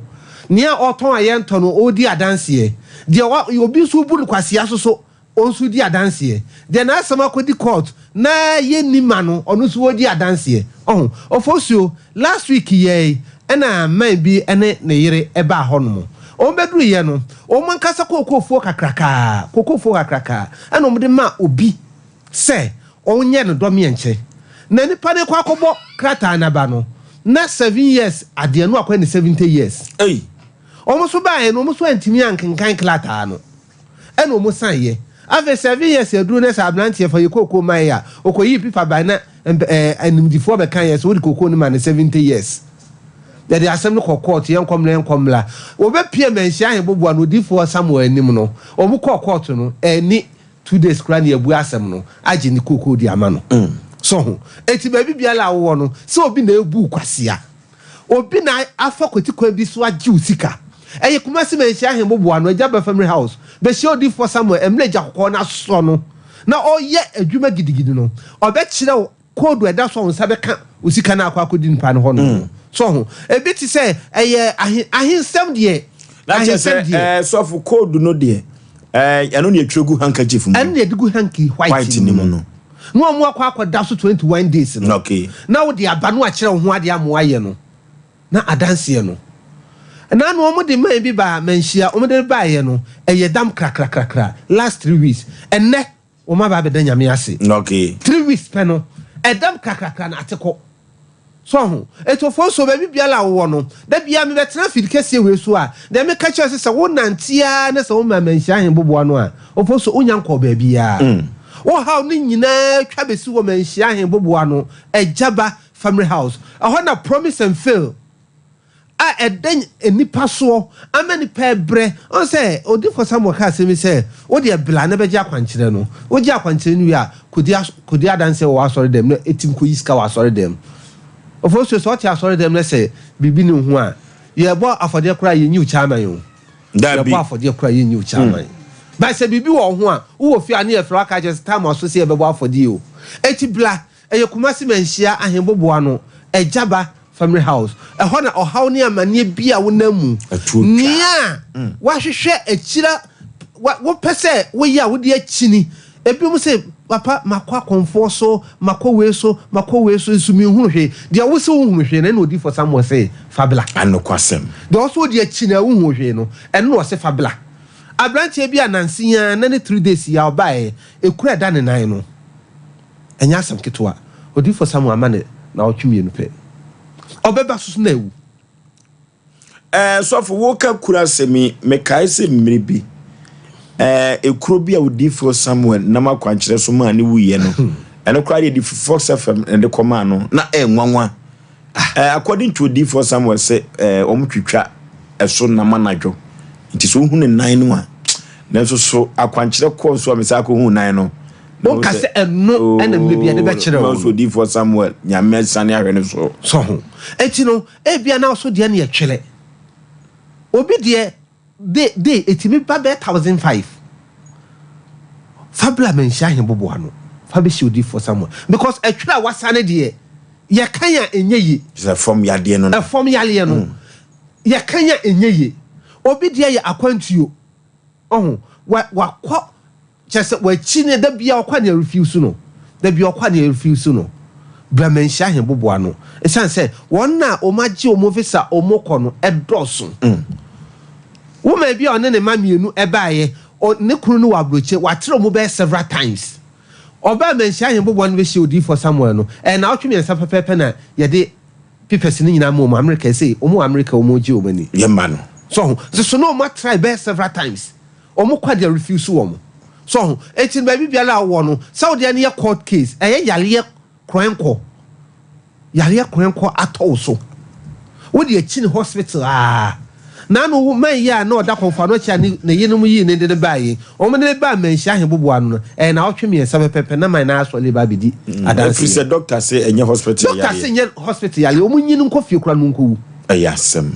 Speaker 19: Nea ɔtɔn a yɛntɔ no, ɔredi adanseɛ. Deɛ wa, obi nso rebu no kwasea nso so, ɔno nso redi adanseɛ. Deɛ n'asɛm akɔdi court na yɛnni ma no, ɔno nso ɔredi adanseɛ. Ɔho, Ofosuo, last week yɛi ɛna man bi ne ne yere baa hɔnom. Wɔn bɛduruiɛ no, wɔn ankasa kookoofuo kakrakaa, kookoofuo kakrakaa ɛna wɔde maa obi sɛ ɔnyɛ no dɔmeɛnkyɛ. Na nipa no rekɔ akɔbɔ krataa no aba no, na seven years adeɛ no akɔyɛ no 70 years.
Speaker 1: Ei!
Speaker 19: Wɔn nso baeɛ no, wɔn nso antumi ankenkan krataa no, ɛna wɔn saneeɛ. Afei 7 years aduru na sɛ aberanteɛ fa yɛ kookoo ma yɛ a, ɔkɔyii pipa bae na mp ɛɛ animdifoɔ bɛkaeɛ sɛ wode kookoo no ma no 70 years. Yɛde asɛm no kɔ kɔɔto, yɛnkɔ mmra yɛnkɔ mmra. Wɔbɛpie Manhyia Aheboboa no odiyifoɔ Samuel anim no, wɔn kɔɔ kɔɔto no, anni 2 days koraa na yɛabua asɛm no agye ne kookoo de ama no. So ho? Enti baabi biara a wowɔ no, sɛ obi na ebu wo kwasea, obi na afa kwati kwan bi so agye wo sika. Ɛyɛ Kumasi Manhyia Ahemboboa no, Agya Ba Family House, bɛhyia Odiyifoɔ Samuel mmerɛ Agya Kɔkɔɔ no asɔ no na ɔreyɛ adwuma gidigidi no, ɔbɛkyerɛ wo Koodu a ɛda so a wo nsa bɛka wo sika no akɔ akɔdi nipa no hɔ no no. So ho? Ebi te sɛ ɛyɛ ahe, ahensɛm deɛ.
Speaker 1: Na kyerɛ sɛ
Speaker 19: Ahensɛm deɛ.
Speaker 1: ɛɛ sɔfo koodu no deɛ ɛɛ ɛno na yɛtwerɛ gu handkerchief mu.
Speaker 19: Ɛno na yɛde gu hanky white
Speaker 1: White
Speaker 19: no
Speaker 1: no
Speaker 19: mu
Speaker 1: mu
Speaker 19: no.
Speaker 1: no.
Speaker 19: Na wɔn akɔ akɔda so 21 days no.
Speaker 1: Okay.
Speaker 19: Na wode aba no akyerɛ wo ho adeɛ ama wɔayɛ no. Na adanseɛ no. Ɛna no wɔn de man bi baa manhyia, wɔn de baeɛ no, ɛyɛ dam krakrakrakra last 3 weeks. Ɛnnɛ Wɔn aba abɛda Nyame ase.
Speaker 1: Okay.
Speaker 19: 3 weeks pɛ no, ɛdam kakrakra na ate kɔ. So ho? Etofoɔ nso, baabi biara a wowɔ no, da biara mebɛtena afiri kɛseɛ wei so a, deɛ meka kyerɛ wo sɛ, sɛ wonante ara na sɛ woma manhyia ahenboboa no a, ofoɔ nso, wonnya nkɔɔ baabiara. Wo haw no nyinaa twa bɛsi wɔ Manhyia Ahenboboa ano, Agyaba Family House. Ɛhɔ na Promise and Fail a ɛda nnipa soɔ ama nnipa rebrɛ. Ɔhu sɛ Odiyifoɔ Samuel kaa asɛm yi sɛ, Wo deɛ bra na bɛgye akwankyerɛ no. Wogye akwankyerɛ no wie a, kɔdi as kɔdi adanseɛ wɔ w'asɔredɛm na ɛtim kɔyi sika wɔ asɔredɛm. Ofosuo, sɛ wote asɔredɛm na sɛ biribi nni wo ho a, yɛrebɔ afɔdeɛ koraa a, yɛnyi wo kyɛ aman o.
Speaker 1: Dabi.
Speaker 19: Yɛbɔ afɔdeɛ koraa a, yɛnyi wo kyɛ aman. But sɛ biribi wɔ wo ho a, wowɔ fie a ne yɛfrɛ wo aka akyerɛ sɛ time aso sɛ yɛbɛbɔ afɔdeɛ o. Enti bra Ɛyɛ Kumasi Manhyia Ahenboboano, Agyaba Family House. Ɛhɔ na ɔhaw ne amanneɛ bi a wonam mu, nea woahwehwɛ akyira, wopɛ sɛ woyɛ a wode akyini. Ebinom se, Papa, makɔ akɔmfoɔ so, makɔ wei so, makɔ wei so, nso menhunu hwee. Deɛ wose wonhunu hwee no, ɛnna Odiyifoɔ Samuel se, Fa bra.
Speaker 1: Anokwasɛm.
Speaker 19: Deɛ ɔse wode akyini a wonhuu hwee no, ɛno na ɔse fa bra. Aberanteɛ bi a nanse yi ara, nnɛ ne 3 days yi a ɔbaeɛ, ekuro a ɛda ne nan no, Ɛnyɛ asɛm ketewa. Odiyifo Samuel ama no naawɔtwe mmienu pɛ. Ɔbɛba so so na awu.
Speaker 1: Ɛɛ, sɔfo, woka kuro asɛm yi, mekae sɛ mmere bi, ɛɛ, ekuro bi a odiyifoɔ Samuel nam akwankyerɛ so maa ne wuiɛ no, ɛno koraa deɛ de Fox FM na ɛde kɔmaa no, na ɛyɛ nwanwa. Eh, according to odiyifoɔ Samuel sɛ eh, wɔn twitwa ɛso nam anadwo nti sɛ wohu ne nan no a nanso so akwankyerɛ kɔɔ so a mesan akɔhu nan no.
Speaker 19: Wonka sɛ ɛno ɛna mmerɛ bi ɛde bɛkyerɛ wo
Speaker 1: no. Odiyifoɔ Samuel nyame asane ahwɛ no so.
Speaker 19: Sɔ ho. Enti no ebia na so deɛ no yɛ twerɛ. Obi deɛ De de etumi ba bɛyɛ 1005. Fa bra manhyia ahembobo ano. Fa bɛhyia odiyifoɔ Samuel. Because ɛtwerɛ a wasane deɛ, yɛkan a ɛnyɛ ye.
Speaker 1: Sɛ fam yadeɛ no no.
Speaker 19: Ɛfam yareɛ no. Yɛkan a ɛnyɛ ye. Obi deɛ yɛ akwantuo. Ɔho, wa wakɔ Kyerɛ sɛ wakyi no da biara ɔkɔ a nea refuse no, da biara ɔkɔ a nea refuse no. Bra manhyia ahembobo ano. Esiane sɛ wɔn a wɔagye wɔn visa a wɔkɔ no dɔɔso. Woman bi a ɔne ne mma mmienu baeɛ, ne kunu no wɔ aburokyire, wakyerɛ wɔn bɛyɛ several times. Ɔbaa manhyia ahembobo ano bɛhyia odiyifoɔ Samuel no, ɛyɛ naawɔtwe mmiɛnsa pɛpɛɛpɛ na yɛde papers no nyinaa ma wɔn. America, ɛsei wɔn wɔ America wɔn regye wɔn ani.
Speaker 1: Yɛn mma no.
Speaker 19: So ho, nso na wɔn atry bɛyɛ several times. Wɔn kɔ deɛ refuse wɔn. So ho? Enti no baabi biara a wowɔ no, sɛ wo deɛ no yɛ court case, ɛyɛ yareɛ korɛnkɔ. Yareɛ korɛnkɔ atɔ wo so. Wo deɛ kyini hospital aa. Naano wo man yi a na ɔda kɔmfoano akyi a ne ne yerenom yii ne de no baeɛ yi, wɔn de no baa Manhyia Aheboboa ano no, ɛyɛ naawɔtwe mmiɛnsa pɛpɛpɛ na man no asɔre reba abɛdi adanseɛ.
Speaker 1: Ɛfiri sɛ doctor se ɛnyɛ hospital yareɛ.
Speaker 19: Doctor se nyɛ hospital yareɛ, wɔn nyi no nkɔ fie koraa na ɔnkɔwu.
Speaker 1: Ɛyɛ asɛm.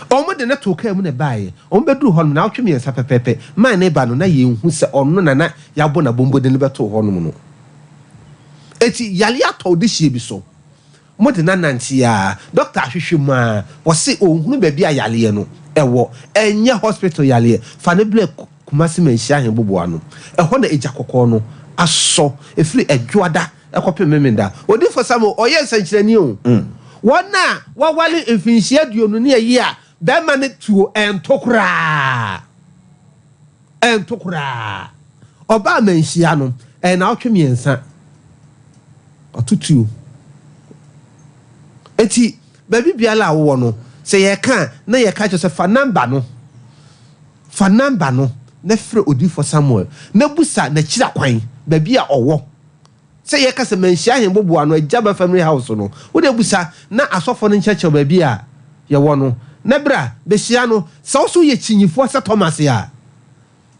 Speaker 19: Wɔn de no too kaa mu na ɛbaeɛ. Wɔbɛduruu hɔnom, naawɔtwe mmiɛnsa pɛpɛɛpɛ, man no reba no, na yɛnhu sɛ ɔno na na yɛabɔ n'abɔmmɔden no bɛtoo hɔnom no. Enti yareɛ atɔ wo dehyeɛ bi so. Mode no anante ara, dɔkta ahwehwɛ mu ara, wɔse ɔnhunu baabi a yareɛ no wɔ. Ɛnyɛ hospital yareɛ. Fa no brɛ Kumasi Manhyia Ahemboboa no. Ɛhɔ na egya kɔkɔɔ no asɔ. Ɛfiri Ɛdwoada kɔpem Memenda. Odiyifoɔ Samuel, ɔyɛɛ nsɛnkyerɛnneɛ o. Wɔn a wɔaware mfinhyia aduonu ne ayi a Bɛrima no tuo ɛnto koraa. Ɛnto koraa. Ɔbaa manhyia no, ɛyɛ naawɔtwe mmiɛnsa. Ɔto tuo. Eti baabi biara a wowɔ no, sɛ yɛka a, na yɛka kyerɛ sɛ fa namba no. Fa namba no na frɛ Odiyifoɔ Samuel na busa n'akyiri akwan, baabi a ɔwɔ. Sɛ yɛka sɛ Manhyia Ahemboboa no Agyaba Family House no, wo deɛ bisa na asɔfoɔ no nkyerɛkyerɛ wo baabi a yɛwɔ no, na bra bɛhyia no. Sɛ wo nso woyɛ kyinyifoɔ sɛ Thomas a,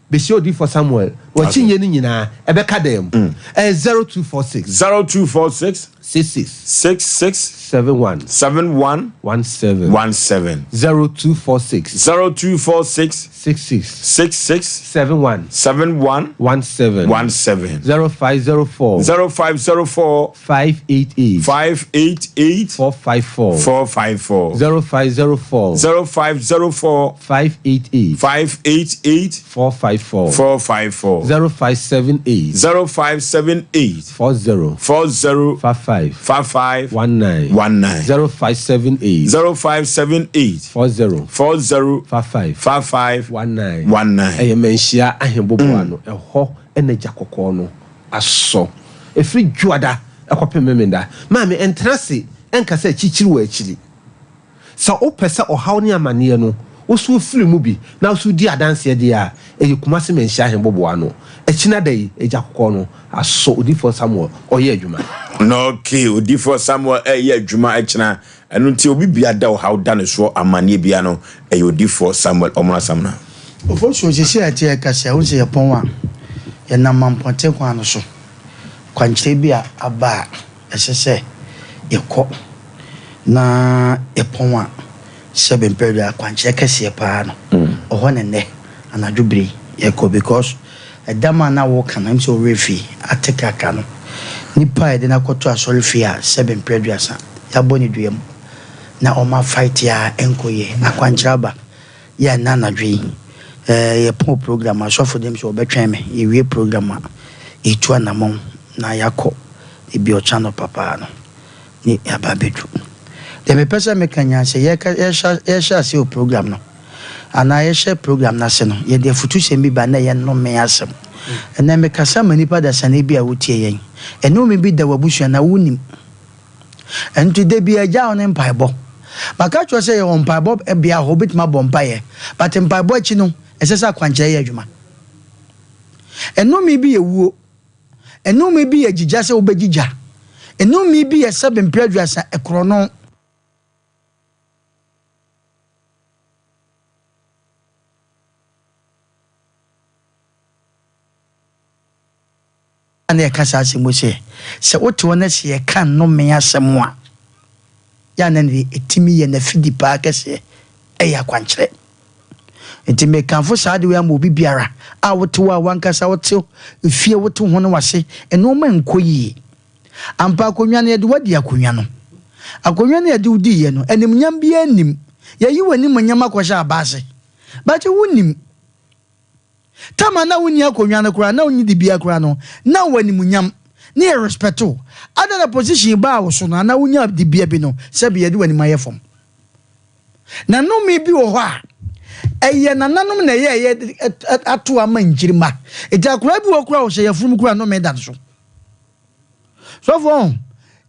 Speaker 19: bɛhyia Odiyifoɔ Samuel, na w'akyinnyeɛ no nyinaa, ɛbɛka dan mu. Ɛyɛ 0246.
Speaker 1: 0246.
Speaker 19: 66.
Speaker 1: 66.
Speaker 19: 71.
Speaker 1: 71.
Speaker 19: 17.
Speaker 1: 17.
Speaker 19: 0246.
Speaker 1: 0246.
Speaker 19: 66.
Speaker 1: 66.
Speaker 19: 71.
Speaker 1: 71.
Speaker 19: 17.
Speaker 1: 17.
Speaker 19: 0504.
Speaker 1: 0504.
Speaker 19: 588.
Speaker 1: 588.
Speaker 19: 454.
Speaker 1: 454.
Speaker 19: 0504.
Speaker 1: 0504.
Speaker 19: 588.
Speaker 1: 588.
Speaker 19: 454.
Speaker 1: 454.
Speaker 19: 0578.
Speaker 1: 0578.
Speaker 19: 40.
Speaker 1: 40.
Speaker 19: 55.
Speaker 1: 55.
Speaker 19: 19.
Speaker 1: 19.
Speaker 19: 0578.
Speaker 1: 0578.
Speaker 19: 40.
Speaker 1: 40.
Speaker 19: 55.
Speaker 1: 55.
Speaker 19: 19.
Speaker 1: 19.
Speaker 19: Ɛyɛ Manhyia Ahemboboa no, ɛhɔ na gya kɔkɔɔ no asɔ. Ɛfiri Dwoada kɔpem Memenda. Maame, ntena ase nka sɛ akyirikyiri wɔ akyiri. Sɛ wopɛ sɛ ɔhaw ne amaneɛ no, Wo so wofiri mu bi na wo so wodi adanseɛ deɛ a, ɛyɛ Kumasi Manhyia Ahemboboa ano. Akyina da yi, Agya Kɔkɔɔ no asɔ Odiyifoɔ Samuel, ɔyɛ adwuma.
Speaker 1: Na okay, Odiyifoɔ Samuel ɛreyɛ adwuma akyina, ɛno nti obi bia da ɔhaw da ne soɔ amaneɛ bia no, ɛyɛ Odiyifoɔ Samuel ɔmono Asamena.
Speaker 2: Ofosuo, Seesei a yɛte yɛkasa yi, wohu sɛ yɛpɔn a, yɛnam Mampɔnten kwan no so. Kwankyerɛ bi a aba a ɛsɛ sɛ yɛkɔ na yɛpɔn a, sɛbe mpɛ do akwankyerɛ kɛseɛ paa no, ɔhɔ na nnɛ anadwo bere yi yɛkɔ because ɛdam a na woka no, ɛm sɛ wo werɛ fi ate kakra no, nipa a yɛde no akɔto asɔrefie a sɛbe mpɛ aduasa yɛabɔ no dua mu na ɔma fight a ɛnkɔ yie, akwankyerɛ aba. Yɛ nnɛ anadwo yi eh, yɛpɔn program a, sɔfo de me sɛ ɔbɛtwɛn me, yɛwie program a, yɛtu anamɔn na yɛakɔ ebi ɔkyena anɔpa paa no, ne yɛaba abɛdu. Deɛ mepɛ sɛ meka nyinaa sɛ yɛka yɛhyɛ yɛhyɛ aseɛ wɔ program no anaa yɛhyɛ program no ase no, yɛde afutusɛm bi ba na ɛyɛ nnome asɛm. Ɛnnɛ mekasa ma nnipa dasani bi a wotie yɛn. Nnome bi da w'abusua na wonnim. Ɛno da biara gyaa wo ne mpaebɔ. Maka akyerɛ wo sɛ yɛwɔ mpaebɔ bea hɔ wobɛtumi abɔ mpaeɛ but mpaebɔ akyi no ɛsɛ sɛ akwankyerɛ yɛ adwuma. Nnome bi yɛ wuo, nnome bi yɛ gyigya sɛ wobɛgyigya, nnome bi yɛ sɛbe mprɛ aduasa ɛkorɔno. Na yɛka saa asɛm yi sɛ, sɛ wote hɔ na sɛ yɛka nnome asɛm a, yɛ a na ne ɛtumi yɛ n'afidi paa kɛseɛ, ɛyɛ akwankyerɛ. Nti mekamfo saa ade wei ama obi biara a wote hɔ a wankasa wote fie wote ho ne wase, nneɛma nkɔ yie. Ampa akonnwa no yɛde wadi akonnwa no. Akonnwa no yɛde wodiiɛ no, animuonyam biara nnim. Yɛyi w'animuonyam akɔhyɛ aba ase. But wonnim. Tam a na wonni akonnwa no koraa, na wonni dibea koraa no, na wowɔ animuonyam, na yɛ respect wo. Adɛn na position baa wo so no anaa wonyaa dibea bi no, sɛbe yɛde w'anim ayɛ fam? Na nnome bi wɔ hɔ a, ɛyɛ nananom na ɛyɛɛyɛ ato ama nkyirimma. Nti akwadaa bi wɔ hɔ koraa a ɔhyɛ yafunum koraa a nnome da no so. Sɔfo, ɔho,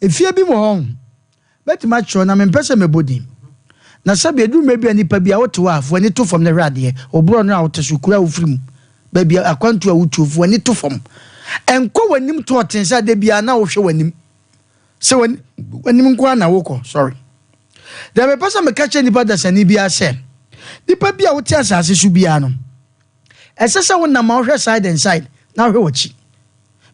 Speaker 2: efie bi wɔ hɔ, ɔho, Mɛtumi akyerɛw, na mempɛ sɛ mɛbɔ din. Na sɛbe ɛduru mmerɛ bi a nnipa bi a wote hɔ a, fa w'ani to fam na hwɛ adeɛ, wo borɔno a wote so, kuro a wofiri mu, baabi a akwantuo a wotuo, fa w'ani to fam. Nkɔ w'anim tɔɔten sɛ da biara na wohwɛ w'anim, sɛ w'anim nko ara na wokɔ. Sorry. Deɛ mepɛ sɛ meka kyerɛ nnipa dasani biara sɛ, nipa bi a wote asase so biara no, ɛsɛ sɛ wonam a wohwɛ side and side na wohwɛ w'akyi.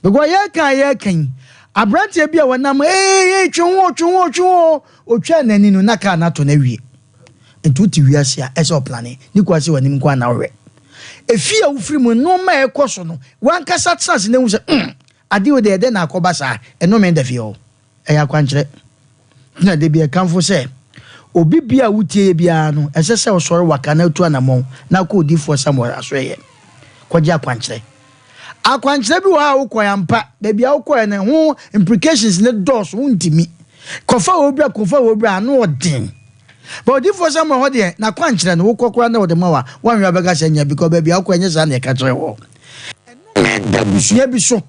Speaker 2: Because yɛreka a yɛreka yi, aberanteɛ bi a wɔnam ee ee twe ho twe ho twe ho otwaa n'ani no na kaa no ato no awie. Nti wote wiase a ɛsɛ ɔplane ne kura sɛ w'anim nko ara na wohwɛ. Efie a wofiri mu nneɛma a ɛkɔ so no w'ankasa tena ase na ehu sɛ mm adeɛ wei deɛ ɛdɛn na akɔba saa ɛnome da fie hɔ. Ɛyɛ akwankyerɛ. Nti na da bi ɛkamfo sɛ obi biara a wotie yɛ biara no ɛsɛ sɛ ɔsɔre waka na atu anamɔn na akɔ odiyifoɔ Samuel asoɛeɛ kɔgye akwankyerɛ. Akwankyerɛ bi wɔ hɔ a wokɔe ampa, baabi a wokɔe no ɛho implications no dɔɔso, wontumi. Kɔfa wɔ bra, kɔfa wɔ bra, ano ɔden. But odiyifoɔ Samuel hɔ deɛ, n'akwankyerɛ no, wokɔ koraa na wɔde ma wo a, woanhwɛ a wobɛka sɛ nyɛ because baabi a wokɔe nyɛ saa na yɛka kyerɛɛ wo. Ɛno da abusua bi so.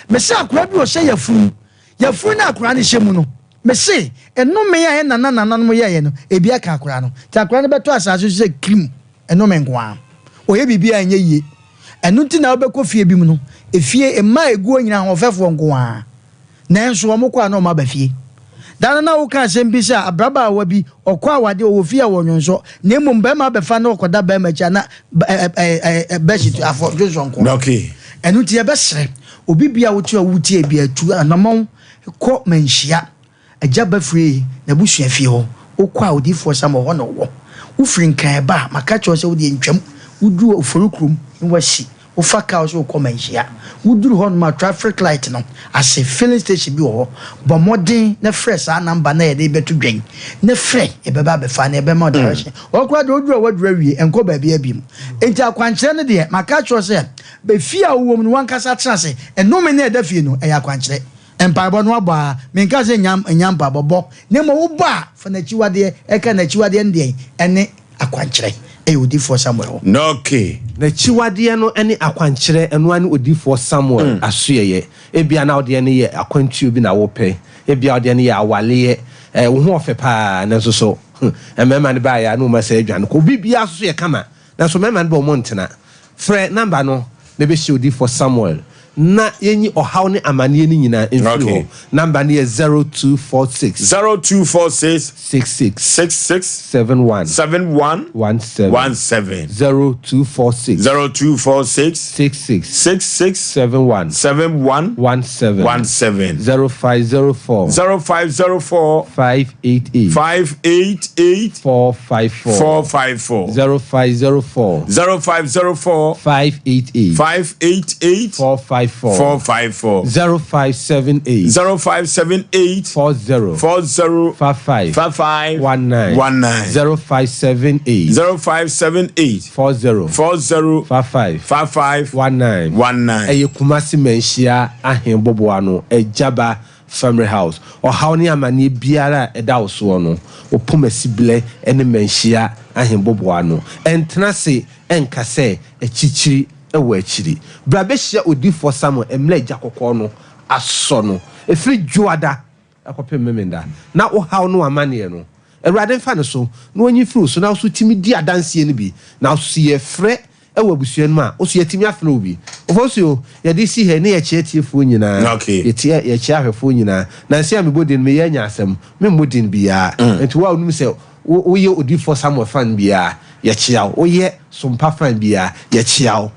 Speaker 2: Mese akwadaa bi ɔhyɛ yafunu, yafunu no a akwadaa no hyɛ mu no, mese nnome a yɛn nana nananom yɛeɛ no, ebi aka akwadaa no. Nti akwadaa no bɛtɔ asase so sɛ kirim, nnome nko ara. Ɔyɛ biribi a ɛnyɛ yie. Ɛno nti na wobɛkɔ fie bi mu no, efie, mmaa a egu hɔ nyinaa ahoɔfɛfoɔ nko ara. Nanso wɔkɔ a na wɔaba fie. Da no na woka asɛm bi sɛ abrabaawa bi, ɔkɔ awadeɛ, ɔwɔ fie a wɔnwonsɔ, na mmom barima abɛfa na ɔkɔda barima akyi a na bedsheet afɔ dwonsɔ nko ara. Ɛno nti yɛbɛsrɛ obi biara a wote a wotie biara, tu anamɔn kɔ manhyia. Agya ba firi n'abusua fie hɔ, wokɔ a odiyifoɔ Samuel hɔ na ɔwɔ. Wofiri Nkran ba a, maka akyerɛ wo sɛ wodeɛ ntwam. Woduru Ofori kurom na woasi, wofa kaa wo sɛ wokɔ Manhyia. Woduru hɔnom a, traffic light no ase, filling station bi wɔ hɔ. Bɔ mmɔden na frɛ saa number no a yɛde rebɛto dwa yi, na frɛ, yɛbɛba abɛfa na yɛbɛma wo direction. Hɔ koraa deɛ woduru a woaduru awie, ɛnkɔ baabiara bio. Enti akwankyerɛ no deɛ, maka akyerɛ wo sɛ, efie a wowɔ mu no, w'ankasa tena ase. Nnome no a ɛda fie no, ɛyɛ akwankyerɛ. Mpaebɔ no abɔ a, menka sɛ nya nya mpaebɔ bɔ, na mmom wobɔ a, fa n'akyiwadeɛ ɛka n'akyiwadeɛ no deɛn? Ɛne akwankyerɛ. Ɛyɛ odiyifoɔ Samuel hɔ.
Speaker 1: Noke.
Speaker 19: N'akyiwadeɛ no ne akwankyerɛ, ɛno ara ne odiyifoɔ Samuel asoɛeɛ. Ebia na wo deɛ no yɛ akwantuo bi na wopɛ, ebia wo deɛ no yɛ awaleɛ, wo ho ɔfɛ paa, nanso so. Mmarima no baeɛ a na wɔn asɛ adwane kɔ. Obi biara nso so yɛ kama. Nanso mmarima no bɛ wɔn ntena. Frɛ number no na bɛhyia odiyifoɔ Samuel na yɛnyi ɔhaw ne amaneɛ no nyinaa mfiri hɔ. Number no yɛ 0246.
Speaker 1: 0246.
Speaker 19: 66.
Speaker 1: 66.
Speaker 19: 71.
Speaker 1: 71.
Speaker 19: 17.
Speaker 1: 17.
Speaker 19: 0246.
Speaker 1: 0246.
Speaker 19: 66.
Speaker 1: 66.
Speaker 19: 71.
Speaker 1: 71.
Speaker 19: 17.
Speaker 1: 17.
Speaker 19: 0504.
Speaker 1: 0504.
Speaker 19: 588.
Speaker 1: 588.
Speaker 19: 454.
Speaker 1: 454.
Speaker 19: 0504.
Speaker 1: 0504.
Speaker 19: 588.
Speaker 1: 588.
Speaker 19: 454.
Speaker 1: 454.
Speaker 19: 0578.
Speaker 1: 0578.
Speaker 19: 40.
Speaker 1: 40.
Speaker 19: 55.
Speaker 1: 55.
Speaker 19: 19.
Speaker 1: 19.
Speaker 19: 0578.
Speaker 1: 0578.
Speaker 19: 40.
Speaker 1: 40.
Speaker 19: 55.
Speaker 1: 55.
Speaker 19: 19.
Speaker 1: 19.
Speaker 19: Ɛyɛ Kumasi Manhyia Ahenboboano, Agyaba Family House. Ɔhaw ne amaneɛ biara a ɛda wo soɔ no, wo pomasiblɛ ne Manhyia Ahenboboano. Ɛntena ase nka sɛ akyirikyiri wɔ akyiri. Bra bɛhyia Odiyifoɔ Samuel mmerɛ a gya kɔkɔɔ no asɔ no. Ɛfiri Dwoada kɔpem Memenda. Na wo haw ne w'amaneɛ no, Awurade mfa no so na ɔnyi mfiri wo so na wo nso tumi di adanseɛ no bi. Na wo nso yɛfrɛ wɔ abusua no mu a, wo nso yɛatumi afrɛ wo bi. Ofosuo, yɛde si ha yi na yɛkyea atiefoɔ nyinaa, yɛtie, yɛkyea ahwɛfoɔ nyinaa. Nansa yi a mebɔ din no, meyɛ anya asɛm, memmɔ din biara. Nti wo a wonim sɛ wo, woyɛ Odiyifoɔ Samuel fan biara, yɛkyea wo. Woyɛ Sompa fan biara, yɛkyea wo.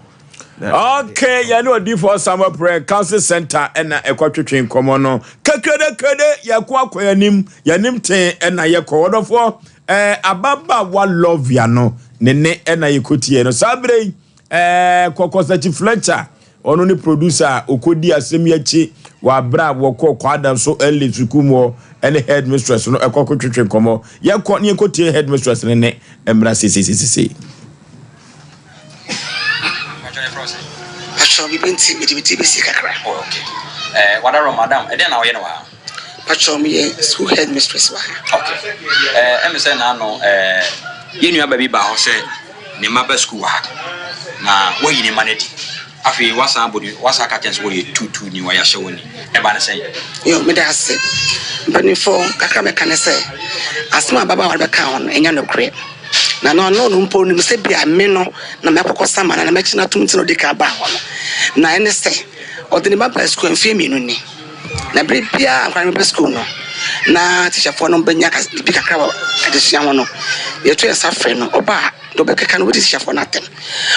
Speaker 1: Okay, yɛne Odiyifoɔ Samuel Prayer Council Center ɛna ɛkɔtwetwe nkɔmmɔ no. Kekedekede, yɛko akɔ yɛn anim, yɛn anim tee ɛna yɛkɔ. Ɔdɔfoɔ, ɛɛ ababaawa Lovia no, ne nne ɛna yɛkɔtie no. Saa berɛ yi, ɛɛ Kɔkɔsakyi Fletcher, ɔno ne producer a ɔkɔdi asɛm yi akyi wɔ aberɛ a wɔkɔɔ Kwada nso Early sukuu mu hɔ ɛne headmistress no ɛkɔ kɔtwetwe nkɔmmɔ. Yɛkɔ ne yɛkɔtie headmistress no nne mmra seiseiseisei.
Speaker 20: Patrɔ biribi nti mede me ti bɛsi kakra.
Speaker 21: Oh, okay. Eh, wadaro madam, ɛdɛn na ɔyɛ no wɔ ha?
Speaker 20: Patrɔ meyɛ school head mistress wɔ ha.
Speaker 21: Okay. Eh, ɛmi sɛ n'ano eh, yɛn nua ba bi ba hɔ sɛ ne mma ba school wɔ ha na wayi ne mma no adi. Afei wasan abɔ ne wasan aka kyɛn sɛ wɔyɛ tuutuu ni wɔyɛ ahyɛwɔ ni. Ɛba ne sɛn?
Speaker 20: Yo, meda ase. Mpanimfoɔ kakra mɛka ne sɛ asɛm a ababaawa no bɛka ho no ɛnyɛ nokorɛ. Na na ɔno no mpo nim sɛ bia me no na mɛkɔkɔ sama no na mɛkye no atom nti na ɔdi kan baa hɔ no. Na ɛne sɛ ɔde ne ba baa sukuu mfeɛ mmienu ni. Na bere biara nkwadaa no bɛba sukuu no na tikyafoɔ no bɛnya biribi kakra wɔ adesua ho no, yɛto yɛn nsa frɛ no, ɔba a deɛ ɔbɛkeka no ɔbɛdi tikyafoɔ no atɛm.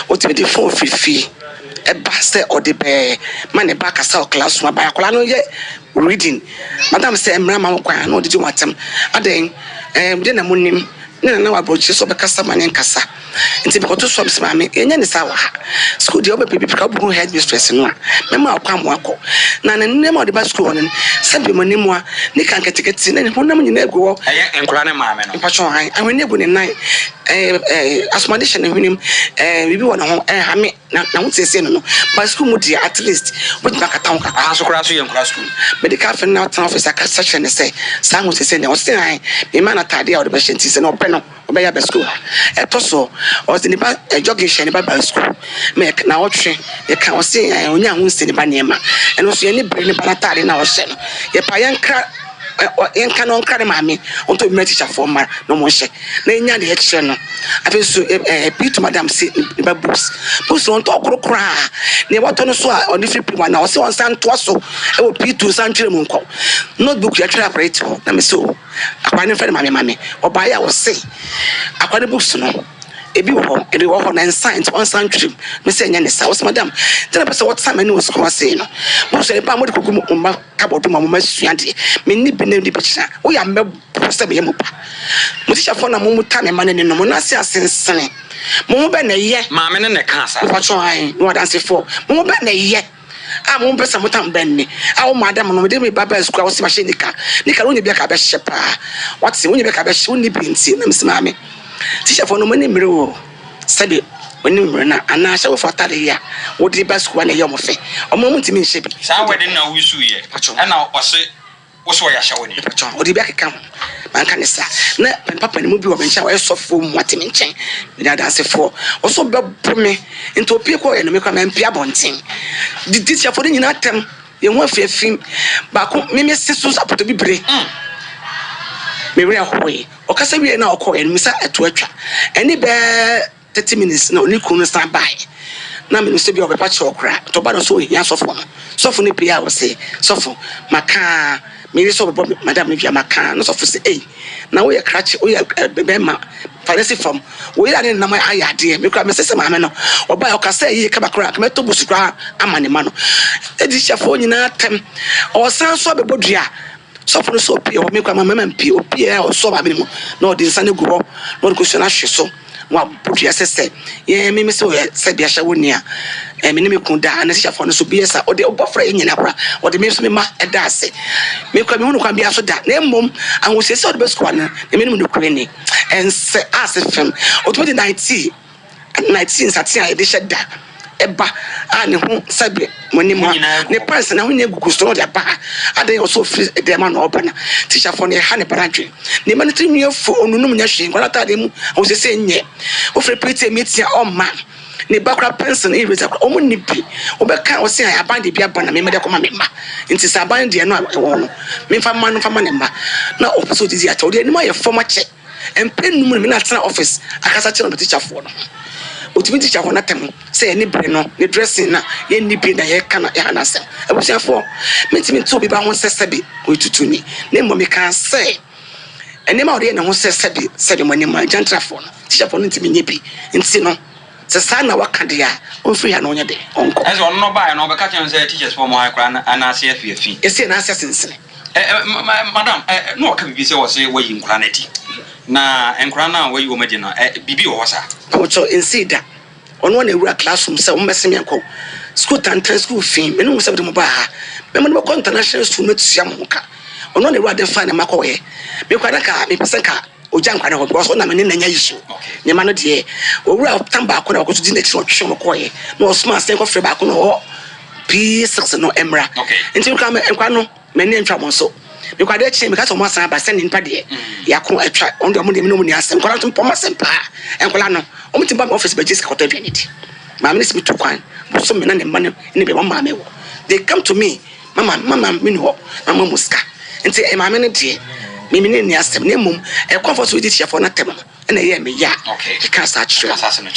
Speaker 20: Ɔtumi de fon firi fie ɛba sɛ ɔde bɛɛ ma ne ba akasa wɔ classroom aba akwadaa no yɛ reading. Madam sɛ mmara ma ho kwan a na ɔde di wɔn atɛm. Adɛn ɛɛ deɛ na monim Ne nana wɔ aburokyire sɛ ɔbɛkasa ma ne nkasa nti mekɔto soɔ mese maame yɛnyɛ ne saa wɔ ha sukuu deɛ wobɛpɛ bi pika wobɛhu head mistress no a mɛma wo kwan ma wakɔ na ne nneɛma a ɔde ba sukuu hɔ no sɛbi mo anim a ne ka nketekete ne ne honam nyinaa gu hɔ
Speaker 21: Ɛyɛ nkwadaa ne maame no.
Speaker 20: Mpakyɛw han ahweneɛ gu ne nan ɛɛ ɛɛ asomade hyɛ ne hwenem ɛɛ biribi wɔ ne ho ɛnhame. Na na ho siesie no no but school mu deɛ at least wobɛtumi akata ho kakra.
Speaker 21: Aha nso koraa nso yɛ nkwadaa school.
Speaker 20: Mede ka afei no na atena office akasa kyerɛ no sɛ saa ho siesie deɛ ɔse ae mema no ataadeɛ a ɔde bɛhyɛ nti sɛ na ɔpɛ no ɔbɛyɛ aba school ha. Ɛtɔ soɔ ɔde ne ba jogging hyɛ ne ba baa school ma yɛ naawɔtwe yɛka ɔse ae ɔnya ho nsi ne ba nneɛma ɛno nso yɛne bere ne ba no ataadeɛ no a ɔhyɛ no yɛpa yɛnkra yɛnka na ɔnkra ne maame ɔntɔ bi mma tikyafoɔ mma na wɔn nhyɛ na yɛnya deɛ yɛkyerɛ no. Afei nso ɛɛ P2 madam se ne ba books books no ɔntɔ koro koraa nea watɔ no so a ɔde firi P1 na ɔse ɔnsan ntoa so ɛwɔ P2 nsan ntwerɛ mu nkɔ notebook yɛtwerɛ akwadaa yi ti hɔ na mese o akwadaa no mfrɛ no maame maame ɔbaeɛ a ɔse akwadaa no books no ebi wɔ hɔ ebi wɔ hɔ na nsan nti ɔnsan ntwerɛ mu mese ɛnyɛ ne saa ɔse madam nti na pɛ sɛ wɔtena m'ani wɔ sukuu ase no books no ba a mode kɔgu mo mma cupboard mu a mo mma sua deɛ menni bi na menni bi kyena woyɛ a mɛbɔ sɛ meyɛ mo ba. Mo tikyafoɔ na mo mo ta me mma no ani no, mo nan ase asensene. Mo ho bɛn na ɛyɛ?
Speaker 21: Maame no na ɛkaa saa.
Speaker 20: Mepakyɛw, ae, mewɔ adansefoɔ. Mo ho bɛn na ɛyɛ a mo mpɛ sɛ mo tam bɛn me? A wo madam no, mede me ba baa sukuu a wose mahyɛ nika. Nika no, wonya bi a ka bɛhyɛ paa. Wate, wonya bi a ka bɛhyɛ, wonni bi nti. Na mese maame, tikyafoɔ no, mo ani mmere o. Sɛbe wɔn ani mmere no a, anaa ahyɛwofoɔ atade yi a wode ba sukuu a na ɛyɛ wɔn fɛ. Wɔn, wɔntumi nhyɛ bi.
Speaker 21: Saa wedding na wosuiɛ, ɛna ɔse Wo so ɔyɛ ahyɛwoni.
Speaker 20: Mepakyɛw, ɔde bi akeka ho. Manka ne saa. Na me papa no mu bi wɔ me nkyɛn a ɔyɛ sɔfoɔ mu ate me nkyɛn. Menya adansefoɔ. Ɔsɛ ɔbɛbo me. Nti opie kɔɔeɛ no, me koraa mampie abɔnten. Didi tiafoɔ no nyinaa atɛm. Yɛn ho afiafi. Baako, me me se so apotɔ bibire. Me werɛ hoe. Ɔkasa wiei na ɔkɔeɛ no, misa ɛto atwa. Ɛne bɛɛ 30 minutes na ɔne kunu no san baeɛ. Na menim sɛ bi a ɔbɛpa kyɛw koraa. Nti ɔba no sɛ ɔhia sɔfo no. Sɔfo no pue a ɔse, Sɔfo, maka a, me yere sɛ ɔbɛbɔ madam no dua, maka a. Na sɔfo se, Ei, na woyɛ krakye, woyɛ bɛrima, fa no si fam. Wo yere a ne nam ayɛ adeɛ. Me koraa mese sɛ maame no, ɔbaeɛ ɔkasaa yie kama koraa, anka mɛtɔ busu koraa ama ne mma no. Ɛdi hyɛfoɔ nyinaa atɛm. Ɔsan nso abɛbɔ dua. Sɔfo no sɛ opue hɔ, me koraa mamma mampue. Opuee a ɔsɔɔ maame no mu na ɔde nsa no agu hɔ na ɔde kosua no ahwe so na wabɔ dua sɛ sɛ yɛn me me sɛ ɔyɛ sɛ bia hyɛ wo nea eh, me ne me kun da ana sisiafoɔ no so bi yɛ sa ɔde ɔbɔ frɛ yɛn nyinaa koraa ɔde me nso me ma ɛda ase me koraa mehu no kwan biara so da na mmom ahosiesie a ɔde bɛ sukuu ano na menim nokorɛ ni ɛnsɛ ase fam ɔtumi de 90 Night nsateaa a yɛde hyɛ da ba a ne ho sɛbe mo anim ha, ne pants na ho nyinaa gugu so na ɔde aba ha. Adɛn ɔsɛ ofiri dɛm a na ɔba na tikyafoɔ no ɛha ne ba no adwene. Ne mma no tiri nwi afu, ɔnunum nyɛ hwee, nkwadaa ataadeɛ mu ahosiesie nyɛ. Wofrɛ PTA meeting a ɔmma. Ne ba koraa pencil ne eraser koraa wɔn nni bi. Wobɛka ɔse a aban de bi aba na memmɛde akɔma me mma. Nti sɛ aban deɛ no a ɛwɔ hɔ no memfa mma no mfa ma ne mma. Na ɔpɛ sɛ ɔdidi akyɛ. Ɔde anim ayɛ fam akyɛ. Mpɛn num no me na tena office akasa kyerɛ no teacher foɔ no ho. Otumi teacher foɔ no atɛm sɛ yɛne bere no ne dressing na yɛnni bi na yɛka na yɛha no asɛm. Abusuafoɔ, mentumi nte obi ba ho sɛ sɛbe ɔyɛ tutuni na mmom mekaa sɛ nneɛma a ɔde yɛ ne ho sɛ sɛbe sɛbe mo anim a gyantrafoɔ no teacher foɔ no ntumi nyɛ bi nti no sɛ saa na waka deɛ a ɔmfiri ha na ɔnyɛ dɛ ɔnkɔ.
Speaker 21: Ɛsɛ ɔno no ɔbaeɛ no ɔbɛka kyerɛ no sɛ teachers foɔ mo ha koraa na ase afi afi.
Speaker 20: Yɛsi yɛn ase asensene.
Speaker 21: Ɛ ɛ ma ma madam ɛ ɛ na ɔka biribi sɛ ɔse wayi nkwadaa no adi. Na nkwadaa no a wayi wɔn adi no ɛ biribi wɔ hɔ saa?
Speaker 20: Mpabokyɛw, ensii da. Ɔno na ewura classroom sɛ wɔmmɛsen me nkɔ school tantan, school fi. Me ne mo sɛ mede mo baa ha. Mɛma no bɛkɔ international school mɛtua mo ho ka. Ɔno na ewura de faa ne mma kɔɔeɛ. Me koraa na nka mepɛ sɛ nka ogya nkwadaa no hɔ because ɔno na me ne no anya issue. Ne mma no deɛ, owura tam baako na ɔkɔso di n'akyi na ɔtwe wɔn kɔɔeɛ. Na ɔsomaa sɛ nkɔfrɛ baako na ɔwɔ P6 no mmra. Nti koraa me nkwa no m'ani antwa wɔn so. Mekɔ adeɛ kye meka sɛ wɔn asan aba sɛ ne nipa deɛ yɛako atwa wɔn deɛ wɔn deɛ me ne wɔn ni asɛm. Nkwadaa nso mpɔn asɛm paa. Nkwadaa no wɔn ti ba me office bɛgye sika kɔtɔ aduane di. Maame no si me tu kwan bosom me na ne mma no ne bɛ wɔn maame wɔ. They come to me mama mama me ni hɔ na mama mu sika. Nti eh, maame no deɛ me me ne ni asɛm na mmom ɛkwan fa so di tiafoɔ no atɛm no. ɛna ɛyɛɛ me ya a mekaa saa kyerɛɛ no.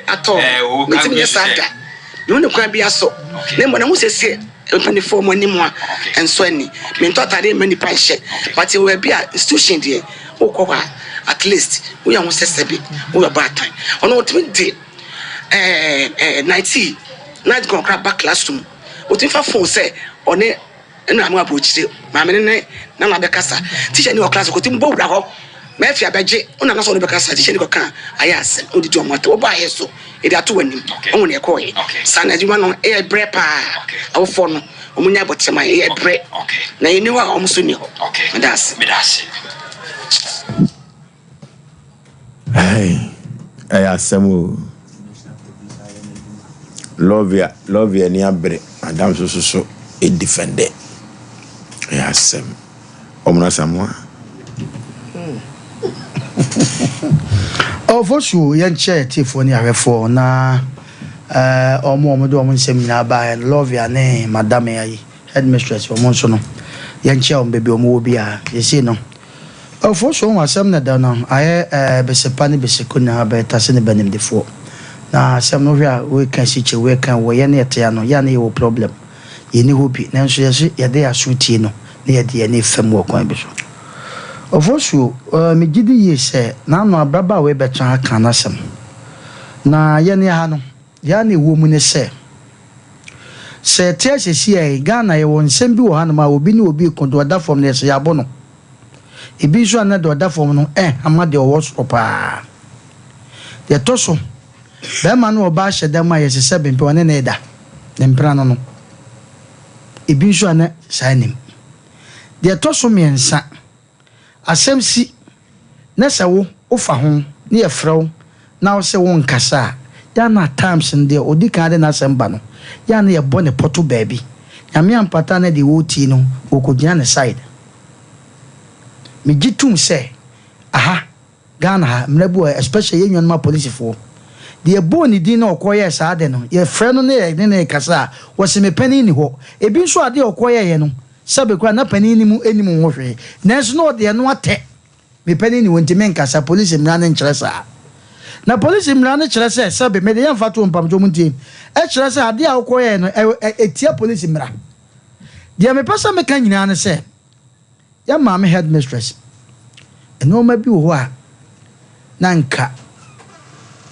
Speaker 20: Atɔ, mentumi nyɛ saa da. Mehu no kwan biara so, na mmom n'ahosiesie mpanimfoɔ mo anim a ɛnsɔ ani. Mentɔ atadeɛ mma nnipa nhyɛ, but yɛwɔ baabi a institution deɛ wokɔ hɔ a at least woyɛ ho sɛ sɛbe woyɛ ɔbaatan. Ɔno ɔtumi de ɛɛ ɛɛ nightie night gown koraa ba classroom. Ɔtumi fa phone sɛ ɔne Nna mo aburokyire maame no ne nana bɛkasa. Tikya ni wɔ class kɔti mbɔ wura hɔ. Mɛfi abɛgye wo nana sɛ ɔne bɛkasa. Tikya ni kɔka ayɛ asɛm odidi ɔmo atɛm. Wobɔ ayɛ so yɛde ato w'anim. Wohu nea ɛkɔɔyɛ. Saa na adwuma no ɛyɛ brɛ paa. Awofoɔ no ɔmo nya abɔkyerɛ ma yɛn ɛyɛ brɛ. Na yɛnni hɔ a ɔmo nso nni hɔ. Meda ase.
Speaker 21: Meda ase.
Speaker 1: Hey, ɛyɛ asɛm o. Lovia, Lovia ani abere. Madam so so so edifɛndɛ. Ɛyɛ asɛm. Ɔmono Asamoah.
Speaker 2: Ɔfosuo, yɛnkyɛ atiefoɔ ne ahwɛfoɔ na eh, wɔn a wɔde wɔn nsɛm nyinaa baeɛ no, Lovia ne Madam ayi, headmistress, wɔn nso no, yɛnkyɛ wɔn baabi a wɔwɔ biara. Seesei no, Ɔfo so ho asɛm na da no ayɛ ɛɛ besepa ne beseko nyinaa bɛyɛ tase ne bɛnimdefoɔ. Na asɛm no wohwɛ a woeka sikye woeka wɔ yɛne yɛte ano yɛ a na yɛwɔ problem. Yɛnni hɔ bi nanso yɛse yɛde yɛn aso tie no na yɛde yɛn ani fam wɔ kwan bi so. Ɔfo so ɛɛ megye di yie sɛ n'ano abrabɔ a wei bɛtra ha ka n'asɛm. Na yɛne ha no deɛ a na ɛwɔ mu ne sɛ sɛ yɛte ase seesei Ghana yɛwɔ nsɛm bi wɔ hanom a obi ne obi reko deɛ ɔda fam no yɛse yɛabo no. Ebi nso a na deɛ ɔda fam no rehama deɛ ɔwɔ soro paa. Deɛ ɛtɔ so, barima ne ɔbaa hyɛ da mu a yɛsesɛ bempɛ ɔne no reda, ne mpena no no. Ebi nso a na saa nnim. Deɛ ɛtɔ so mmiɛnsa, asɛm si na sɛ wo wofa ho na yɛfrɛ wo na wo se wonkasa a, yɛ a na at times no deɛ ɔdi kan de n'asɛm ba no, yɛ a na yɛbɔ ne pɔto baabi. Nyame ampata a na deɛ ɔretie no, ɔrekɔgyina ne side. Megye tom sɛ aha, Ghana ha, mmara bi wɔ hɔ, especially yɛn nuanom apolisifoɔ. Deɛ yɛbɔɔ ne din na ɔkɔyɛɛ saa ade no, yɛfrɛ no na yɛne no rekasa a, ɔse me panin nni hɔ. Ebi nso adeɛ a ɔkɔyɛeɛ no, Sɛbe koraa na panin no mu nnim ho hwee, nanso na ɔde ɛno atɛ me panin ne hɔ nti menkasa, polisi mmara no nkyerɛ saa. Na polisi mmara no kyerɛ sɛ, sɛbe mede yɛ mfatoho mpamokyɛw montie, ɛkyerɛ sɛ adeɛ a wokɔyɛɛ no ɛtia polisi mmara. Deɛ mepɛ sɛ meka nyinaa ne sɛ, yɛn maame headmistress, nnoɔma bi wɔ hɔ a na anka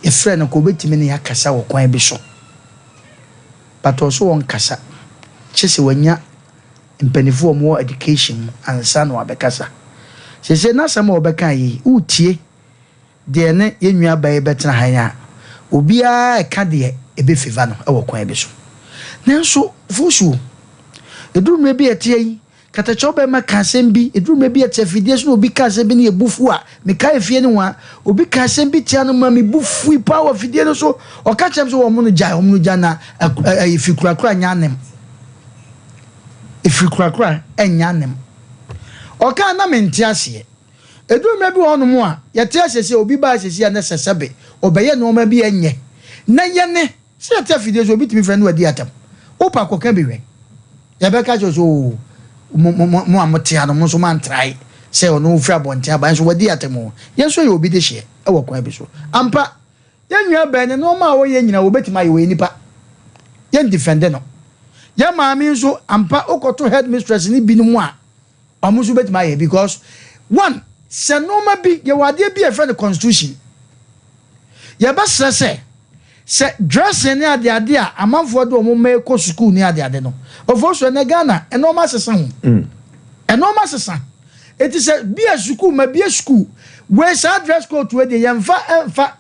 Speaker 2: yɛfrɛ no nka ɔbɛtumi ne yɛn akasa wɔ kwan bi so. But ɔso ɔnkasa, kye sɛ wanya mpaninfoɔ a wɔwɔ education mu ansa na wabɛkasa. Seesei n'asɛm a ɔbɛka yi, woretie deɛ ne yɛn nua baa yi bɛtena ha yi a, obiara reka deɛ ɛbɛ favour no wɔ kwan bi so. Nanso Fosuo, ɛduru mmerɛ bi a ɛteɛ yi, Katakyɛw bɛrima ka asɛm bi, ɛduru mmerɛ bi a ɛte afidie so na obi ka asɛm bi na yɛ bo fu a, mekae efie no ho a, obi ka asɛm bi tia no ma me bo fui paa wɔ afidie no so. Ɔka kyerɛ me sɛ wɔn no gyae, wɔn no gya na ɛfiri kurakura nyɛ anem. Ɛfiri kurakura nyɛ anem. Ɔkaa na mente aseɛ. Ɛduru mmerɛ bi wɔ hɔnom a, yɛte aseɛ sɛ obi baa sɛsi a na sɛ sɛbe ɔbɛyɛ nnoɔma bi a ɛnyɛ na yɛne Sɛ yɛte afidie so obi tumi frɛ no wadi atɛm. Wopa kɔka bi hwɛ. Yɛbɛka kyerɛ wo sɛ oo mo mo mo mo a mote ha no mo nso moantrae sɛ ɔno ofiri abɔnten aba nso wadi atɛm o. Yɛn nso yɛ obi dehyeɛ wɔ kwan bi so. Ampa, yɛn nua bɛn no nnoɔma a ɔyɛ nyinaa wɔbɛtumi ayɛ ɔyɛ nipa. Yɛn defɛnde no. Yɛn maame nso ampa wokɔto headmistress no binom a Wɔn nso bɛtumi ayɛ because one sɛ nnoɔma bi yɛwɔ adeɛ bi a yɛfrɛ no constitution yɛbɛsrɛ sɛ sɛ dressing ne adeade a amanfoɔ de wɔn mma kɔ sukuu ne adeade no ofo so ɛnɛ Ghana nnoɔma asesa ho nnoɔma asesa eti sɛ bi a sukuu ma bie sukuu wei saa dress code wei deɛ yɛnfa ɛnfa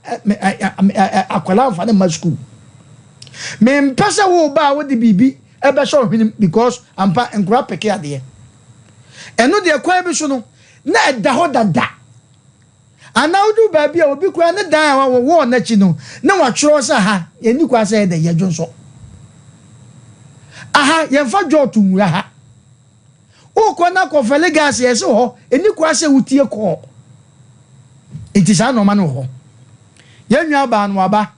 Speaker 2: akwadaa nfa ne mma sukuu mempɛ sɛ wo ba a wode biribi ɛbɛhyɛ ɔhwenem because ampa nkora peke adeɛ. Ɛno deɛ kwan bi so no na ɛda hɔ dada. Anaa woduru baabi a obi koraa ne dan a wɔ wall no akyi no na watwerɛ sɛ ha yɛnni kwan sɛ yɛdɛ yɛdwonsɔ. Aha yɛmfa dwɔɔto nwura ha. Wokɔ na kɔfɛle gas yɛse wɔ hɔ ɛnni kwan sɛ wotie kɔɔ. Nti saa nnoɔma no wɔ hɔ. Yɛn nua baa no waba.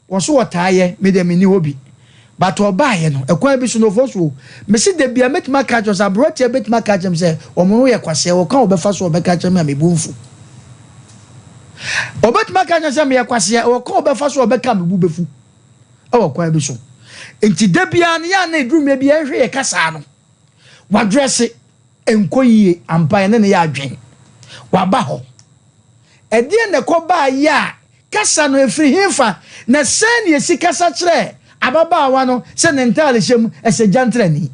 Speaker 2: Wɔso wɔtaa yɛ, me deɛ menni hɔ bi. But ɔbaeɛ no, ɛkwan bi so no, ɔfɔ so o. Mese da biara mɛtumi aka akyerɛ wo sɛ aberanteɛ bɛtumi aka akyerɛ me sɛ wɔn ho yɛ kwasea, ɔkwan a ɔbɛfa so a ɔbɛka akyerɛ me a me bo mfu. Ɔbɛtumi aka akyerɛ me sɛ meyɛ kwasea, ɔkwan a ɔbɛfa so a ɔbɛka a me bo bɛfu ɛwɔ kwan bi so. Nti da biara no, yɛ a na ɛduru mmerɛ bi yɛnhwɛ yɛ kasaa no. Wadrɛse, ɛnkɔ yie, ampa yɛne no yɛ adwen. Waba hɔ. Ɛdeɛn na ɛkɔbaeɛ a Kasa no, ɛfiri hefa, na sɛn na yɛsi kasa kyerɛ ababaawa no sɛ ne ntaadehyɛ mu ɛsɛ gyantrani?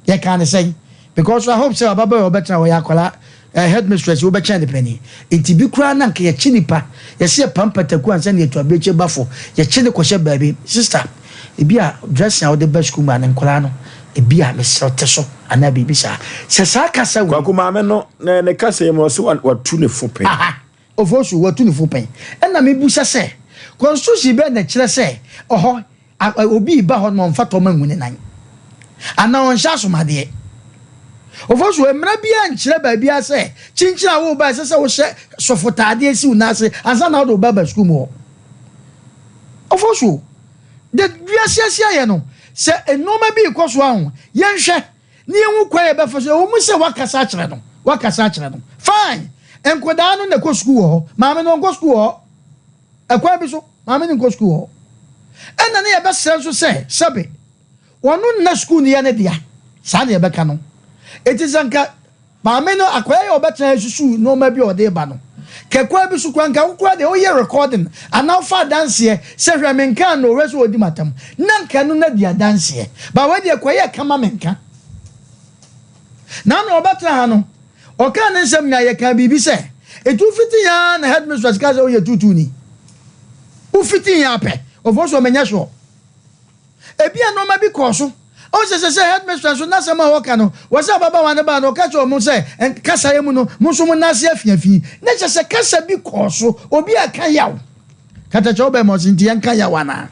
Speaker 2: Yɛkaa no sɛn? Because I hope sɛ ababaawa yi ɔbɛtena hɔ, ɔyɛ akwadaa, eh, headmistress yi wobɛkyɛn ne panin. Nti bi koraa na nka yɛkye nipa, yɛse yɛpam pataku ansa na yɛtu abirekyie bafo, yɛkye no kɔhyɛ baabi. Sister, ebi a dressing a wode ba sukuu mu a ne nkwadaa no, ebi a mesrɛ wo te so anaa biribi saa. Sɛ saa kasa wei.
Speaker 1: Kwaku maame no, ne ne kasa yi mu ɔse watu ne fo pɛn.
Speaker 2: Aha. Ofosu, wɔatu no fo pɛn. Ɛna mebisa sɛ, constitution bɛn na ɛkyerɛ sɛ ɔhɔ obi reba hɔ no ɔmfa tɔma ngu ne nan? Anaa ɔnhyɛ asomadeɛ? Ofosu, mmara biara nkyerɛ baabiara sɛ kyinkyin a woreba ɛsɛ sɛ wohyɛ sɔfotaadeɛ si wo nan ase ansa na wode wo ba aba sukuu mu hɔ. Ofosu, de wiase asi ayɛ no, sɛ nnoɔma bi rekɔ so a ho, yɛnhwɛ. Na yɛnhu kwan a yɛbɛfa so. Ɛwɔ mu sɛ woakasa akyerɛ no, woakasa akyerɛ no. Fine! Nkwadaa no na ɛkɔ sukuu wɔ hɔ. Maame no, ɔnkɔ sukuu wɔ hɔ. Ɛkwan bi so, maame no nkɔ sukuu wɔ hɔ. Ɛna ne yɛbɛsrɛ nso sɛ, sɛbe, ɔno nna sukuu no yɛ ne dea. Saa na yɛbɛka no. Enti sɛ nka Maame no, akwadaa yi a ɔbɛtena ha susu nneɛma bi a ɔde reba no. Kɛ kwan bi so koraa, nka wo koraa deɛ woyɛ recording anaa wofa adanseɛ sɛ hwɛ menkaa no o, hwɛ sɛ ɔredi m'atam. Na nka ɛno no adi adanseɛ. But wei deɛ kɔyɛ ka ma menka. Na ano ɔbɛtena ha no, ɔkaa ne nsɛm nyinaa, yɛkaa biribi sɛ, ɛti wofiti yɛn ara na headmistress kaa sɛ woyɛ tuutuuni. Wofiti yɛn ara pɛ, ɔfo so menyɛ sure. Ebia nneɛma bi kɔɔ so. Ɔhu sɛ sɛ sɛ headmistress nso n'asɛm a ɔka no, wɔ sɛ ababaawa no baa no, ɔka kyerɛɛ wɔn sɛ, kasa yi mu no, mo nso mo nan ase afiafi. Na kyerɛ sɛ kasa bi kɔɔ so. Obi a ɛka yaw. Katakyɛ wobɛn ma ɔse nti yɛnka yaw anaa?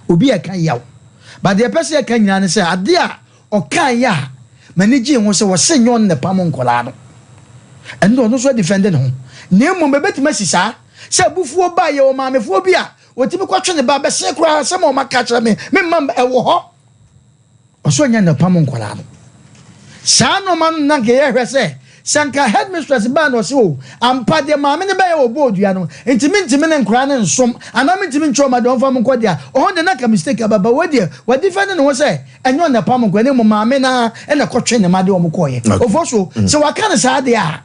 Speaker 2: Obi a ɛka yaw. But deɛ ɛpɛ sɛ yɛka nyinaa ne sɛ adeɛ a ɔkaeɛ a m'ani gyee ho sɛ wɔse nyɛ ɔno na ɛpam nkwadaa no. Ɛno deɛ ɔno nso adifɛnde ne ho. Na mmom ɛbɛtumi asi saa sɛ abufuo baa yɛwɔ maamefoɔ bi a Otumi kɔtwe ne ba bɛsen koraa asɛm a wɔaka akyerɛ me, me mma mma ɛwɔ hɔ. Ɔsɛ ɔnyɛ na ɔpam nkwadaa no. Saa nnoɔma no na nka yɛhwɛ sɛ, sɛ nka headmistress baa na ɔse oh ampa deɛ maame no bɛyɛ wɔ bɔɔ dua no nti mentumi ne nkwadaa no nsom anaa mentumi nkyerɛ wɔn adeɛ wɔmfa mo nkɔ deɛ a, ɔhɔ deɛ na nka mistake aba but wei deɛ wadefend ne ho sɛ ɛnyɛ ɔno na ɛpam nkwadaa na mmom maame no ara na ɛkɔtwe ne mma de wɔn kɔeɛ. Ofosuo, sɛ waka no saa deɛ a,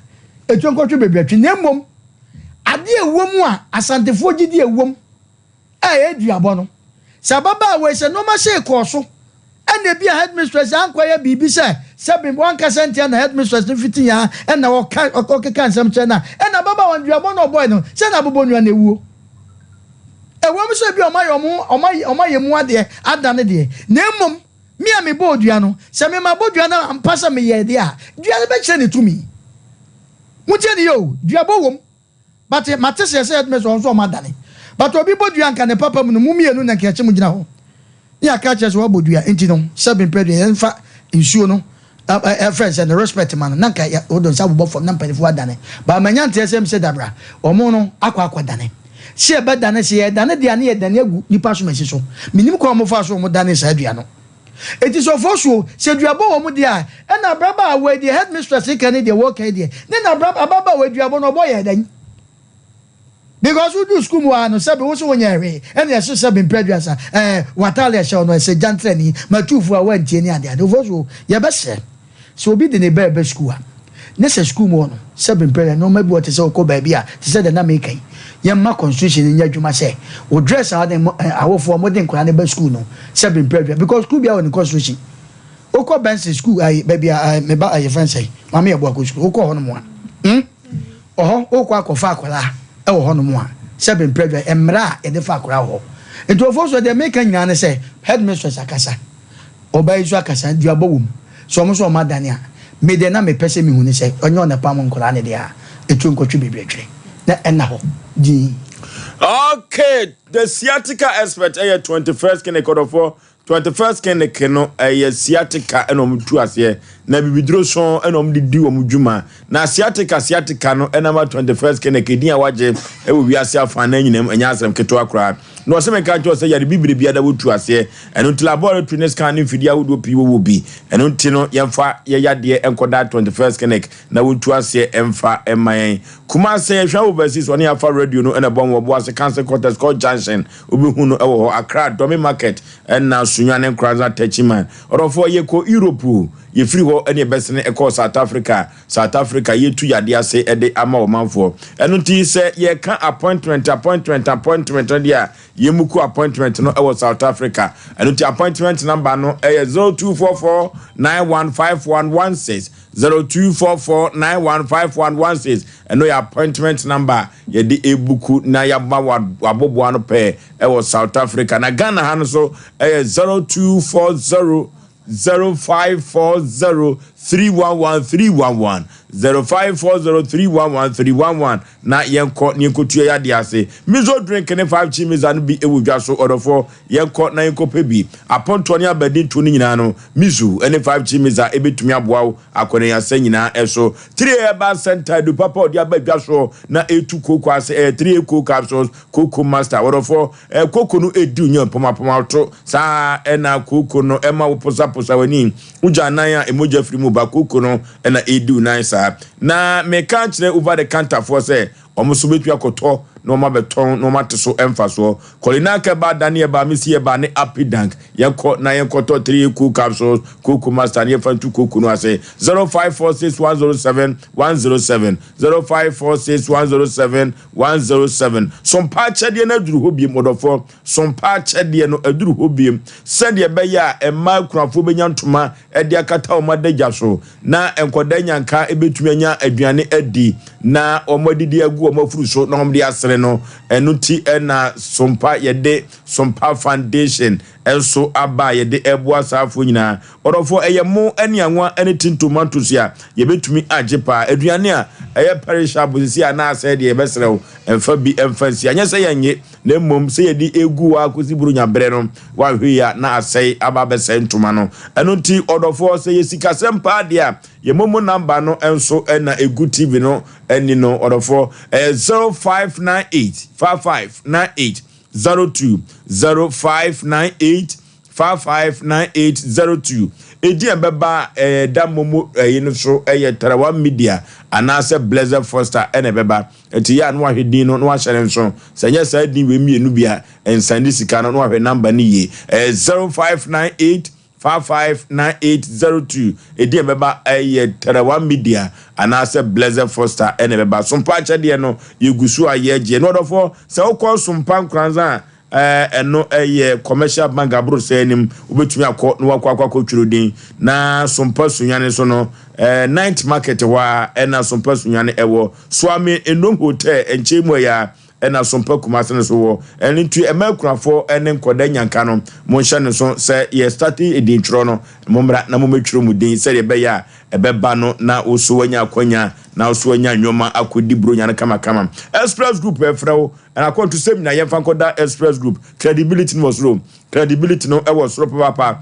Speaker 2: ɛtuo nkɔtwe baabi atwe na mmom adeɛ a ɛwɔ mu a Asantefoɔ gyidie a ɛwɔ mu a ɛyɛ duabɔ no. Sɛ ababaawa yi, sɛ nnoɔma sei kɔɔ so, ɛna ebia headmistress ankɔyɛ biribi sɛ, sɛbe wankasa ntia na headmistress no fiti ara ɛna ɔka, ɔkeka nsɛm kyerɛ no a, ɛna ababaawa no duabɔ no a ɔbɔe no, sɛ na abobɔ nua no awuo. Ɛwom sɛ ebia wɔayɛ wɔn ho, wɔayɛ, wɔayɛ mu adeɛ adane deɛ, na mmom me a mebɔɔ dua no, sɛ me mabɔ dua no ampa sɛ meyɛɛ deɛ a, dua no bɛkyerɛ ne tumi. Montie no yie o, duabɔ wom. But mate seɛ sɛ headmaster wɔn nso wɔn adane. But obi bɔ dua nka ne papa mu no mo mienu na nka yɛkye mo gyina hɔ ne yɛaka akyerɛ sɛ wabɔ dua nti no sɛbe mpɛ deɛ yɛnfa nsuo no ɛfrɛ sɛ ne respect ma no na nka yɛ wode nsa bobɔ fam na mpanifoɔ adane. But manya nteɛ sɛ sɛ dabra wɔn no akɔ akɔ dane. Sɛ yɛbɛdane sɛ yɛdane deɛ a ne yɛdane agu nipa asomasi so. Menim kwan a wɔn faa so wɔn dane saa dua no. Enti sɛ ɔfɔ so sɛ duabɔ wɔ mu deɛ a, ɛna abrabaawa yi deɛ headmistress reka ne deɛ wɔreka yi deɛ, ne na ababaawa yi duabɔ no ɔbɔ yɛ dɛn? Because woduu sukuu mu hɔ ara no sɛbe wo so wonyɛɛ hwee, ɛna ɛso sɛbe mpɛ aduasa, ɛɛ w'ataade a ɛhyɛ wo no ɛsɛ gyantrani, matuufoɔ a woantie ne adeade. Ɔfɔ so yɛbɛsrɛ. Sɛ obi de ne ba reba sukuu a, ne sɛ sukuu mu hɔ no, sɛ mprɛ dɛ nneɛma bi wɔ te sɛ wokɔ baabi a, te sɛ deɛ na meka yi, yɛmma constitution no nyɛ adwuma sɛ wo dress a wɔde awofoɔ a wɔde nkwadaa no ba sukuu no, sɛ mprɛ dwa, because sukuu biara wɔ ne constitution. Wokɔ Benson sukuu ayi baabi a me ba yɛfrɛ no sɛn, Maame Yɛboa kɔ sukuu, wokɔ hɔnom a, hmm, ɔhɔ wokɔ akɔfa akwadaa wɔ hɔnom a, sɛ mprɛ dwa, mmara a yɛde fa akwadaa wɔ hɔ. Nti ɔfoɔ so deɛ meka nyinaa ne sɛ headmistress akasa. Ɔbaa yi nso akasa, duabɔ wɔ mu. Sɛ wɔn nso wɔn adane a, me deɛ na mepɛ sɛ mehu ne sɛ, ɔnyɛ ɔnapam nkwadaa no deɛ a, ɛtuo nkɔtwe baabi atwere, na ɛnna hɔ dinn.
Speaker 1: Okay, the sciatica expert ɛyɛ 21st clinic ɔdɔfoɔ 21st clinic no ɛyɛ sciatica ɛna wɔn tu aseɛ na bibiduro sɔn ɛna wɔn de di wɔn dwuma na sciatica sciatica no ɛnam a 21st clinic edin a wagye ɛwɔ wiase afa na nyinam ɛnyɛ asɛm ketewa koraa. Na ɔse menka nkyerɛ wo sɛ yare bibire biara wotu aseɛ, ɛno nti laboratory ne scan ne mfidie ahodoɔ pii wowɔ bi, ɛno nti no yɛmfa yɛ yadeɛ nkɔda 21st clinic na wontu aseɛ mfa mma yɛn. Kumase yɛhwɛ overseas ɔne Alpha radio no na ɛbɔ wɔ Boase Council Quarters Court Junction wobɛhu no wɔ hɔ, Accra Dome Market ɛna Sunyani Nkoranza Techiman. Ɔdɔfoɔ yɛkɔ Europe o, yɛfiri hɔ ɛne yɛbɛsene ɛkɔɔ South Africa. South Africa yɛtu yadeɛ ase de ama ɔmanfoɔ. Ɛno nti sɛ yɛka appointment appointment appointment no deɛ a, yɛmmuku appointment no wɔ South Africa. Ɛno nti appointment number no yɛ 0244 915116 0244 915116 ɛno yɛ appointment number a yɛde ebuku na yɛaba waboboa no pɛɛ ɛwɔ South Africa. Na Ghana ha no so ɛyɛ 0240 0540 311 311 0540 311 311 na yɛnkɔ na yɛnkɔtua yɛ adeɛ ase. Mizo drink ne 5G Miza no bi wɔ dwa so ɔdɔfoɔ yɛnkɔ na yɛnkɔpɛ bi. Apontoɔ ne abadintoɔ no nyinaa no Mizo ne 5G Miza ɛbɛtumi aboa wo akɔneasa nyinaa so. 3A Herbal Center adu papa a ɔde aba dwa soɔ na ɛtu kooko ase ɛyɛ 3A Cold Capsules Cocoa Master ɔdɔfoɔ Eh, kooko no edi wo nya pɔmapɔma to. Saa ara na kooko no ma woposaposa w'ani. Wogya nan a, mogya firi mu ba. Kooko no na edi wo nan saa. Na meka akyerɛ over the counter foɔ sɛ wɔn nso bɛtumi akɔtɔ na wɔn abɛtɔn na wɔn ate so mfasoɔ. Kɔlina kɛba, Daniel ba, Misi ɛba ne Apidank. Yɛnkɔ na yɛnkɔtɔ 3 cool capsules, kooko master na yɛmfa ntu kooko no ase. 0546 107 107 0546 107 107, Sompa akyɛdeɛ no aduru hɔ biem, ɔdɔfoɔ, sompa akyɛdeɛ no aduru hɔ biem, sɛdeɛ ɛbɛyɛ a mmaa akunafoɔ bɛnya ntoma de akata wɔn adagya so, na nkwadaa nyanka bɛtumi anya aduane adi, na wɔadidi agu wɔn afuru so na wɔde asere no. Ɛno nti na Sompa, yɛde Sompa Foundation nso aba a yɛde reboa saa afoɔ nyinaa. Ɔdɔfoɔ, ɛyɛ mo ne anwa ne tin tomatoes a yɛbɛtumi agye paa. Aduane a ɛyɛ perishable sisi a na asɛe deɛ yɛbɛsrɛ wo mfa bi mfa nsi. Anyɛ sɛ yɛnnye, na mmom sɛ yɛde regu hɔ ara kɔsi Buronya berɛ no, woanhwɛ yie a na asɛe aba abɛsɛe ntoma no. Ɛno nti ɔdɔfoɔ, sɛ ɛyɛ sikasɛm paa deɛ a, yɛn momo number no nso na ɛgu TV no ani no. Ɔdɔfoɔ, ɛyɛ 0598 5598 02 0598. 559802. Edin a ɛbɛba ɛda momo ɛyi no so ɛyɛ Tarawa Media anaasɛ Blessed Foster ɛna ɛbɛba. Ɛti yɛ a na wahwɛ din no na wahyɛ ne nso. Sɛ nyɛ saa din wei mmienu bi a, nsɛnde sika no na wahwɛ number no yie. Ɛyɛ 0598 559802. Edin a ɛbɛba ɛyɛ Tarawa Media anaasɛ Blessed Foster ɛna ɛbɛba. Sompa akyɛdeɛ no yɛgu so a yɛgye. Na ɔdɔfoɔ sɛ wokɔ Sompa Nkoranza a, ɛno ɛyɛ Commercial Bank aborɔsɛ anim, wobɛtumi akɔ na wakɔ akɔ akɔtwerɛ din. Na Sompa Sunyani so no, Ninth Market hɔ a ɛna Sompa Sunyani ɛwɔ. Suame Enom Hotel nkyɛn mu ɛyɛ a ɛna Sompa Kumase no so wɔ. Ɛno nti ɛma akunafoɔ ne nkɔda nyanka no, monhyɛ no nso sɛ yɛ starte edintwerɛ no, mommra na mommɛtwerɛ mo din sɛdeɛ ɛbɛyɛ a ɛbɛba no na wo so woanya akwanya na wo so woanya nnoɔma akɔdi Buronya no kamakama. Express Group ɛfrɛ wo, ɛna akwantusɛm nyinaa yɛmfa nkɔda Express Group. Credibility no wɔ soro, credibility no ɛwɔ soro papaapa.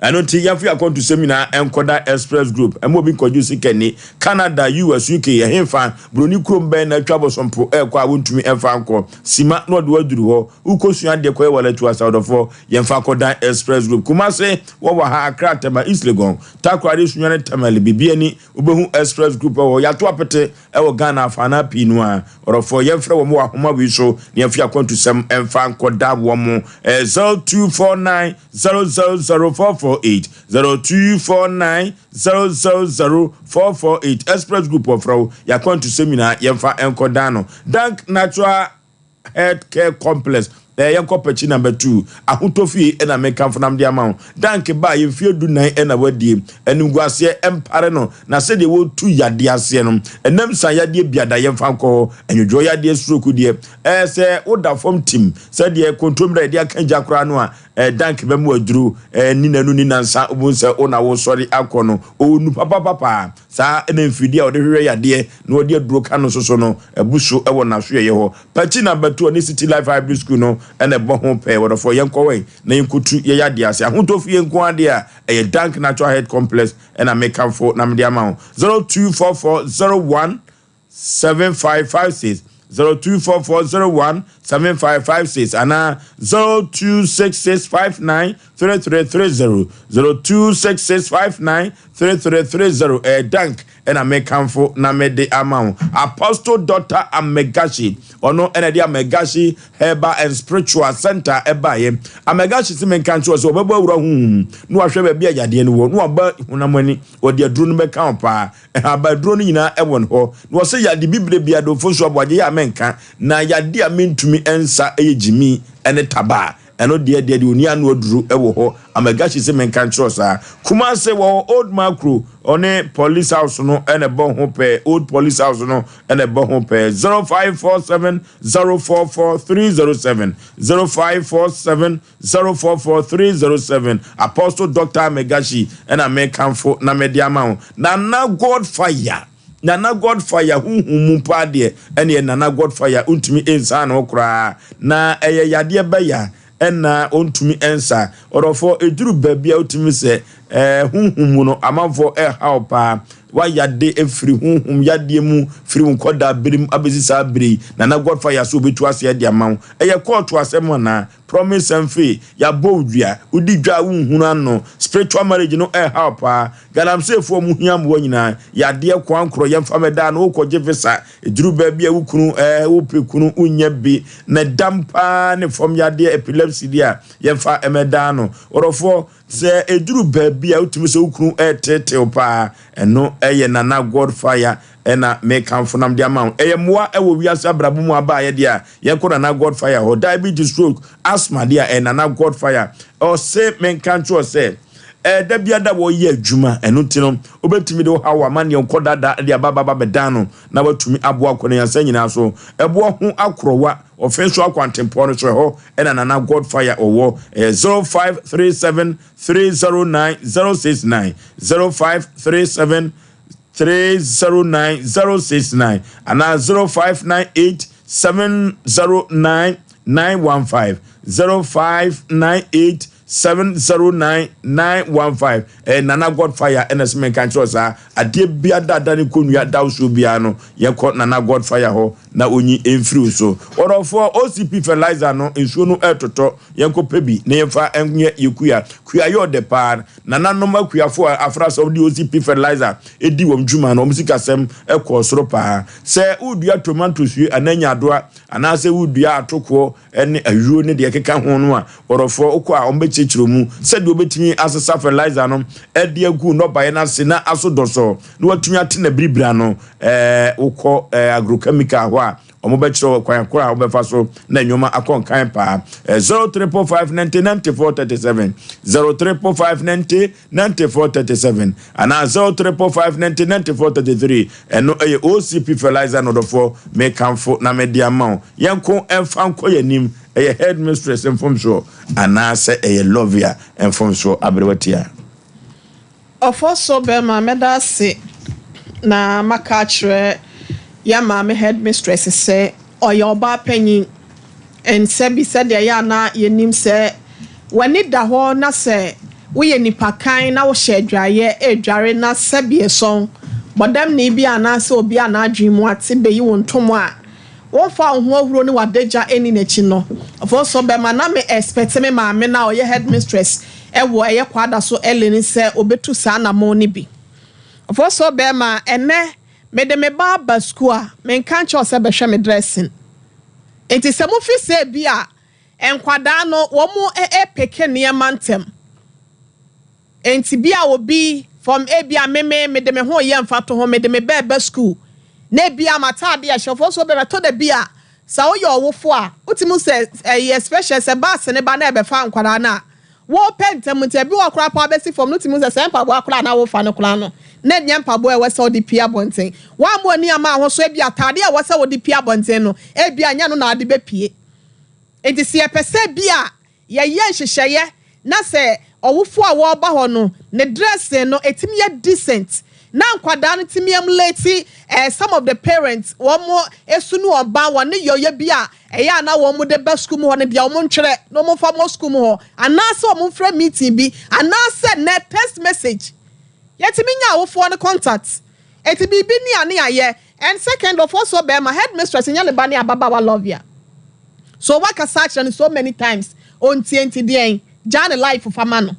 Speaker 1: Ɛno nti yɛmfa yɛn akwantusɛm nyinaa nkɔda Express Group. Ɛma obi nkɔgye sika nni. Canada, US, UK, ɛhefa, buroni kurom bɛn na atwa bosompo ɛrekɔ a wontumi mfa nkɔ? Sima na ɔde wo aduru hɔ. Wokɔsua adeɛ kɔyɛ walatu asawodofoɔ, yɛmfa nkɔdan Express Group. Kumase, wɔwɔ ha, Accra, Tema, East Legon, Takoradi, Sunyani, Tamale, Bibiani, wobɛhu Express Group wɔ hɔ. Yɛato apete wɔ Ghana afaanaa pii no a, ɔdɔfoɔ, yɛmfrɛ wɔn wɔ ahoma wei so na yɛmfa yɛn akwantusɛm mfa nkɔda wɔn. Ɛyɛ 0249 000448, 0249 000448. Express Group wɔfrɛ wo, yɛn akwantusɛm nyinaa yɛmfa nkɔda no. Dank Natural Health Care Complex, ɛɛ yɛnkɔ Pɛkyi number 2, Ahotɔ Fie ɛna mekamfo nam de ama wo. Dank baa yɛ mfeɛ 14 ɛna wadie, animguaseɛ ɛmpare no, na sɛdeɛ wɔtu yadeɛ aseɛ no, ɛnam san yadeɛ biada yɛmfa nkɔ hɔ, anwodwoɔ yadeɛ, stroke deɛ, ɛɛ sɛ woda fam tim sɛdeɛ kontomire a yɛde aka gya koraa no a, ɛɛ Dank bɛma waduro, ɛɛ ni nanu ni nansa, wobɛhu sɛ wo na wosɔre akɔ no, ɔwɔ nu papapapa. Saa na mfidie a wɔde hwehwɛ yadeɛ na wɔde aduro ka no nso so no abu so wɔ n'asoɛeɛ hɔ. Pakyi na Batuo ne City Life Hybrid School no na ɛbɔ ho pɛɛ. Wɔdɔfoɔ, yɛnkɔ hɔ ɛ na yɛnkɔtu yɛn yadeɛ ase. Ahotɔ fie nko ara deɛ a, ɛyɛ Dank Natural Health Complex na mekamfo na mede ama wo. 0244 01 7556, 0244 01 7556 anaa 0266 59 3330, 0266 59 3330. Ɛyɛ Dank ɛna mekamfo na mede ama wo. Apostle Doctor Amegashi, ɔno ɛna ɛde Amegashi Herbal and Spiritual Center ɛbaeɛ. Amegashi se menka nkyerɛ wo sɛ ɔbɛbɔ awura honhom mu na wahwɛ baabi a yadeɛ no wɔ na waba honam ani, ɔde aduro no bɛka wo paa. Nhaban aduro no nyinaa ɛwɔ ne hɔ. Na ɔse yade bibire bia domfo nso aboagye yɛ a menka, na yade a mentumi nsa ɛyɛ gyimi ɛne taba. Ɛno deɛ deɛ deɛ ɔni ano aduro ɛwɔ hɔ. Amagahyi se menka nkyerɛ wo saa. Kumase wɔwɔ Old Makro ɔne Police House no ɛna ɛbɔ ho pɛɛ. Old Police House no ɛna ɛbɔ ho pɛɛ. 0547 044 307 0547 044307 Apostle Doctor Amegashi ɛna mekamfo na mede ama wo. Nana Godfire, Nana Godfire honhom mu paa deɛ ɛneɛ Nana Godfire wontumi nsan ne ho koraa na ɛyɛ yadeɛ bɛya ɛna ɔntumi nsa. Ɔdɔfoɔ ɛduru baabi a wotumi sɛ ɛɛ honhom mu no amanfoɔ ɛhaw paa. Wayade firi honhom yadeɛ mu firi wo nkɔdaa bere mu abɛsi saa bere yi. Nana Godfire so ɔbɛtu aseɛ de ama wo. Ɛyɛ kɔɔto asɛm anaa? Promise Mfee, Yɛabɔ wo dua, wodi dwa a wonhunu ano, spiritual marriage no ɛhaw paa, galamseyfoɔ ɔmo hia mmoa nyinaa, yadeɛ koankorɔ yɛmfa mɛdaa no wokɔgye visa, ɛduru baabi a wo kunu ɛɛ wopɛ kunu wonnya bi, na dam paa ne fam yadeɛ epilepsy deɛ a yɛmfa mɛdaa no. Ɔdɔfoɔ, sɛ ɛduru baabi a wotumi sɛ wo kunu ɛreteetew paa, ɛno ɛyɛ Nana Godfire ɛna mekamfo nam de ama wo. Ɛyɛ mmoa ɛwɔ wiase abrabɔ mu aba a yɛde a yɛnkɔ Nana Godfire hɔ. Diabetes, stroke, asthma deɛ a ɛyɛ Nana Godfire. Ɔse menka nkyerɛ wo sɛ ɛɛ da biara da wɔyɛ adwuma, ɛno nti no wobɛtumi de wo haw amanneɛ nkɔ dada de aba aba bɛdan no na watumi aboa kɔ ne nyansa nyinaa so. Ɛboɔ ho akorɔwa ɔfe nso akwantempɔn no so ɛhɔ ɛna Nana Godfire ɔwɔ. Ɛyɛ 0537 309 069 0537 309069 anaa 0598 709 915 0598 709 915. Ɛyɛ Nana Godfire ɛna sɛ menka nkyerɛ wo saa adeɛ bia dada ne kɔnnua da wo soɔ biara no yɛkɔ Nana Godfire hɔ. na ɔnyi mfiri wo so. Ɔdɔfoɔ, OCP fertilizer no, nsuo no retotɔ, yɛnkɔpɛ bi na yɛmfa nyɛ yɛn kua. Kuayɛ ɔdɛ paa. Nananom akuafoɔ a afra sɛ wɔde OCP fertilizer di wɔn dwuma no, wɔn sikasɛm kɔɔ soro paa. Sɛ woredua tomantosue anaa nyaadoa anaasɛ woredua atokoɔ ne ayuo ne deɛ ɛkeka ho no a, ɔdɔfoɔ, wokɔ a wɔbɛkyerɛkyerɛ wo mu sɛdeɛ wobɛtumi asesa fertilizer no de agu nnɔbaeɛ no ase na aso dɔsɔɔ na watumi ate n'abiribiri ano. Ɛɛ, wokɔ ɛɛ agrochemical hɔ a, wɔbɛkyerɛ wo kwan koro a wobɛfa so na nneɛma akɔ nkan paa. Ɛɛ, 0345 90 94 37, 0345 90 94 37, anaa 0345 90 94 33. Ɛno ɛyɛ OCP fertilizer no dɔfoɔ, mekamfo na mede ama wo. Yɛnko ɛmfa nkɔ yɛn anim. Ɛyɛ headmistress mfomsoɔ anaasɛ ɛyɛ Lovia mfomsoɔ aberewa tia?
Speaker 4: Ɔfɔsɔ bɛma mɛda ase na maka akyerɛ yɛn maame headmistress sɛ ɔyɛ ɔbaa panyin and sɛbi sɛdeɛ ɛyɛ a na yɛnim sɛ w'ani da hɔ na sɛ woyɛ nipa kann na wohyɛ adwaeɛ redware na sɛbi ɛsɔn bɔdamni bi anaasɛ obi a n'adwene mu ate bɛyi wo ntoma a womfa wo ho ahuro ne w'adagya nni n'akyi no Ɔfɔsɔ bɛma na me expect me maame no a ɔyɛ headmistress wɔ ɛyɛ Kwadaso Ellen sɛ ɔbɛtu saa anamɔn no bi. Ɔfɔsɔ bɛma ɛnnɛ mede me ba aba sukuu a menka nkyerɛ wo sɛ bɛhwɛ me dressing. Nti sɛ mofi sɛ ebi a nkwadaa no wɔn peke nneɛma ntɛm. Enti bi a obi from ebia me me mede me ho reyɛ mfatoho mede me ba reba sukuu na ebia m'ataade a ɛhyɛ fo nso bɛtɔ da bi a sɛ woyɛ ɔwofo a wotumi hu sɛ ɛyɛ special sɛ bus no ba na ɛbɛfa nkwadaa no a wɔpɛ ntɛm nti ebi wɔ koraa po abɛsi fam no wotumi hu sɛ sɛ mpaboa koraa na wofa no koraa no na ɛnyɛ mpaboa a ɛwɔ sɛ wode pue abɔnten woammɔ ani amma ho so ebia ataade a ɛwɔ sɛ wode pue abɔnten no ebia ɛnyɛ no na wode bɛpue enti sɛ yɛpɛ sɛ bi a Yɛyɛ nhyehyɛeɛ na sɛ ɔwofoɔ a wɔreba hɔ no ne dressing no ɛtumi yɛ decent na nkwadaa no tumi emulate eh, some of the parents wɔn su ne wɔn ba wɔn nneyɔeɛ bi a ɛyɛ a na wɔn de ba sukuu mu hɔ no deɛ wɔn ntwerɛ na wɔn mfa mmɔ sukuu mu hɔ anaasɛ wɔn mfrɛ meeting bi anaasɛ nɛ text message yɛtumi nya awofoɔ no contact eti biribi ni a ne ayɛ and second ɔfoɔ so bɛrima headmistress nyɛ ne ba ne ababaawa love ya. So wakasa akyerɛ no so many times ontie nti deɛn? Gyaa ne life fa ma no.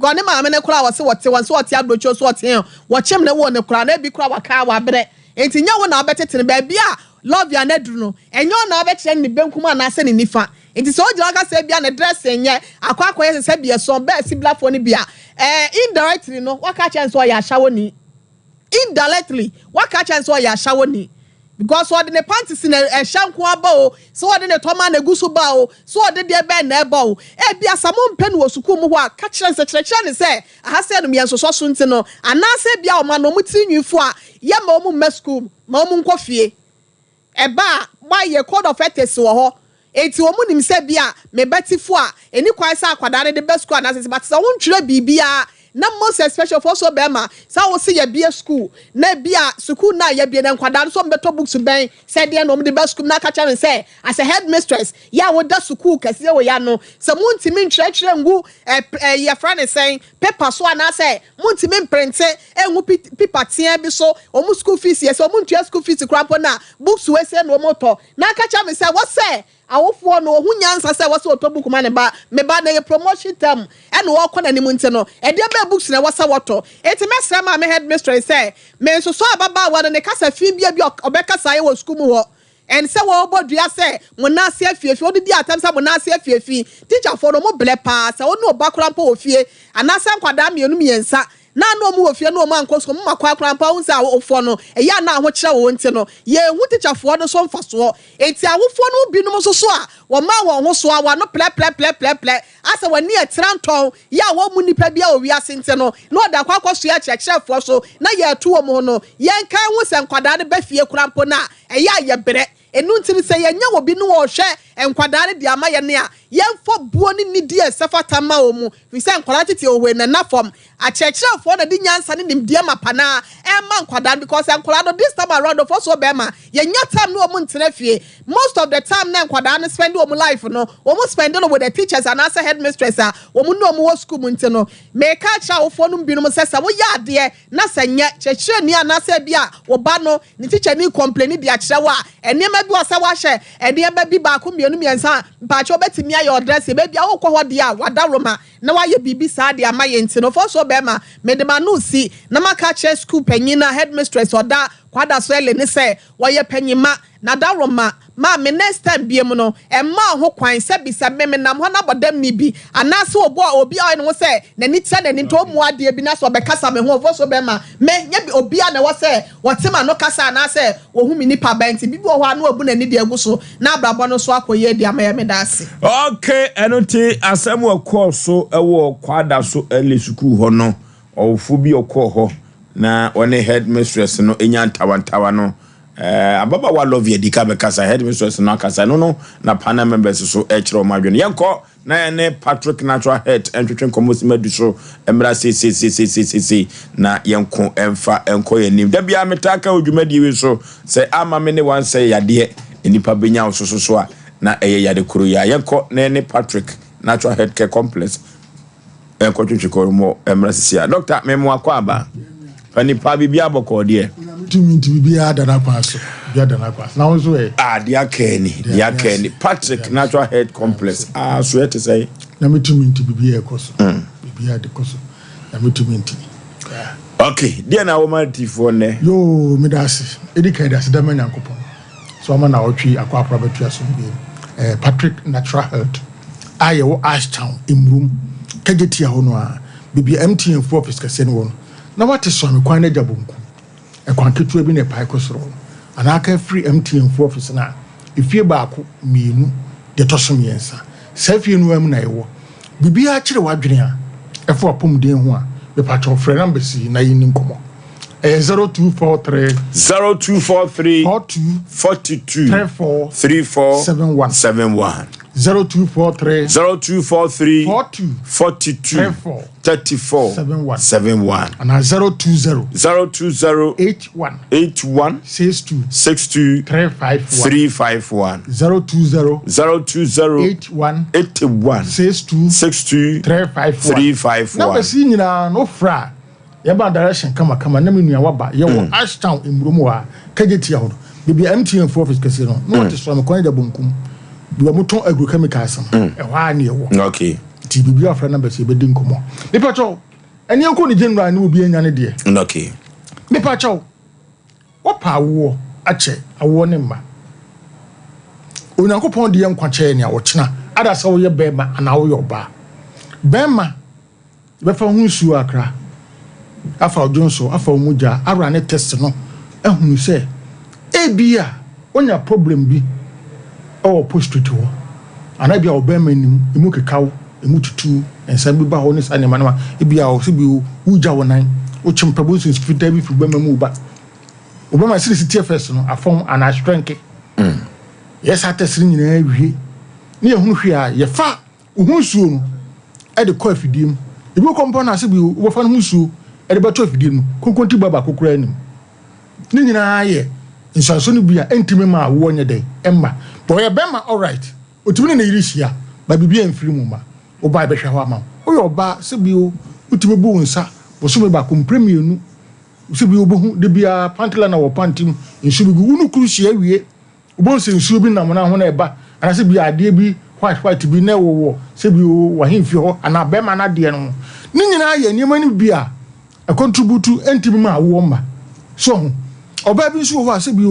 Speaker 4: Gɔ ne maame no koraa ɔse ɔte wɔn sɛ ɔte abrokyi ɔse ɔte he wɔkyem no woo no koraa na ebi koraa waka wabrɛ nti nyɛ wo na wobɛtete no baabi a Lovia no aduru no ɛnyɛ wo na wobɛkyerɛ no ne benkum anaasɛ ne nifa nti sɛ ogyina hɔ ka sɛ ebia ne dressing nyɛ akɔ akɔyɛ sɛ sɛ bi ɛsɔn bɛɛ sibilafoɔ no bi a ɛɛ indirectly no waka akyerɛ no sɛ ɔyɛ ashawoni. Indirectly waka akyerɛ no sɛ ɔyɛ ashawoni because ɔde ne panties na ɛhyɛ nko ara ba o, sɛ ɔde ne tɔma na egu so ba o, sɛ ɔde deɛ bɛn na ɛba o. Ebia sɛ mompɛ no wɔ sukuu mu hɔ a, ka kyerɛ no sɛ, kyerɛkyerɛ no sɛ aha sɛ nom yɛnsosɔ so nti no, anaasɛ ebia ɔma no wɔn tiri nwi fo a, yɛmma wɔn mma sukuu mu, ma wɔn nkɔ fie. Ɛba a, moayɛ code of ethics wɔ hɔ, enti wɔn nim sɛ bi a me ba ti fo a, ɛnni kwan sɛ akwadaa no de ba sukuu anaasɛ sɛ, but sɛ wontwerɛ biribiara, na most especially for so bɛrima, sɛ wo se yɛbue sukuu, na bi a sukuu no a yɛbue no nkwadaa no sɛ wɔbɛtɔ books bɛn, sɛ deɛn na wɔde ba sukuu mu, na aka kyerɛ no sɛ as a headmistress, yɛ a woda sukuu kɛseɛ wei ano, sɛ montumi ntwerɛtwerɛ ngu ɛ, ɛ, yɛfrɛ no sɛn, paper so anaasɛ montumi mprinte ngu pi pipa teaa bi so, wɔn school fees yɛ sɛ wɔn ntua school fees koraa mpo no a, books wei sei na wɔn tɔ. Na aka kyerɛ me sɛ wɔsɛ awofoɔ no wɔhu nyansa sɛ wɔsɛ wɔtɔ book ma ne ba, me ba na ɛyɛ promotion term ɛna ɔrekɔ n'anim nti no, ɛdeɛ bɛn books na ɛwɔ sɛ wɔtɔ. Enti mɛsrɛ maame headmistress sɛ mensosɔ ababaawa no ne kasa fi bia bi a ɔbɛkasa ayɛ wɔ sukuu mu hɔ. And sɛ wɔbɔ dua sɛ mo nan ase afiafi, wɔde di atɛm sɛ mo nan ase afiafi. Tikyafoɔ no, wɔn brɛ paa. Sɛ wo ne wo ba koraa mpo wɔ fie, anaasɛ nkwadaa mmienu mmiɛnsa, na na wɔn wɔ fie na wɔn ankɔ sukuu, wɔn ma kwan koraa mpo a, wohu sɛ awofoɔ no, ɛyɛ a na ahokyerɛ wɔ wɔn nti no, yɛnhu tikyafoɔ no so mfasoɔ. Enti awofoɔ no mu binom nso so a, wɔma wɔn ho so a, wɔn ano plɛplɛplɛplɛplɛ, asɛ wɔn ani atira ntɔn, yɛ a wɔmmu nnipa biara wɔ wiase nti no, na wɔde akɔ akɔsoɛ akyerɛkyerɛfoɔ so na yɛreto wɔn ho no, yɛnkae nhu sɛ nkwadaa no ba fie koraa mpo no a, ɛyɛ a yɛbrɛ. Ɛno nti no, sɛ yɛnya obi na ɔrehwɛ nkwadaa no de ama yɛn a, yɛmfa buo ne nidie a ɛsɛ fata mma wɔn, ɛfiri sɛ nkwadaa tete ohoe na ɛnna fam. Akyerɛkyerɛfoɔ na ɛde nyansa ne nimdeɛ mapa no ara ɛrema nkwadaa no because nkwadaa no this time around ɔfɔ soɔ bɛrima yɛnya time ne wɔn ntena fie. Most of the time na nkwadaa no spend wɔn life no wɔn spend no with the teachers anaasɛ headmistress a wɔn ne wɔn wɔ school mu nti no meka akyerɛ awofoɔ nom binom sɛ sɛ woyɛ adeɛ na sɛ nyɛ kyerɛkyerɛni anaasɛ bi a wo ba no ne tikyani complaini de akyerɛ wo a nneɛma Nneɛma bi wɔ sɛ woahyɛ nneɛma bi baako mmienu mmiɛnsa a, mpakyɛw wobɛtumi ayɛ ɔdrɛse. Baabi a wokɔ hɔ deɛ a, w'adaworoma na woayɛ biribi saa de ama yɛn nti no, Ofosuo barima, mede m'ano resi na maka akyerɛ sukuu panyin no a, headmistress, ɔda Kwadaso Ellen ne sɛ wɔyɛ panyin ma n'adaworoma ma me next time biom no, mma wo ho kwan sɛ bisa me menam hɔ na bɔdamni bi anaasɛ obi a obi a ɔyɛ ne ho sɛ n'ani tua n'ani nti ɔmmu adeɛ bi na sɛ ɔbɛkasa me ho Ofosuo barima, me, nyɛ bi obiara na ɛwɔ sɛ wɔte m'ano kasa anaasɛ wɔhu me nipa bɛn nti biribi wɔ hɔ a na wabu n'ani de agu so na abrabɔ no nso akɔ yie de ama yɛn. Meda ase.
Speaker 1: Ok, ɛno nti asɛm a ɛkɔɔ so wɔ Kwadaso Early Sukuu hɔ no, ɔwofo bi ɔkɔɔ hɔ na ɔne headmistress no nya ntawantawa no, eh, ababaawa Lovie adi ka bɛkasa, headmistress no akasa, ɛno no na panel members so ɛkyerɛ wɔn adwene. Yɛnkɔ Na yɛne Patrick Natural Health ntwetwe nkɔmmɔ simma du so mmra seiseiseiseiseisei na yɛnko mfa nkɔ yɛn anim. Da biara metaa ka wɔ dwumadie wei so sɛ amma me ne wo ansɛe yadeɛ, nnipa bɛnya wo so so so a na ɛyɛ yade koro yi ara. Yɛnkɔ na yɛne Patrick Natural Health Care Complex nkɔtwetwe kɔmmɔ mmra sisi a. Dɔkta, memo akɔ aba. Fa nipa biribiara bɔkɔɔ deɛ.
Speaker 3: Onyame tumi nti biribiara da n'akwan so. Biribiara da n'akwan so. Na wo nso ɛ?
Speaker 1: Ah, deɛ aka ni, deɛ aka ni. Patrick Natural Health Complex. Ah, so ɛte sɛn?
Speaker 3: Nyame tumi nti biribiara ɛkɔ so. Biribiara de kɔ so. Nyame tumi nti.
Speaker 1: Okay, deɛ na wɔma atifoɔ nnɛ?
Speaker 3: Yoo, meda ase. Edi kan de aseda ma Nyankopɔn. So ama naawɔtwe akɔ akora bɛto asomdwoe mu. Eh, Patrick Natural Health a yɛwɔ Ashtown, Mmurum, Kejetia hɔ no ara, baabi a MTN fo office kɛseɛ no wɔ no, na wate Suame kwan no agya bonkum. Ɛkwan ketewa bi na ɛpae kɔ soro hɔ no, anaa aka afiri MTN fo office no a, efie baako, mmienu, deɛ ɛtɔ so mmiɛnsa. Saa fie no ara mu na yɛwɔ. Biribiara kyere w'adwene a ɛfa w'apɔmuden ho a, mepakyɛw frɛ numbers yi na yɛnni nkɔmmɔ. Ɛyɛ 0243.
Speaker 1: 0243.
Speaker 3: 42.
Speaker 1: 42.
Speaker 3: 34.
Speaker 1: 34.
Speaker 3: 71.
Speaker 1: 71.
Speaker 3: 0243.
Speaker 1: 0243.
Speaker 3: 42.
Speaker 1: 42.
Speaker 3: 34.
Speaker 1: 34.
Speaker 3: 71.
Speaker 1: 71.
Speaker 3: Anaa 020.
Speaker 1: 020.
Speaker 3: 81.
Speaker 1: 81.
Speaker 3: 62.
Speaker 1: 62.
Speaker 3: 351.
Speaker 1: 351.
Speaker 3: 020.
Speaker 1: 020.
Speaker 3: 81.
Speaker 1: 81.
Speaker 3: 62.
Speaker 1: 62.
Speaker 3: 351.
Speaker 1: 351.
Speaker 3: Numbers yi nyinaa no wofrɛ a Yɛba direction kama kama na me nua waba. Yɛwɔ Ashtown mmuro mu hɔ a, Kejetia hɔ no, baabi a MTN fo office kɛseɛ no, na wɔte Suame kwan agya bonkum, baabi a wɔtɔn agrochemicals no, ɛhɔ ara ne yɛwɔ.
Speaker 1: Okay.
Speaker 3: Nti biribi a frɛ numbers yɛbɛdi nkɔmmɔ. Mepakyɛw, ɛne yɛnkɔ ne general ne obi anya ne deɛ.
Speaker 1: Okay.
Speaker 3: Mepakyɛw, wɔpa awoɔ akyɛ awoɔ ne mma. Onyankopɔn de yɛ nkwa kyɛɛ nea ɔkyena, ada sɛ woyɛ bɛrima anaa woyɛ ɔbaa. Bɛrima Yɛbɛfa ho nsuo akra, afa wo dwonsɔ, afa wo mogya, awura ne test no ahunu sɛ ebia wonya problem bi wɔ prostrate hɔ anaa ebia wo bɛrima anim emu keka wo, emu tutu, nsa bi ba hɔ ne saa nneɛma no a ebia wo sɛ bi wogya wo nan, wokyem pɛ bohu sɛ nsu fitaa bi firi wo bɛrima mu reba. Wo bɛrima sɛdeɛ ɛsi teɛ first no afɔm anaa ahyerɛnke. Yɛyɛ saa test no nyinaa wie na yɛhunu hwee a yɛfa Wo ho nsuo no de kɔ afidie mu. Ebi wɔ kɔ mpo na ase bi wobɛfa no ho nsuo de bɛto afidie no mu. Konkonti ba baako koraa nnim. Ne nyinaa yɛ nsuanso no bi a ɛntumi mma awoɔ nyɛ dɛn mma. But ɔyɛ bɛrima alright, ɔtumi ne ne yere hyia but biribi amfiri mu mma. Wo ba bɛhwɛ hɔ ama wo. Woyɛ ɔbaa sɛ bi wotumi bu wo nsa bosome baako mprɛ mmienu sɛ bi wobɛhu da biara panty liner wɔ panty mu nsuo bi gu. Wo ne kunu hyia wie Wobɛhu sɛ nsuo bi nam no ho na ɛba, anaasɛ bi adeɛ bi white white bi na ɛwowɔ sɛ bi w'ahemfie hɔ anaa bɛrima no adeɛ no ho. Ne nyinaa yɛ nneɛma no bi a ɛkɔntributu ntumi ma awoɔ mma. So ho? Ɔbaa bi nso wɔ hɔ a sɛ bi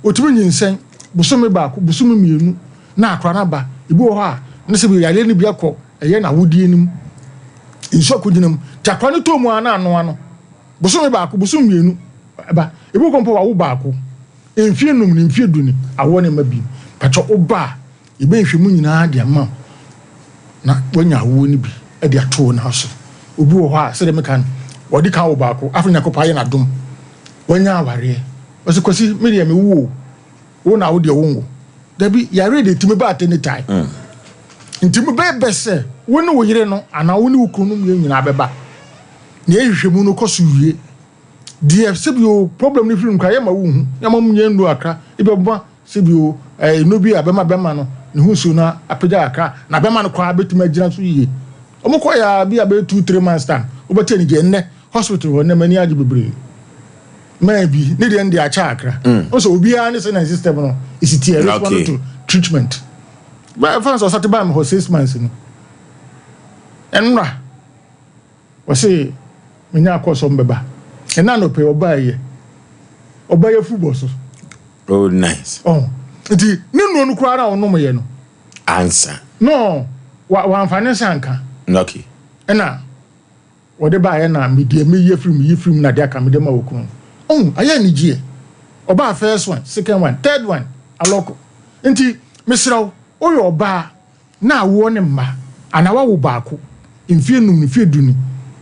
Speaker 3: ɔtumi nyinsɛn bosome baako, bosome mmienu na akora no aba. Ebi wɔ hɔ a na sɛ bi yareɛ no bi akɔ ɛyɛ n'awodeɛ no mu, nsuo akɔgyina mu. Nti akora no tɔ mu ara na anoa no. Bosome baako, bosome mmienu ɛba. Ebi wɔ hɔ mpo a wawo baako. Mfie num ne mfie du ni awoɔ ne mma bio. Pakyɛ wo ba a yɛbɛ nhwɛmu nyinaa de ama wo na wanya awoɔ no bi de ato wo nan so. Obi wɔ hɔ a sɛdeɛ meka no wɔde kan wo baako afei Nyankopɔn ayɛ no adom wanya awareɛ ɔsɛ Kwasi me deɛ me wo o wo na wo deɛ wo nwo. Dabi yareɛ deɛ ɛtumi ba at any time nti bɛyɛ bɛ sɛ wo ne wo yere no anaa wo ne wo kunu no mmienu nyinaa bɛba na yɛhwehwɛ mu no kɔ so wie. Deɛ sɛbi o problem no firi no koraa yɛma wonhu yɛma mo nyɛ nnuro akra ebi ɔbɛma sɛbi o ɛɛ nnuro bi a bɛma bɛma no ne ho nsuo no apagya kakra na bɛma no koraa bɛtumi agyina so yie wɔn kɔ yɛ bi a bɛyɛ 2 3 months time wobɛte anigye nnɛ hospital hɔ nnɛ m'ani agye bebree. Maa bi ne deɛ no deɛ akyɛ akra. Ɔsɛ obiara ne sɛ na system no esi teɛ respond to treatment. Ba ɛfa sɛ ɔsate baa mi hɔ 6 months no. Ɛnora wɔse menya akɔ sɔm bɛba. Ɛna anɔpɛ ɔbaa yɛ. Ɔbaa yɛ fu bɔ so.
Speaker 1: Oh nice.
Speaker 3: Oh nti ne nnuro no koraa na ɔnom yɛ no.
Speaker 1: Ansa.
Speaker 3: No wa wamfa ne nsa nka.
Speaker 1: Okay.
Speaker 3: Ɛna wɔde baeɛ na medeɛ meyi afiri mu yi firi mu na deɛ aka mede ma wɔ kunu. Oh ayɛ anigyeɛ. Ɔbaa first one, second one, third one alɔko. Nti mesrɛ wo woyɛ ɔbaa na awoɔ ne mma anaa wawo baako mfie 5 ne mfie 10 ni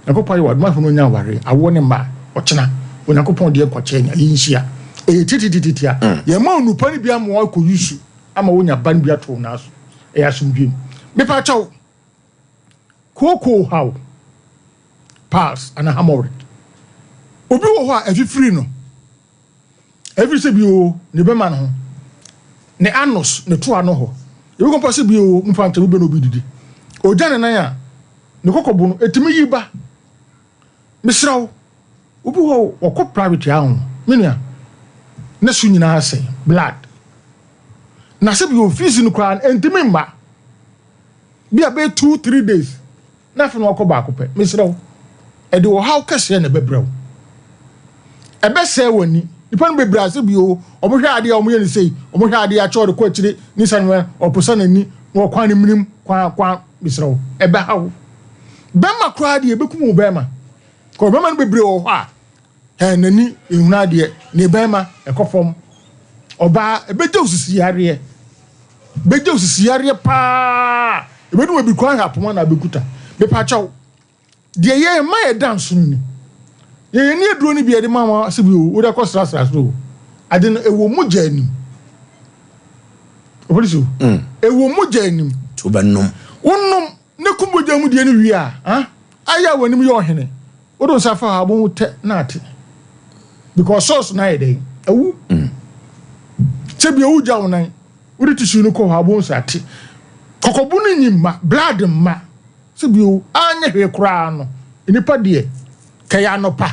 Speaker 3: Nyankopɔn ayɛ w'adom afei na onya awareɛ awoɔ ne mma a ɔkyena Onyankopɔn deɛ nkɔkyɛɛ nea yɛnhyia ɛyɛ tititititia yɛma onupa no bi ama wakɔ yusu ama wonya ba no bi ato wo nan so ɛyɛ asomdwoeɛ mu mepa kyɛw kookoo haw piles anaa hemorrhoid obi wɔ hɔ a ɛfifiri no Ɛfiri sɛ bio ne bɛma no ho, ne anus, ne toa no hɔ. Ebi kɔ mpo sɛ bio mfa nkyɛ bi bɛ na obi didi. Ogya ne nan a, ne kɔkɔbo no, ɛtumi yi ba. Mesrɛ wo, obi hɔ ɔkɔ private a ho, me nua, ne so nyinaa sɛe, blood. Na sɛ bio fees no koraa no, ɛntumi mma. Bi a bɛyɛ 2, 3 days. Na afei na wakɔ baako pɛ. Mesrɛ wo, ɛde ɔhaw kɛseɛ na ɛbɛbrɛ wo. Ɛbɛsɛe w'ani. Nipa no bebree ase bio, wɔhwɛ adeɛ a wɔyɛ no sei, wɔhwɛ adeɛ akyɛ ɔde kɔ akyire, ne sa no ɔposa n'ani, na ɔkwan no minim, kwan kwan, mesrɛ wo, ɛbɛha wo. Bɛrima koraa deɛ ɛbɛkum wo bɛrima. Kɔ bɛrima no bebree wɔ hɔ a, ɛ n'ani ehunu adeɛ, ne bɛrima ɛkɔ fam. Ɔbaa ɛbɛgye wo sisi yareɛ. Bɛgye wo sisi yareɛ paa. Ɛbɛdu baabi koraa hwɛ apoma na abɛkuta. Mepakyɛw, deɛ yɛn mma yɛ da nso no ni. Yɛn ani aduro no bi yɛde ma ma sɛ bi o, wode akɔ srasra so o. Ade no ɛwɔ mogya anim. Ɔpɛni so. Ɛwɔ mogya anim.
Speaker 1: Nti wobɛnom.
Speaker 3: Wonom ne ko mogya mu deɛ no wie a, ah, ayɛ a w'anim yɛ ɔhene. Wode wo nsa fa hɔ a, wobɛhu tɛ na ate. Because source no ayɛ dɛn? Awu. Sɛ bi owu gya wo nan, wode tissue no kɔ hɔ a, wobɛhu sɛ ate. Kɔkɔbo no nyi mma, blood mma. Sɛ bi o, anyɛ hwee koraa no, nnipa deɛ, kɛyɛ anɔpa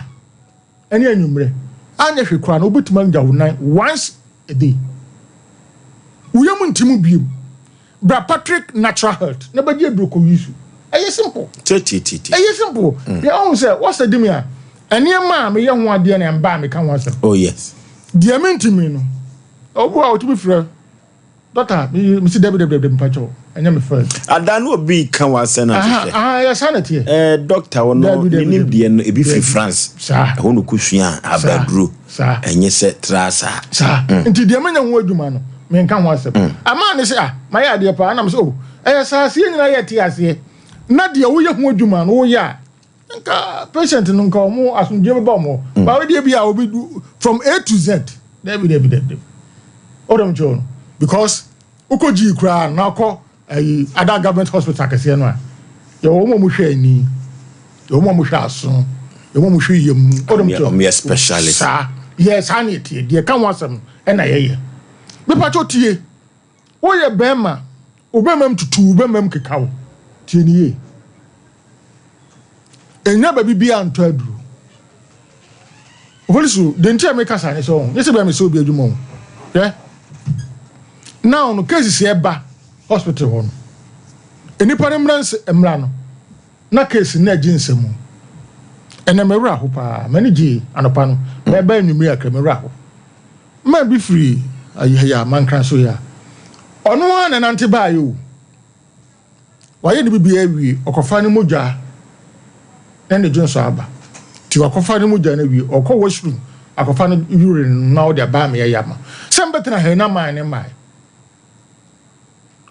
Speaker 3: ɛne anwummerɛ, anyɛ hwee koraa no, wobɛtumi agya wo nan once a day. Wo yam nti mu biem. Bra Patrick Natural Health na bɛgye aduro kɔ use. Ɛyɛ simple.
Speaker 1: Titititi.
Speaker 3: Ɛyɛ simple. Deɛ ɔhu sɛ wɔsɛ di mi a, nneɛma a meyɛ ho adeɛ na ɛmba a meka ho asɛm.
Speaker 1: Oh yes.
Speaker 3: Deɛ mentumi no, obi a ɔtumi frɛ dɔkta mesi dabi dabi dabi mpakyɛw ɛnyɛ me first.
Speaker 1: Ada no obi ka w'asɛm na
Speaker 3: hwehwɛ. Aha yɛ saa na teɛ.
Speaker 1: Ɛɛ dɔkta wɔ no ne nimdeɛ no ebi firi France.
Speaker 3: Saa.
Speaker 1: Ɛhɔ na ɔkɔsua abaduro.
Speaker 3: Saa.
Speaker 1: Ɛnyɛ sɛ tra saa.
Speaker 3: Saa. Nti deɛ menya ho adwuma no menka ho asɛm. Amaa ne sɛ ah mayɛ adeɛ paa nam sɛ oh ɛyɛ saa aseɛ nyinaa yɛ te aseɛ na deɛ woyɛ ho adwuma no woyɛ a nka patient no nka ɔmo asomdwe bɛba ɔmo hɔ. Ba wodeɛ bi a obi du from A to Z dabi dabi dabi dabi. Ɔdɔm kyɛw no because wokɔ gyii koraa na wokɔ ayi ada government hospital kɛseɛ no a yɛwɔ wɔn a wɔhwɛ ani, yɛwɔ wɔn a wɔhwɛ aso, yɛwɔ wɔn a wɔhwɛ yam. Ɔdɔm kyɛw
Speaker 1: Ɔmo yɛ specialist.
Speaker 3: Saa yɛ saa na ɛteɛ deɛ ka ho asɛm no ɛna yɛyɛ. Mepakyɛw tie, woyɛ bɛrima, wo bɛrima mu tutu, wo bɛrima mu keka wo, tie ne yie. Ɛnya baabi biara ntɔ aduro. Ofori so, deɛ nti a meka saa ne sɛ ɔho, nyɛ sɛ bɛyɛ mesɛ obi adwuma o. Hwɛ, now no cases ɛba hospital hɔ no, nnipa no mmra nse mmra no, na case no agye nsam. Ɛnɛ me werɛ aho paa, m'ani gye anɔpa no, mɛba anwummere akra me werɛ aho. Man bi firi ayɛ mankran so yɛ a, ɔno ara na ɛnante baeɛ o. Wayɛ ne biribiara awie, ɔkɔfa ne mogya ne ne dwonsɔ aba. Nti wakɔfa ne mogya no awie, ɔkɔ washroom akɔfa ne urine no na ɔde aba ama yɛayɛ ama. Sɛ mbɛtena ha yi na man ne mmae.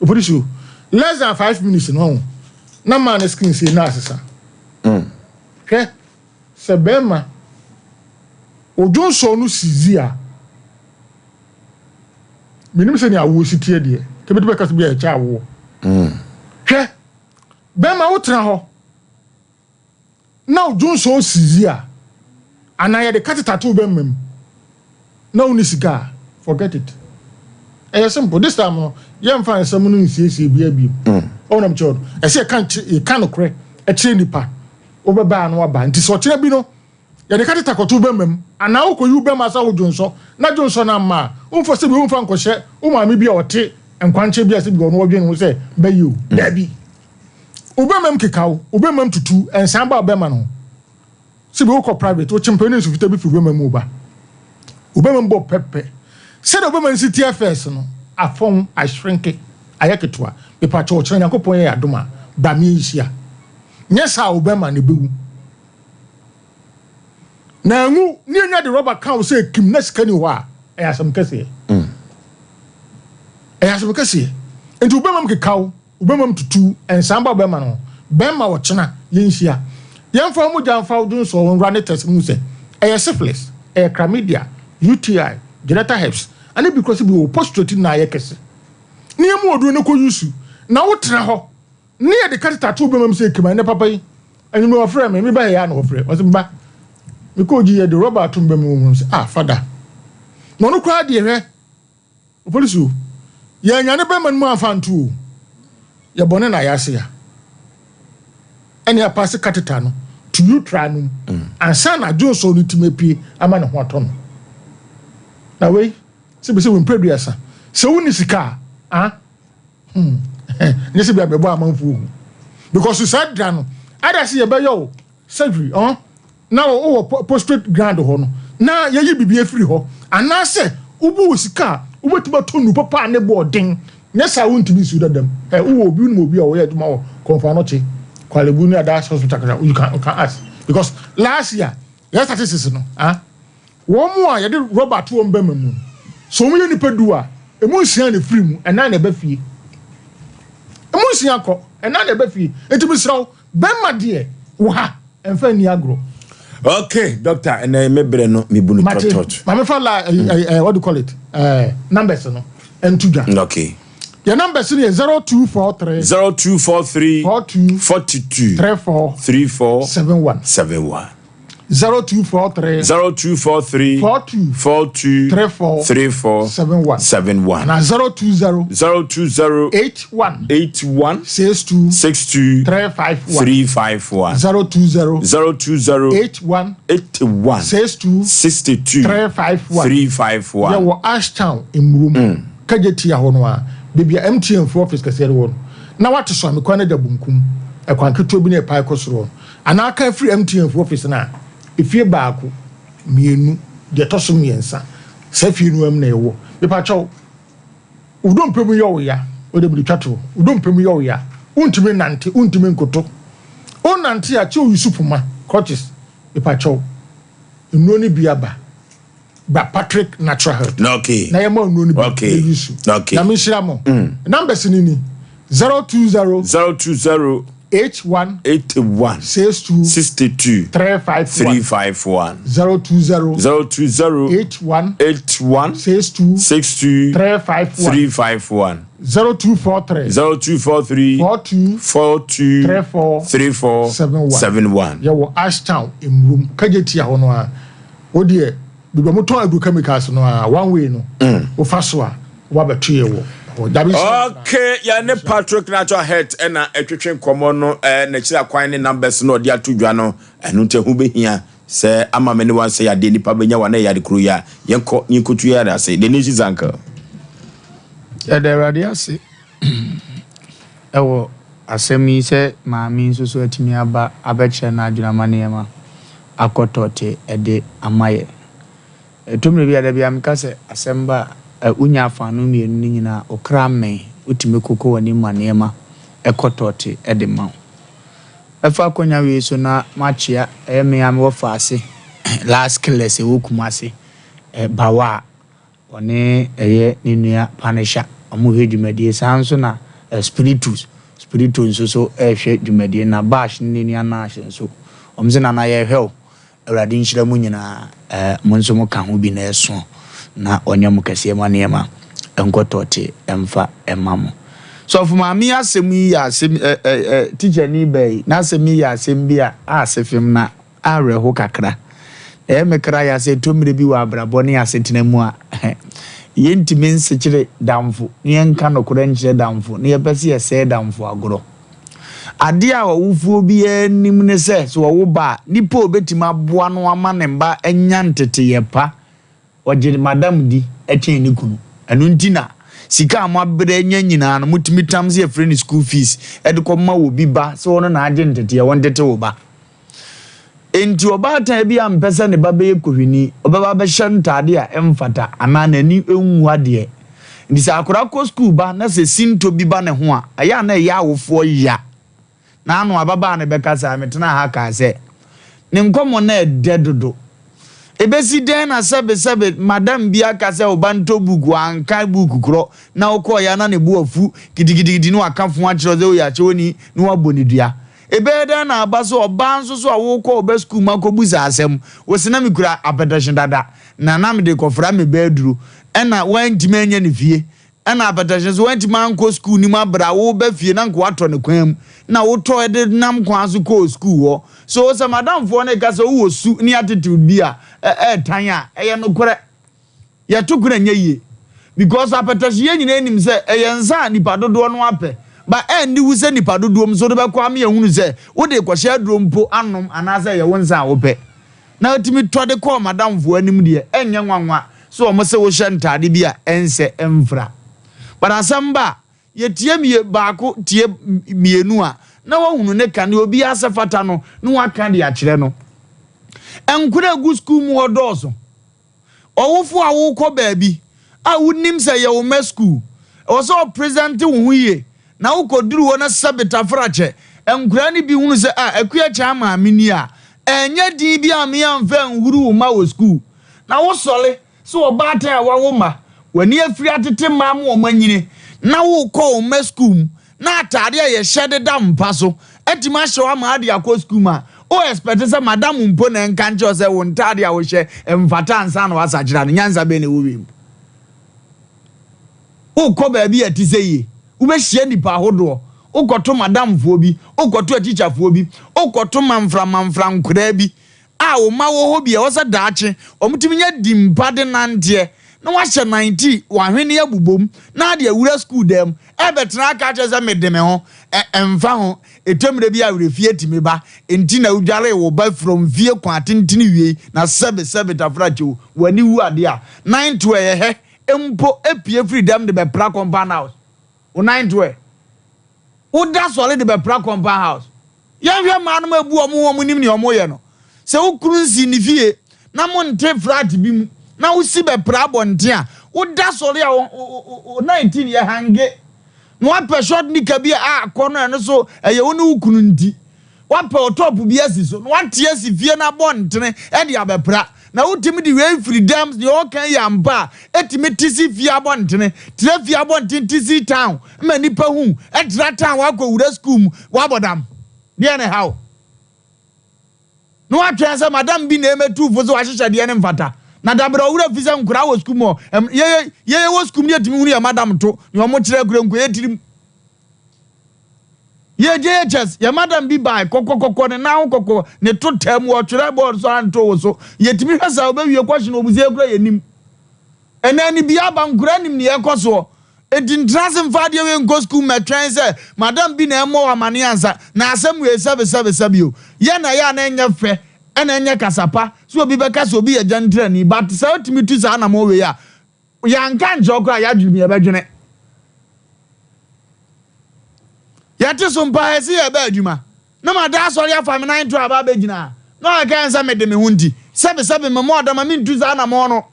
Speaker 3: Opolisi o, less than 5 minutes no ɔho na man ne skin sei na asesa. Hwɛ, sɛ bɛrima odwonsɔ no sizi a, menim sɛnea awoɔ si teɛ deɛ, kɛbɛtumi bɛka sɛ bi a ɛkyɛ awoɔ. Hwɛ, bɛrima wotena hɔ na odwonsɔ sizi a, anaa yɛde catheter to bɛrima mu na wonni sika a, forget it. Ɛyɛ simple. This time no, yɛmfa nsɛm no nsiesie bia bio. Ɔnam kyerɛ no, ɛsɛ yɛka yɛka nokorɛ ɛkyerɛ nipa. Wobɛba a na waba. Nti sɛ ɔkyerɛ bi no, Yɛde catheter kɔto wo bɛma mu anaa wokɔyi wo bɛma sɛ wo dwonsɔ na dwonsɔ no amma a, womfa sɛbi womfa nkɔhyɛ wo maame bi a ɔte nkwankyɛn bi a sɛbi ɔno ɔdwen ho sɛ bɛyɛ o. Daabi. Wo bɛma mu keka wo, wo bɛma mu tutu, ɛnsan ba wo bɛma no ho. Sɛbi wokɔ private, wokye mpɛ ne nsu fitaa bi firi wo bɛma mu ba. Wo bɛma mu bɔ pɛpɛ. Sɛdeɛ wo bɛma no si teɛ first no, afɔn, ashrinke, ayɛ ketewa. Mepakyɛw, ɔkyena Nyankopɔn yɛ yɛn adom a, bra me yɛnhyia. Nyɛ saa a wo bɛma no bɛwu. Na anwu ne anya de rɔba ka wo sɛ kim na sika ni hɔ a, ɛyɛ asɛm kɛseɛ. Ɛyɛ asɛm kɛseɛ. Nti wo bɛma mu keka wo, wo bɛma mu tutu, ɛnsan ba wo bɛma no ho. Bɛma ɔkyena yɛnhyia. Yɛmfa wo mogya mfa wo dwonsɔ wo nwura ne test mu sɛ ɛyɛ syphilis, ɛyɛ chlamydia, UTI, genital herpes, ane bi koraa sɛ bi wɔ wo prostrate na ayɛ kɛse. Ne yɛmu oduro no kɔ use na wotena hɔ. Ne yɛde catheter to bɛma mu sɛ kema ɛnɛ papa yi anwummerɛ ɔfrɛ me meba yɛ a na ɔfrɛ ɔsɛ meba mekɔ gyi yɛde rɔba ato mbɛ mu wɔn sɛ ah fada na ɔno koraa deɛ hwɛ opolisi o yɛanya ne bɛma no mu amfa nto o yɛbɔ ne na yɛase ya ɛne apaase catheter no to utra no mu ansa na dwonsɔ no tumi apue ama ne ho atɔ no na wei sɛ bɛsɛ wɔ mprɛduasa sɛ wonni sika a ah Hmm. Nyɛ sɛ bia mebɔ amanfoɔ hu. Because saa da no, ada sɛ yɛbɛyɛ wo surgery, ɔn, na wowɔ prostate gland hɔ no, na yɛyi biribi afiri hɔ, anaasɛ wobu wo sika a, wobɛtumi atɔ nnuru papa a ne bo ɔden, nyɛ saa wontumi nsiw dadam. Ɛ, wowɔ obi, wonim obi a ɔyɛ adwuma wɔ Komfo Anokye, Korle Bu ne Adas Hospital kakra, you can, you can ask. Because last year, yɛ statistics no, ah, Wɔn a yɛde rɔba to wɔn bɛma mu no, sɛ wɔyɛ nnipa du a, emu nsia na efiri mu, ɛnan na ɛba fie. Emu nsia kɔ, ɛnan na ɛba fie. Enti mesrɛ wo, bɛrima deɛ, wɔ ha, ɛmfa nni agorɔ.
Speaker 1: Okay, doctor, ɛnɛ me brɛ no me bu no
Speaker 3: Mate,
Speaker 1: tɔtɔt.
Speaker 3: ma mefa la, eh, eh, eh, what do you call it? Eh, numbers no, ɛnto dwa.
Speaker 1: Okay.
Speaker 3: Yɛ numbers no yɛ 0243
Speaker 1: 0243
Speaker 3: 42
Speaker 1: 42
Speaker 3: 34
Speaker 1: 34
Speaker 3: 71.
Speaker 1: 71.
Speaker 3: 0243
Speaker 1: 0243
Speaker 3: 42
Speaker 1: 42
Speaker 3: 34
Speaker 1: 34
Speaker 3: 71
Speaker 1: 71
Speaker 3: anaa 020
Speaker 1: 020
Speaker 3: 81
Speaker 1: 81
Speaker 3: 62
Speaker 1: 62
Speaker 3: 351
Speaker 1: 351
Speaker 3: 020
Speaker 1: 020
Speaker 3: 81
Speaker 1: 81
Speaker 3: 62
Speaker 1: 62
Speaker 3: 351
Speaker 1: 351
Speaker 3: Yɛwɔ Ashtown Mmurom, Kagyetia hɔ no ara, baabi a MTN foɔ office kɛseɛ no wɔ no. Na woate so a, me kwan no da bonkum, ɛkwan ketewa bi na ɛpae kɔ soro hɔ no. Anaa ka firi MTN foɔ office no a, efie baako, mmienu, deɛ ɛtɔ so mmiɛnsa, saa fie no ara mu na yɛwɔ. Mepakyɛw, wo dompe mu yɛ wo ya, wode mede twa toɔ, wo dompe mu yɛ wo ya, wontumi nnante, wontumi nkoto, wonante a, kye wo use poma, crutches, mepakyɛw, nnuro no bi aba. Bra Patrick Natural Health.
Speaker 1: Okay.
Speaker 3: Na yɛma nnuro no bi.
Speaker 1: Okay.
Speaker 3: Na use.
Speaker 1: Okay.
Speaker 3: Nyame nhyira mo. Numbers no ni. 020.
Speaker 1: 020.
Speaker 3: 81.
Speaker 1: 81.
Speaker 3: 62.
Speaker 1: 62.
Speaker 3: 351.
Speaker 1: 351.
Speaker 3: 020.
Speaker 1: 020.
Speaker 3: 81.
Speaker 1: 81.
Speaker 3: 62.
Speaker 1: 62.
Speaker 3: 351.
Speaker 1: 351.
Speaker 3: 0243.
Speaker 1: 0243.
Speaker 3: 42.
Speaker 1: 42.
Speaker 3: 34.
Speaker 1: 34.
Speaker 3: 71.
Speaker 1: 71.
Speaker 3: Yɛwɔ Ashtown Mmurom. Kagyetia hɔ no ara. Wo deɛ baabi a wɔtɔn agrochemicals no a one way no wofa so a woabɛto yɛ wɔ hɔ. Dabi nhyira wo.
Speaker 1: Okay, yɛne Patrick Natural Health ɛna ɛtwetwe nkɔmmɔ no ɛɛ n'akyiri akwan ne numbers no ɔde ato dwa no ɛno nti ɛho bɛhia sɛ ama me ne wansɛ yadeɛ nipa bɛnya wa na ɛyɛ ade koro yi a yɛnkɔ yɛnkɔtu yɛ ase the nation's uncle.
Speaker 5: Yɛda Awurade ase wɔ asɛm yi sɛ maame yi nso so atumi aba abɛkyerɛ n'adwene ama nneɛma akɔ tɔte de ama yɛ. Ɛtɔ mmerɛ bi a da biara meka sɛ asɛm ba a, wonya afaano mmienu no nyinaa, wo kra mmɛn, wotumi koko w'anim ma nneɛma kɔ tɔte de ma wo. Mɛfa akonnwa wei so na makyea ɛyɛ me a mewɔ Faase Last Killers ɛwɔ Kumasi, Bawa a Ɔne ɛyɛ ne nua Panisha ɔmo hwɛ dwumadie saa nso na Spiritus Spirito nso so ɛhwɛ dwumadie na Bash ne ne nua Nash nso ɔmo se Nana yɛhwɛ wo Awurade nhyira mo nyinaa mo nso mo ka ho bi na ɛso na ɔnyɛ mo kɛseɛ ma nneɛma nkɔ tɔte mfa mma mo. Sɔfo maame yi asɛm yi yɛ asɛm ɛ ɛ ɛ tikyani baa yi n'asɛm yi yɛ asɛm bi a asefem na awerɛho kakra. Ɛyɛ me kra ya sɛ ɛtɔ mmerɛ bi wɔ abrabɔ ne asetena mu a, yɛntumi nsekyere damfo na yɛnka nokorɛ nkyerɛ damfo na yɛpɛ sɛ yɛsɛe damfo agorɔ. Adeɛ a ɔwofoɔ biara nim ne sɛ, sɛ ɔwo ba a, nipa a ɔbɛtumi aboa no ama ne ba anya nteteyɛ pa, ɔgye madam di kyɛn ne kunu. Ɛno nti na sika a moabrɛ anya nyinaa no, motumi tam sɛ yɛfrɛ no school fees de kɔma obi ba sɛ ɔno na agye nteteɛ, ɔntete wo ba. Enti ɔbaatan bi ampɛ sɛ ne ba bɛyɛ kohwini, ɔbɛba abɛhyɛ ntade a ɛmfata anaa n'ani nwu adeɛ. Enti sɛ akwadaa kɔ sukuu ba na sɛ sintɔ bi ba ne ho a, ɛyɛ a na ɛyɛ awofoɔ ya. N'ano ababaa no bɛka saa, metenaa ha kaa sɛ, Ne nkɔmmɔ no ɛdɛ dodo. Ɛbɛsi dɛn na sɛbesɛbe madam bi aka sɛ wo ba ntɔ book, wanka book korɔ, na wokɔeɛ a na ne bo afu gidigidigidi na waka fo akyerɛ wo sɛ woyɛ akyɛwani na wabɔ no dua. Ebɛyɛ dɛn na aba sɛ ɔbaa nso so a wokɔ wo ba sukuu mu akɔbisa asɛm, wose na mekura apɛtɛhye dada na na mede rekɔfra me ba aduro ɛna woantumi anyɛ no fie ɛna apɛtɛhye nso woantumi ankɔ sukuu no mu aberɛ a woreba fie na anka woatɔ no kwan mu na wotɔɛ de nam kwan so kɔɔ sukuu hɔ. So sɛ madamfoɔ no reka sɛ wowɔ su ne attitude bi a ɛɛtan a, ɛyɛ nokorɛ? Yɛto koro ɛnyɛ yie because apɛtɛhye yɛn nyinaa nim sɛ ɛyɛ nsa a nipa dodoɔ no ara pɛ but ɛnni wu sɛ nipa dodoɔ mu nso wode bɛkɔ ama yɛahunu sɛ wode rekɔhyɛ aduro mpo anom anaasɛ ɛyɛ wo nsa a wopɛ na wotumi tɔ de kɔɔ madamfoɔ anim deɛ ɛnyɛ nwanwa sɛ wɔn se wohyɛ ntaade bi a ɛnsɛ ɛmfra but asɛm ba a yɛtie mie baako tie mmienu a na wahunu ne ka ne obiara sɛ fata no na waka de akyerɛ no. Nkora egu sukuu mu hɔ dɔɔso. Ɔwofo a worekɔ baabi a wunim sɛ ɛyɛ wo mma sukuu, ɛwɔ sɛ ɔpresɛnte wo ho yie na wokɔduru hɔ na sɛbe tafrakyɛ nkwadaa no bi hunu sɛ ah Akua Kyan maame ni a, ɛnyɛ din bi a me amfa anhuru wo mma wɔ sukuu. Na wosɔre sɛ ɔbaatan a wawo mma, w'ani afiri atete mma ama wɔanyini na worekɔ wo mma sukuu mu na ataade a yɛhyɛ deda mpa so atumi ahyɛ wo ama ade akɔ sukuu mu a, wo expect sɛ madam mpo na ɛnka nkyerɛ wo sɛ wo ntaade a wohyɛ mfata ansa na woasakyera no? Nyansa bɛn na ɛwɔ wei mu? Wokɔ baabi a ɛte sɛ yie, wobɛhyia nnipa ahodoɔ, wokɔto madamfoɔ bi, wokɔto atikyafoɔ bi, wokɔto mamfra mamfra nkoraa bi a wo mma wɔ hɔ bi a ɛwɔ sɛ daakye wɔtumi nya din pa de nanteɛ na wahyɛ 90 wahwene abobom na ade awura sukuu dan mu ɛbɛtena aka akyerɛ sɛ mede me ho ɛ ɛmfa ho ɛtɔ mmerɛ bi a awerɛfie tumi ba nti na wodwaree wo ba from fie kwan atentene wiei na sɛbe sɛbe tafra kyew w'ani wu adeɛ a nan to ɛyɛ hɛ mpo pue firi dɛm de bɛpra compound house wo nan to ɛ Woda sɔre de bɛpra compound house. Yɛnhwɛ mmaa no ma ebu wɔn ho wɔn nim nea wɔyɛ no. Sɛ wo kunu nsi ne fie na monte flat bi mu na wosi bɛpra abɔnten a, woda sɔre a wo 19 yɛ hange na woapɛ short nika bi a akɔ no ɛno so ɛyɛ wo ne wo kunu nti. Woapɛ wo top bi asi so na woate asi fie no abɔntene de abɛpra. Na wotumi de wei firi dɛm, deɛ ɔka yi yɛ ampa a, ɛtumi te si fie abɔntene, tra fie abɔntene te si town ma nnipa hu, ɛtra town wakɔwura sukuu mu, wabɔ dam. Deɛ na ɛha wo? Na woatwɛn sɛ madam bi na ɛmɛtu fo sɛ wahyehyɛ deɛ no mfata. Na dabrɛ ɔwerɛ fi sɛ nkoraa wɔ sukuu mu hɔ, yɛyɛ yɛyɛ wɔ sukuu mu ne yɛtumi hunu yɛ madam to, nea ɔmo kyerɛ kura nkɔyɛ tirim. Yɛ JHS, yɛ madam bi bae, kɔkɔkɔkɔ, ne nan ho kɔkɔ, ne to taa mu, ɔtwerɛ board so anto wo so. Yɛtumi hwɛ saa, ɔbɛwie question ɔbusa yɛ kura yɛnim. Ɛnɛ anibia aba, nkura nim nea ɛkɔ soɔ. Enti ntena ase mfa adeɛ wei nkɔ sukuu mmɛtwɛn sɛ madam bi na ɛmmɔ wo amaneɛ ansa. Na asɛm wei sɛbe sɛbe sɛbe o, yɛ na ɛyɛ a na ɛnyɛ fɛ ɛna ɛnyɛ kasa pa sɛ obi bɛka sɛ obi yɛ gyantrani but sɛ wotumi tu saa anamɔn wei a, Yɛanka ankyerɛ wo koraa a, yɛadwene mu yɛbɛdwene. Yɛte so mpa ɛse yɛreba adwuma na mada asɔre afa me nan to aba abɛgyina ha na ɔka yɛn sɛ mede me ho nti sɛbesɛbe memmɔ ɔdama mentu saa anamɔn no.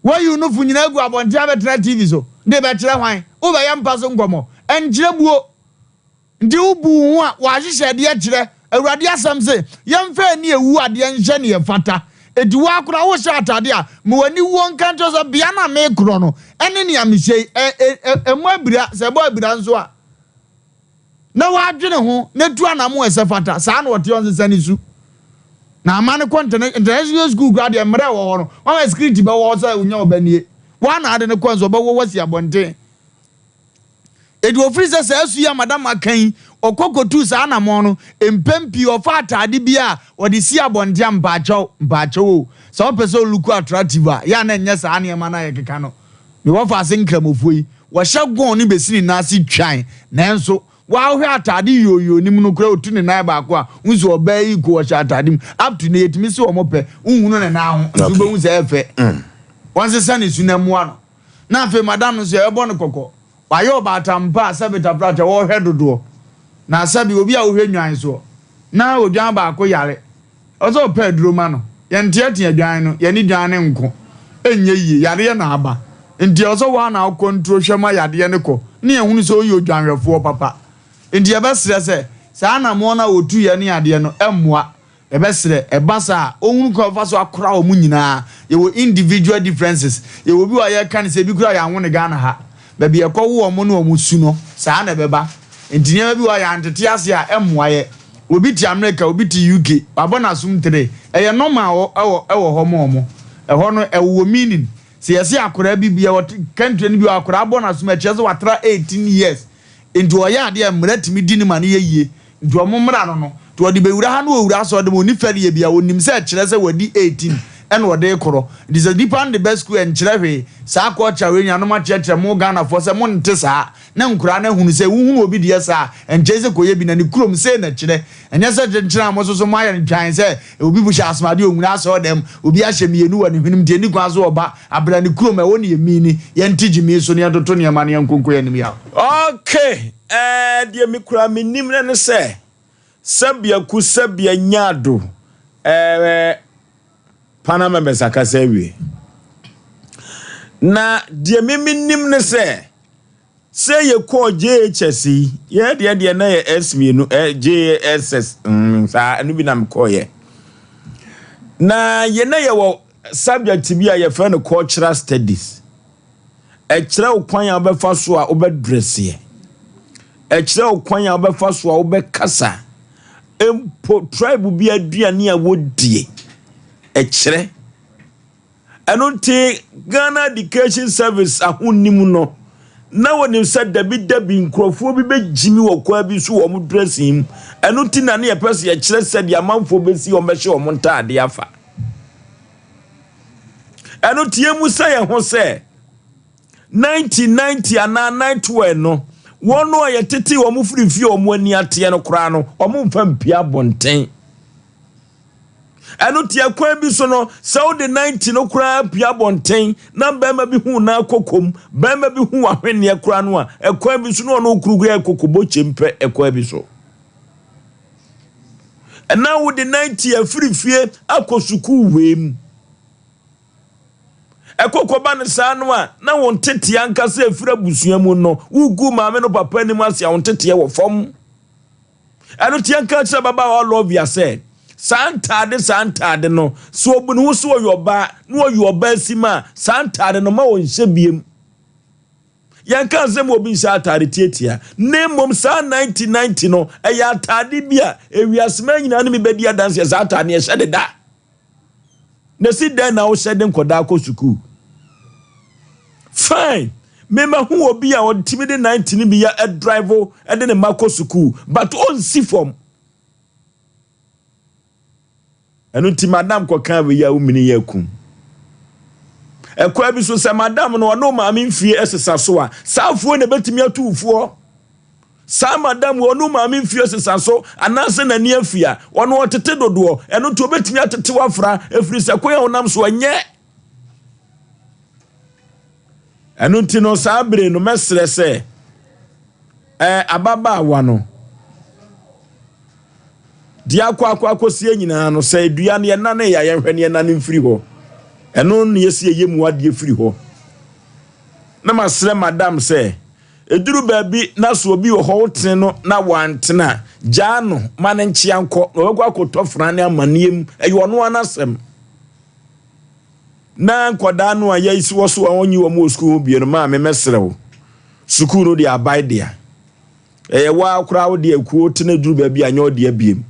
Speaker 5: Woayi wo nofo nyinaa agu abɔnten abɛtena TV so de bɛkyerɛ hwan? Wobɛyɛ mpa so nkɔmmɔ? Ɛnkyerɛ buo. Nti wobu wo ho a, w'ahyehyɛdeɛ kyerɛ. Awurade asɛm se, yɛmfa ani a ɛwu adeɛ nhyɛ nea ɛfata. Enti wo ara koraa wohyɛ atade a, ma w'ani wuo nka nkyerɛ wo sɛ, bea no a mekorɔ no ne nea mehyɛ yi, ɛ, ɛ, ɛ, ɛmmɔ abira. Sɛ ɛbɔ abira nso a, na woadwene ho na tu anamon a ɛsɛ fata. Saa na ɔteɛ, ɔnsesa ne su. Na ama no kɔ international school koraa deɛ, mmerɛ ɛwɔ hɔ no, wama security bɛwɔ hɔ sɛ wonya ɔba nie. Woa na ade no kɔ nso, ɔbɛwɔ wo asi abɔnten. Enti ofiri sɛ saa su yi a madam aka yi, ɔkɔ kɔtuu saa anamɔn no, mpɛn pii ɔfa ataade bi a ɔde si abɔnten a mpaakyɛw, mpaakyɛw o, sɛ wopɛ sɛ oluku attractive a, yɛ a na ɛnyɛ saa nneɛma no a yɛkeka no. Me wɔfa ase nkramofoɔ yi, Wɔhyɛ gɔn no bɛsi ne nan ase twan, nanso woahwɛ ataade yooyoo no mu no koraa ɔtu ne nan baako a, wohu sɛ ɔbaa yi ko ɔhyɛ ataade mu. Up to nnɛ yɛtumi se wɔn pɛ, wonhunu ne nan ho, nso wobɛhu sɛ ɛyɛ fɛ. Wɔnsesa ne su na mmoa no. Na afei madam no nso yɛbɛbɔ no kɔkɔ. Wayɛ ɔbaatan pa a sɛbe taprakyɛ wɔhwɛ dodoɔ. Na sɛbe obi a wohwɛ nnwan soɔ na odwan baako yare, ɛwɔ sɛ ɔpɛ aduro ma no. Yɛnteatea dwan no, yɛne dwan no nko. Ɛnyɛ yie, yareɛ na aba. Nti ɛwɔ sɛ wo ara na wokɔ nturo hwɛ ma yadeɛ no kɔ na yɛhunu sɛ woyɛ odwanhwɛfoɔ papa. Nti yɛbɛsrɛ sɛ saa anammɔn no a wɔtuiɛ ne adeɛ no mmoa. Yɛbɛsrɛ, ɛba saa a, ɔnhunu kwan a ɔbɛfa so akora wɔn nyinaa. Yɛwɔ individual differences. Yɛwɔ obi wɔ hɔ a yɛka no sɛ ebi koraa yɛanwo no Ghana ha. Baabi a yɛkɔwo wɔn ne wɔn su no, saa na ɛbɛba. Nti nneɛma bi wɔ hɔ a yɛantete ase a, ɛmmoa yɛ. Obi te America, obi te UK, wabɔ n'asom tire. Ɛyɛ normal wɔ ɛwɔ ɛwɔ hɔ ma wɔn. Ɛhɔ no, ɛwɔ meaning. Sɛ yɛse akwadaa bi, yɛwɔ country no bi wɔ hɔ a, akwadaa bɔ n'asom a, ɛkyerɛ sɛ watra 18 years. Nti ɔyɛ adeɛ a mmara tumi di no ma no yɛ yie. Nti wɔn mmara no no, nti ɔde bɛwura ha na ɔwura asɔre dɛm ɔnni fɛreɛ biara, ɔnim sɛ ɛkyerɛ sɛ wadi 18 ɛna ɔde rekorɔ. Nti sɛ nipa no de ba sukuu a ɛnkyerɛ hwee. Saa culture wei nuanom akyerɛkyerɛ mo Ghanafoɔ sɛ monte saa na nkoraa no ahunu sɛ wohunu obi deɛ saa a ɛnkyerɛ sɛ kɔyɛ bi na ne kurom sei na ɛkyerɛ. Ɛnyɛ sɛ kyenkyen a mososo moayɛ no twann sɛ obi hyɛ asomadeɛ ɔnwura asɔre dɛm, obi ahyɛ mienu wɔ ne hwenem nti ɛnni kwan sɛ ɔba abra ne kurom ɛhɔ ne yɛmini, yɛnte gyimii so na yɛntoto nneɛma na yɛnkonko yɛn anim yaw.
Speaker 1: Okay, ɛɛ deɛ me koraa me nim no ne sɛ, sɛbea ku sɛbea nyaado, ɛɛ Panama members akasa awie. Na deɛ me me nim ne sɛ, sɛ yɛkɔɔ JHS yi, yɛ deɛ deɛ na yɛ S mmienu, ɛ JSS, mm, saa ɛno bi na mekɔɔyɛ. Na yɛ na yɛwɔ subject bi a yɛfrɛ no cultural studies. Ɛkyerɛ wo kwan a wobɛfa so a wobɛdrɛseɛ. Ɛkyerɛ wo kwan a wobɛfa so a wobɛkasa. Mpo tribe bi aduane a wodie, ɛkyerɛ. Ɛno nti Ghana Education Service ahonim no, na wɔnim sɛ dabi dabi nkurɔfoɔ bi bɛgyimi wɔ kwan bi so wɔ wɔn dressing mu. Ɛno nti na ne yɛpɛ sɛ yɛkyerɛ sɛdeɛ amanfoɔ bɛsi wɔn bɛhyɛ wɔn ntaadeɛ afa. Ɛno nti yɛmmu sɛ yɛn ho sɛ 1990 anaa 912 no, wɔn a yɛtete wɔn firi fie a wɔn ani ateɛ no koraa no, wɔn mfa mpia abɔnten. Ɛno nti ɛkwan bi so no, sɛ wode 90 no koraa pia abɔnten na bɛrima bi hu na kokom, bɛrima bi hu wahwenneɛ koraa no a, ɛkwan bi so no ɔno okuru koraa kokobɔ kyem pɛ ɛkwan bi so. Ɛna wode 90 afiri fie akɔ sukuu wei mu. Ɛkɔkɔba no saa no a, na wo nteteɛ ankasa ɛfiri abusua mu no, wogu maame no papa anim ase a wo nteteɛ wɔ fam. Ɛno nti yɛnka kyerɛ ababaawa Lovia sɛ, saa ntaade saa ntaade no, sɛ ɔbu ne ho sɛ ɔyɛ ɔbaa na ɔyɛ ɔbaa sim a, saa ntaade no ma ɔnhyɛ biem. Yɛnka sɛ ma obi nhyɛ ataade tiatia, na mmom saa 1990 no, ɛyɛ ataade bi a ewiasema nyinaa ne me bɛdi adanseɛ saa ataade no yɛhyɛ deda. Na si dɛn na wohyɛ de nkɔdaa kɔ sukuu? Fine, me ma hu obi a ɔtumi de 90 no bi ya drive de ne mma kɔ sukuu, but ɔnsi fam. Ɛno nti madam kɔkaa wei a womini yɛ akum. Ɛkwan bi so sɛ madam no ɔne maame mfie ɛsesa so a, saa afuo na ɛbɛtumi atu wo foɔ. Saa madam wei ɔne maame mfie sesa so anaasɛ n'ani afi a, ɔno ɔtete dodoɔ. Ɛno nti ɔbɛtumi atete wo afra ɛfiri sɛ kwan a wonam so ɛnyɛ. Ɛno nti no saa bere no mɛsrɛ sɛ ɛɛ ababaawa no deɛ akɔ akɔ akɔsie nyinaa no sɛ dua no yɛnane yɛ a yɛnhwɛ no yɛnane mfiri hɔ. Ɛno na yɛsi ɛyɛ mu adeɛ firi hɔ. Na masrɛ madam sɛ Ɛduru baabi na sɛ obi wɔ hɔ wotene no na wantene a, gyaa no ma no nkyea nkɔ na ɔbɛkɔ akɔtɔ fra ne amanneɛ mu. Ɛyɛ ɔno ara n'asɛm. Na nkwadaa no a yɛsi wɔ so a wɔnyi wɔn wɔ sukuu ho bie no, maame mɛsrɛ wo, sukuu no deɛ abae dea. Ɛyɛ waa koraa wo deɛ kuo tena duru baabi a nyɛ ɔdea biem.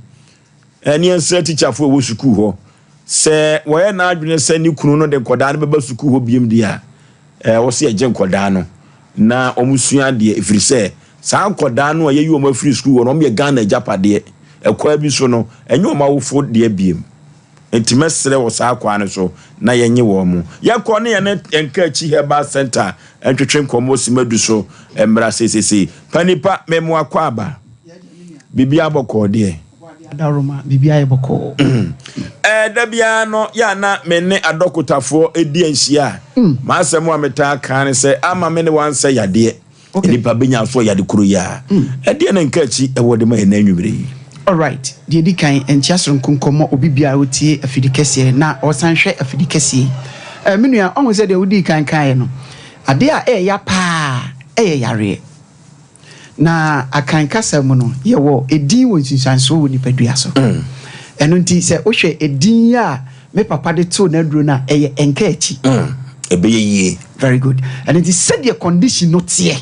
Speaker 1: Ɛne ɛnsrɛ tikyafoɔ ɛwɔ sukuu hɔ sɛ wɔyɛ n'adwene sɛ ne kunu no de nkwadaa no bɛba sukuu hɔ biem deɛ a, ɛwɔ sɛ yɛgye nkwadaa no na wɔn sua adeɛ ɛfiri sɛ saa nkwadaa no a yɛyi wɔn afiri sukuu hɔ no wɔn yɛ Ghana agyapadeɛ. Ɛkwan bi so no ɛnyɛ wɔn awofo deɛ biem. Enti mɛsrɛ wɔ saa kwan no so na yɛnye wɔn mo. Yɛkɔ ne yɛne Nkaakyi Herbal Centre ntwetwe nkɔmmɔ simadu so mmra seisesei. Panipa, me mo akwaaba. Biribiara bɔkɔɔ deɛ?
Speaker 7: Adaworoma, biribiara yɛ bɔkɔɔ.
Speaker 1: Ɛɛ, da biara no, yɛ a na me ne adɔkotafoɔ di anhyia a, m'asɛm a metaa ka ne sɛ, ama me ne wo ansɛ yadeɛ. Nnipa bɛnya so yade koro yi ara. Ɛdeɛn na Nkaakyi wɔ de ma yɛn nnɛ anwummerɛ yi?
Speaker 7: Alright, deɛ ɛdi kan, nkyea soronko nkɔmmɔ obi biara a ɔtie afidi kɛseɛ na ɔsan hwɛ afidi kɛseɛ yi. Eh, me nua, ɔhu sɛ deɛ wodii kan kaeɛ no, adeɛ a ɛɛya paa ɛyɛ yareɛ. Na Akan kasa mu no, yɛwɔ edin wɔ nsunsuansoɔ wɔ nipadua so. Ɛno nti, sɛ wohwɛ edin yi a me papa de too n'aduro no a, ɛyɛ Nkaakyi.
Speaker 1: Ɛbɛyɛ yie.
Speaker 7: Very good. Ɛno nti, sɛdeɛ condition no teɛ,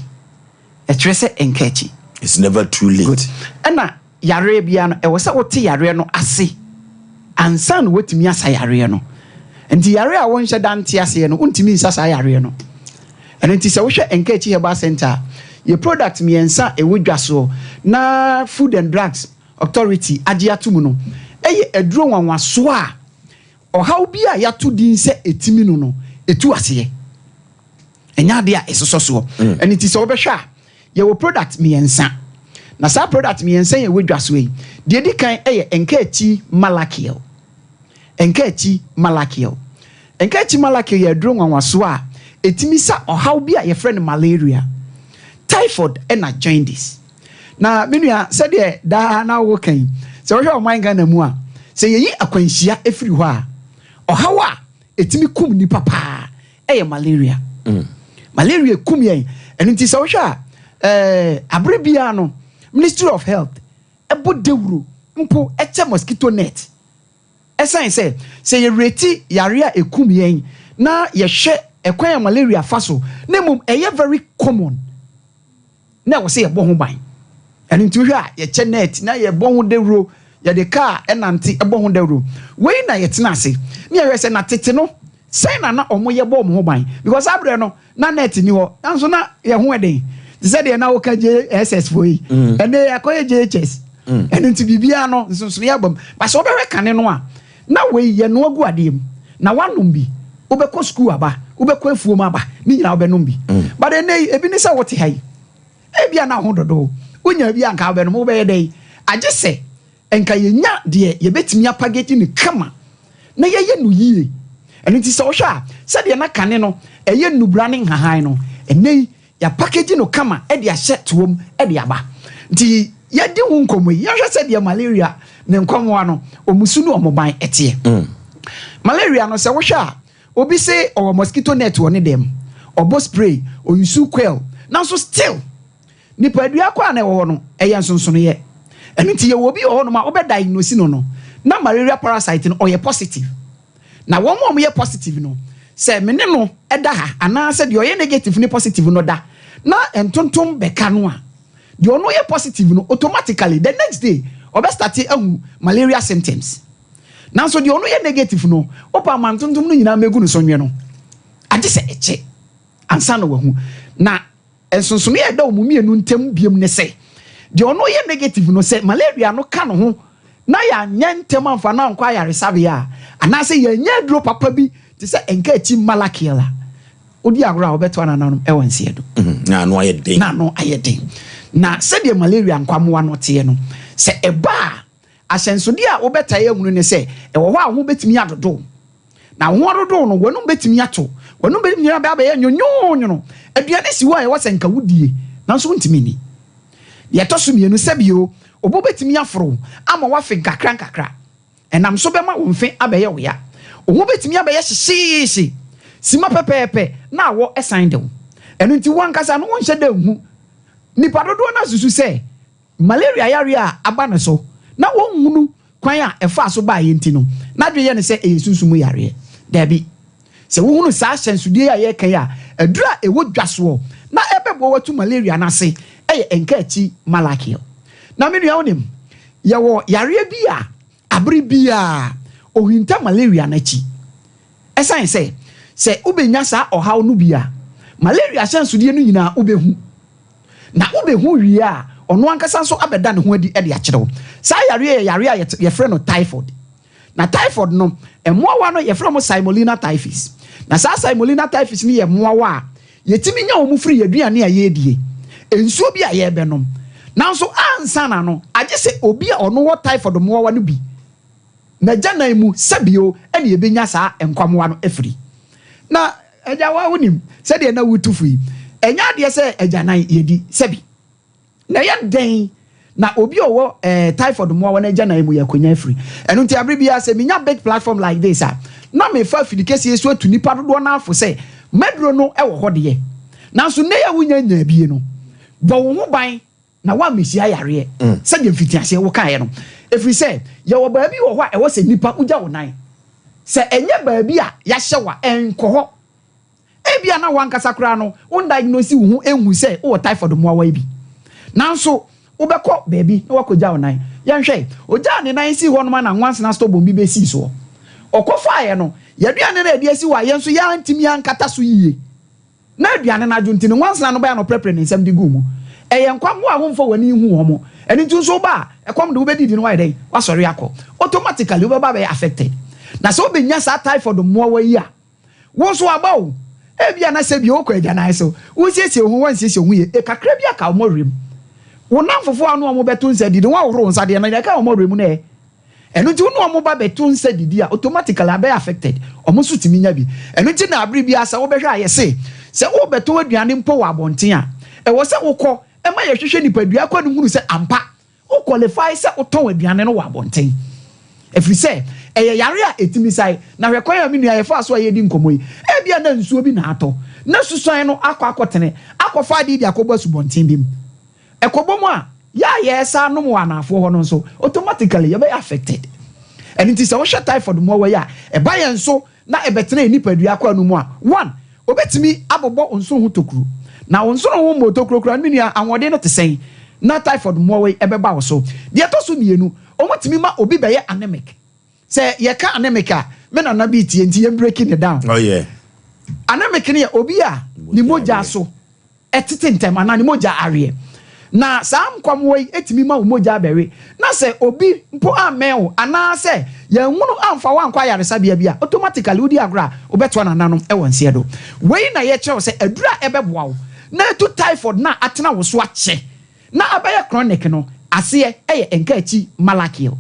Speaker 7: ɛkyerɛ sɛ Nkaakyi.
Speaker 1: It's never too late.
Speaker 7: Good. Ɛna yareɛ biara no, ɛwɔ sɛ wote yareɛ no ase ansa na woatumi asa yareɛ no. Nti yareɛ a wonhyɛ da nte aseɛ no, wontumi nsa saa yareɛ no. Ɛno nti sɛ wohwɛ Nkaakyi Herbal Centre a, yɛ product mmiɛnsa a ɛwɔ dwa soɔ na Food and Drugs Authority agye ato mu no yɛ aduro nwanwasoɔ a ɔhaw bi a yɛato din sɛ ɛtumi no no, ɛtu aseɛ. Ɛnyɛ adeɛ a ɛsosɔ soɔ. Ɛno nti sɛ wobɛhwɛ a, yɛwɔ product mmiɛnsa. Na saa product mmiɛnsa yi a ɛwɔ dwa soɔ yi, deɛ ɛdi kan yɛ Nkaakyi Malakiel. Nkaakyi Malakiel. Nkaakyi Malakiel yɛ aduro nwanwasoɔ a ɛtumi sa ɔhaw bi a yɛfrɛ no malaria, typhoid ɛna jaundice. Na me nua, sɛdeɛ daa na woka yi, sɛ wohwɛ ɔman Ghana mu a, sɛ yɛyi akwanhyia firi hɔ a, ɔhaw a ɛtumi kum nnipa paa ɛyɛ malaria. Malaria kum yɛn. Ɛno nti sɛ wohwɛ a, ɛɛ, abere biara no, Ministry of Health ɛbɔ dawuro mpo ɛkyɛ mosquito net. Ɛsiane sɛ, sɛ yɛreti yareɛ a ɛkum yɛn na yɛhwɛ ɛkwan a malaria fa so, na mmom ɛyɛ very common na ɛwɔ sɛ yɛbɔ ho ban. Ɛno nti wohwɛ a yɛkyɛ net na yɛbɔ ho dawuro, yɛde kaa ɛnante bɔ ho dawuro. Wei na yɛtena ase na yɛhwɛ sɛ na tete no sɛn na na wɔyɛ bɔ wɔn ho ban, because saa berɛ no na net ni hɔ, nanso na yɛn ho ɛden te sɛ deɛ na woka JSS foɔ yi, ɛnɛ yɛakɔyɛ JHS. Ɛno nti biribiara no nsonsonoeɛ aba mu. Ba sɛ wobɛhwɛ kane no a, na wei yɛnoa gu adeɛ mu na woanom bi, wobɛkɔ sukuu aba, wobɛkɔ afuom aba, ne nyinaa wobɛnom bi. But ɛnɛ yi, ebi ne sɛ wote ha yi, ebia na wo ho dodo wo, wonya bi a nka wobɛnom, wobɛyɛ dɛn? Agye sɛ nka yɛnya deɛ yɛbɛtumi apageti no kama na yɛyɛ no yie. Ɛno nti sɛ wohwɛ a, sɛdeɛ na kane no ɛyɛ nnubra ne nhahan no, ɛnnɛ yi yɛapakegyi no kama de ahyɛ toa mu de aba. Nti yɛadi ho nkɔmmɔ yi, yɛnhwɛ sɛdeɛ malaria ne nkɔmmoa no, wɔn su ne wɔn ban teɛ. Malaria no, sɛ wohwɛ a, obi se ɔwɔ mosquito net wɔ ne dɛm, ɔbɔ spray, ɔyusu coil, nanso still Nipadua kɔ a na ɛwɔ hɔ no, ɛyɛ nsonsonoeɛ. Ɛno nti yɛwɔ obi wɔ hɔnom a wobɛ diagnose no no, na malaria parasite no ɔyɛ positive. Na wɔn a wɔyɛ positive no, sɛ me ne no da ha anaasɛ deɛ ɔyɛ negative ne positive no da na ntontom bɛka no a, deɛ ɔno yɛ positive no automatically the next day ɔbɛ starte ahu malaria symptoms. Nanso deɛ ɔno yɛ negative no, wopɛ ama ntontom no nyinaa mmɛgu no so nwe no, agye sɛ ɛkyɛ ansa na wahu. Na Nsonsonoe a ɛda wɔn mmienu ntam bio ne sɛ, deɛ ɔno yɛ negative no, sɛ malaria no ka ne ho na yɛanyɛ ntɛm amfa no ankɔ ayaresabea a, anaasɛ yɛannya aduro papa bi te sɛ nkaakyi Malachiel a, wodi agorɔ a wobɛto anananom wɔ nseɛ do.
Speaker 1: Na ano ayɛ den.
Speaker 7: Na ano ayɛ den. Na sɛdeɛ malaria nkwammoa no teɛ no, sɛ ɛba a, Ahyɛnsodeɛ a wobɛtae ahunu ne sɛ, ɛwɔ hɔ a wo ho bɛtumi adodo wo. Na wo ho adodo wo no, w'anom bɛtumi ato. W'anom bɛtumi aba abɛyɛ nwonwonwono. Aduane si hɔ a ɛwɔ sɛ nka wodie, nanso wontumi nni. Deɛ ɛtɔ so mmienu, sɛbio, wo bo bɛtumi aforo wo ama woafe nkakrankakra. Ɛnam so bɛma wo mfe abɛyɛ wo ya. Wo ho bɛtumi abɛyɛ hyehyeehye, sima pɛpɛɛpɛ, na awɔ san de wo. Ɛno nti wo ankasa no wonhyɛ da nhu. Nnipa dodoɔ no ara susu sɛ Malaria yareɛ a aba ne so na ɔnhunu kwan a ɛfaa so baeɛ nti no, n'adwene yɛ no sɛ ɛyɛ sunsum mu yareɛ. Dabi. Sɛ wohunu saa ahyɛnsodeɛ yi a yɛreka yi a, aduro a ɛwɔ dwa soɔ na ɛbɛboa wo atu malaria no ase yɛ nkaakyi Malachiel. Na me nua wonim, yɛwɔ yareɛ bi a abere biara ɔhinta malaria no akyi. Ɛsiane sɛ, sɛ wobɛnya saa ɔhaw no bi a, malaria ahyɛnsodeɛ no nyinaa wobɛhu. Na wobehu wie a, ɔno ankasa nso abɛda ne ho adi de akyerɛ wo. Saa yareɛ yɛ yareɛ a yɛfrɛ no typhoid. Na typhoid no, mmoawa no yɛfrɛ wɔn Simolina typhis. Na saa Simolina typhis no yɛ mmoawa a yɛtumi nya wɔn firi yɛn aduane a yɛredie, nsuo bi a yɛrebɛnom. Nanso ansa na no, agye sɛ obi a ɔno wɔ typhoid mmoawa no bi n'agyanan mu sɛbio ɛna yɛbɛnya saa nkwammoa no afiri. Na agya wa wonim sɛdeɛ na wotu fo yi, ɛnyɛ adeɛ sɛ agyanan yɛdi sɛbi. Na ɛyɛ dɛn na obi a ɔwɔ eh, typhoid mmoawa no agyanan mu yɛ akonya afiri? Ɛno nti abere biara sɛ menya big platform like this a, na mefa afidi kɛseɛ so atu nipa dodoɔ no afo sɛ maduro no wɔ hɔ deɛ, nanso nnɛ yi a wonya nyaa bie no, bɔ wo ho ban na woammɛhyia yareɛ sɛdeɛ mfitiaseɛ wokaeɛ no. Ɛfiri sɛ yɛwɔ baabi wɔ hɔ a ɛwɔ sɛ nipa wogya wo nan. Sɛ ɛnyɛ baabi a yɛahyɛ wo a, ɛnkɔ hɔ. Ebia na w'ankasa koraa no, wondiagnose wo ho nhu sɛ wowɔ typhoid mmoawa yi bi. Nanso, wobɛkɔ baabi na woakogya wo nan. Yɛnhwɛ, ogyaa ne nan sii hɔnom a na nwansena stubborn bi besii soɔ. Ɔkɔfaeɛ no, yɛn aduane no a yɛde asi hɔ a yɛn nso yɛantumi ankata so yiye. Na aduane no adwo nti no, nwansena no bae na ɔprɛprɛɛ ne nsam de guu mu. Ɛyɛ nkwammoa a womfa w'ani nhu wɔn. Ɛno nti nso woba a, ɛkɔm de wo bɛdidi na woayɛ dɛn? Woasɔre akɔ. Automatically wobɛba abɛyɛ affected. Na sɛ wobɛnya saa typhoid mmoawa yi a, Wo nso aba o. Ebia na sɛ bio wokɔ agyanan so, wosiesie wo ho, woansiesie wo ho yie, e kakra bi aka wo mmɔwerɛ mu. Wo nnamfofoɔ a wo ne wɔn bɛto nsa didi no, woahohoro wo nsa deɛ, na deɛ ɛka wɔn mmɔwerɛ mu no ɛ? Ɛno nti wo ne wɔn ba bɛto nsa didi a, automatically abɛyɛ affected. Wɔn nso tumi nya bi. Ɛno nti na abere biara sɛ wobɛhwɛ a yɛse sɛ worebɛtɔn aduane mpo wɔ abɔnten a, ɛwɔ sɛ wokɔ ma yɛhwehwɛ nipadua kɔ no hunu sɛ ampa Wo qualify sɛ wotɔn aduane no wɔ abɔnten. Ɛfiri sɛ, ɛyɛ yare a ɛtumi sae. Na hwɛ kwan a me nua yɛfaa so a yɛredi nkɔmmɔ yi. Ebia na nsuo bi na atɔ, na susuan no akɔ akɔtene, akɔfa adeɛ de akɔbɔ asubɔnten bi mu. Ɛkɔbɔ mu a, yɛ a yɛresa anom wɔ anaafoɔ hɔ no nso, automatically yɛbɛyɛ affected. Ɛno nti sɛ wohwɛ typhoid mmoawa yi a, ɛba yɛn so na ɛbɛtena yɛn nipadua akwaa no mu a, one, obetumi abobɔ wo nsono ho tokuro. Na wo nsono ho mmɔɔ tokuro koraa no, me nua, ahoɔden no te sɛn? Na typhoid mmoawa yi ɛbɛba wo so. Deɛ ɛtɔ so mmienu, wɔtumi ma obi bɛyɛ anemic. Sɛ yɛka anemic a, me nana bi retie nti yɛn breaking it down.
Speaker 1: Oh yeah.
Speaker 7: Anemic no yɛ obi a ne mogya so tete ntɛm anaa ne mogya aweɛ. Na saa nkwammoa yi tumi ma wo mogya bɛwe. Na sɛ obi mpo ammɛn wo anaasɛ yɛanhunu amfa wo ankɔ ayaresabea bi a, automatically wodi agorɔ a, wobɛtoa nananom wɔ nseɛ do. Wei na yɛkyerɛ wo sɛ aduru a ɛbɛboa wo na atu typhoid no a atena wo so akyɛ na abɛyɛ chronic no aseɛ yɛ nkaakyi malakil.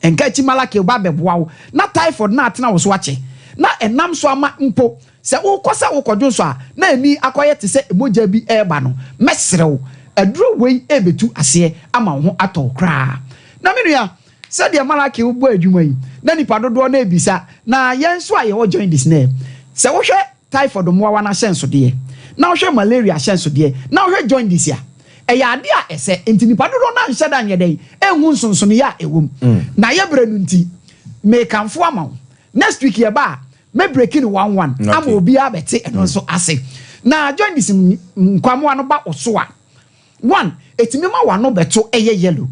Speaker 7: Nkaakyi Malakil ba bɛboa wo na typhoid no atena wo so akyɛ, na ɛnam so ama mpo sɛ wokɔ sɛ wokɔdwonsɔ a na ani akɔyɛ te sɛ mogya bi reba no, mɛsrɛ wo, aduro wei rebɛtu aseɛ ama wo ho atɔ wo koraa. Na me nua, sɛdeɛ Malakil bɔ adwuma yi, na nnipa dodoɔ no rebisa, na yɛn nso a yɛwɔ jaundice no ɛ? Sɛ wohwɛ typhoid mmoawa no ahyɛnsodeɛ, na wohwɛ malaria ahyɛnsodeɛ, na wohwɛ jaundice a, ɛyɛ adeɛ a ɛsɛ. Nti nnipa dodoɔ no ara nhyɛ da nyɛ dɛn nhu nsonsonoeɛ a ɛwɔ mu. Na yɛ berɛ no nti, mekamfo ama wo. Next week yɛba a, mɛ breaki no one one ama obiara abɛte ɛno nso ase. Na jaundice nkwammoa no ba wo so a, One, ɛtumi ma w'ano bɛto yɛ yellow.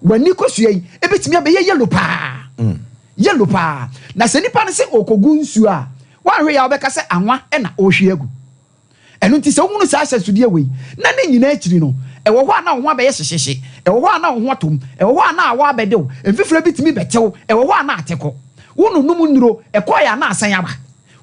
Speaker 7: W'ani kosua yi ɛbɛtumi abɛyɛ yellow paa. Yellow paa. Na sɛ nipa no sɛ ɔrekɔgu nsuo a, woanhwɛ yie a wobɛka sɛ anwa na ɔrehwie agu. Ɛno nti sɛ wohunu saa ahyɛnsodeɛ wei, na ne nyinaa akyiri no, ɛwɔ hɔ a na wo ho abɛyɛ hyehyehye, ɛwɔ hɔ a na wo ho atɔ mu, ɛwɔ hɔ a na awɔ abɛde wo, mfifire bi tumi bɛte wo, ɛwɔ hɔ a na ate kɔ. Wononom nnuro, ɛkɔeɛ a na asan aba.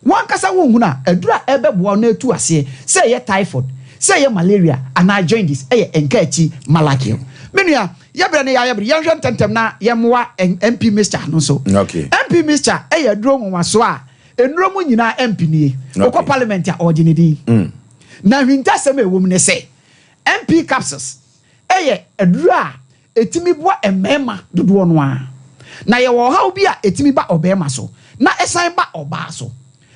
Speaker 7: W'ankasa wonhunu a, aduru a ɛbɛboa wo na atu aseɛ, sɛ ɛyɛ typhoid, sɛ ɛyɛ malaria anaa jaundice, yɛ nkaakyi Malakil. Me nua, yɛbrɛ no yɛayɛ bere, yɛnhwɛ ntɛmntɛm na yɛmmoa MP mixture no nso. MP mixture yɛ aduro nwonwasoɔ a nnuro mu nyinaa MP nie. Wokɔ parliament a, ɔregye ne din. Na ahintasɛm a ɛwɔ mu ne sɛ, MP capsules yɛ aduro a Ɛtumi boa mmarima dodoɔ no ara. Na yɛwɔ ɔhaw bi a ɛtumi ba ɔbarima so na ɛsan ba ɔbaa so.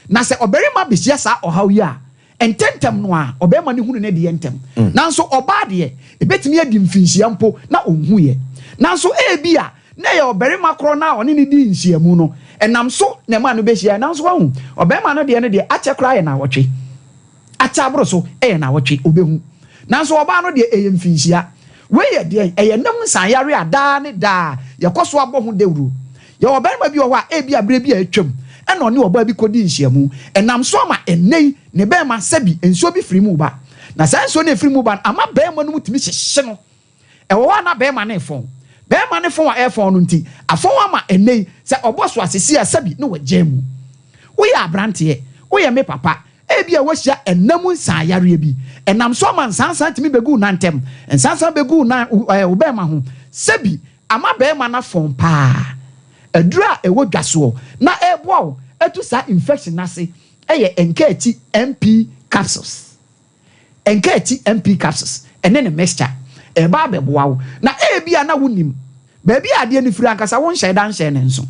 Speaker 7: Na sɛ ɔbarima bɛhyia saa ɔhaw yi a, ntɛmntɛm no ara ɔbarima no hunu ne deɛ ntɛm. Nanso ɔbaa deɛ, ɛbɛtumi adi mfinhyia mpo na ɔnhuiɛ. Nanso ebia na ɛyɛ ɔbarima korɔ no a ɔne no dii nhyiamu no, ɛnam so na ɛmaa no bɛhyiaeɛ. Nanso wahu, ɔbarima no deɛ no deɛ, akyɛ koraa yɛ nnawɔtwe. Akyɛ aboro so yɛ nnawɔtwe, obehu. Nanso ɔbaa no deɛ, ɛyɛ mfinhyia. Wei yɛ deɛn? Ɛyɛ nna mu nsanyareɛ a daa ne daa yɛkɔ so abɔ ho dawuro. Yɛwɔ ɔbarima bi wɔ hɔ a, ebia berɛ bi a atwam na ɔne ɔbaa bi kɔdii nhyiamu. Ɛnam so ama ɛnnɛ yi, ne barima, sɛbi, nsuo bi firi mu reba. Na saa nsuo no a ɛfiri mu ba no ama barima no mu tumi hyehye no. Ɛwɔ hɔ a na barima no refɔn. Barima no fɔn a ɛrefɔn no nti, afɔn ama ɛnnɛ yi, sɛ ɔbɔ so a, seesei a sɛbi na wagyaa mu. Woyɛ aberanteɛ, woyɛ me papa, ebia woahyia ɛnna mu nsanyareɛ bi. Ɛnam so ama nsansan tumi bɛgu wo nan ntam, nsansan bɛgu wo nan, wo barima ho. Sɛbi ama barima no afɔn paa. Aduro a ɛwɔ dwa soɔ na ɛreboa wo atu saa infection no ase yɛ Nkaati MP capsules. Nkaati MP capsules ne ne mixture reba abɛboa wo. Na ebia na wonnim baabi a adeɛ no firi ankasa, wonhyɛɛ da nhyɛɛ no nso.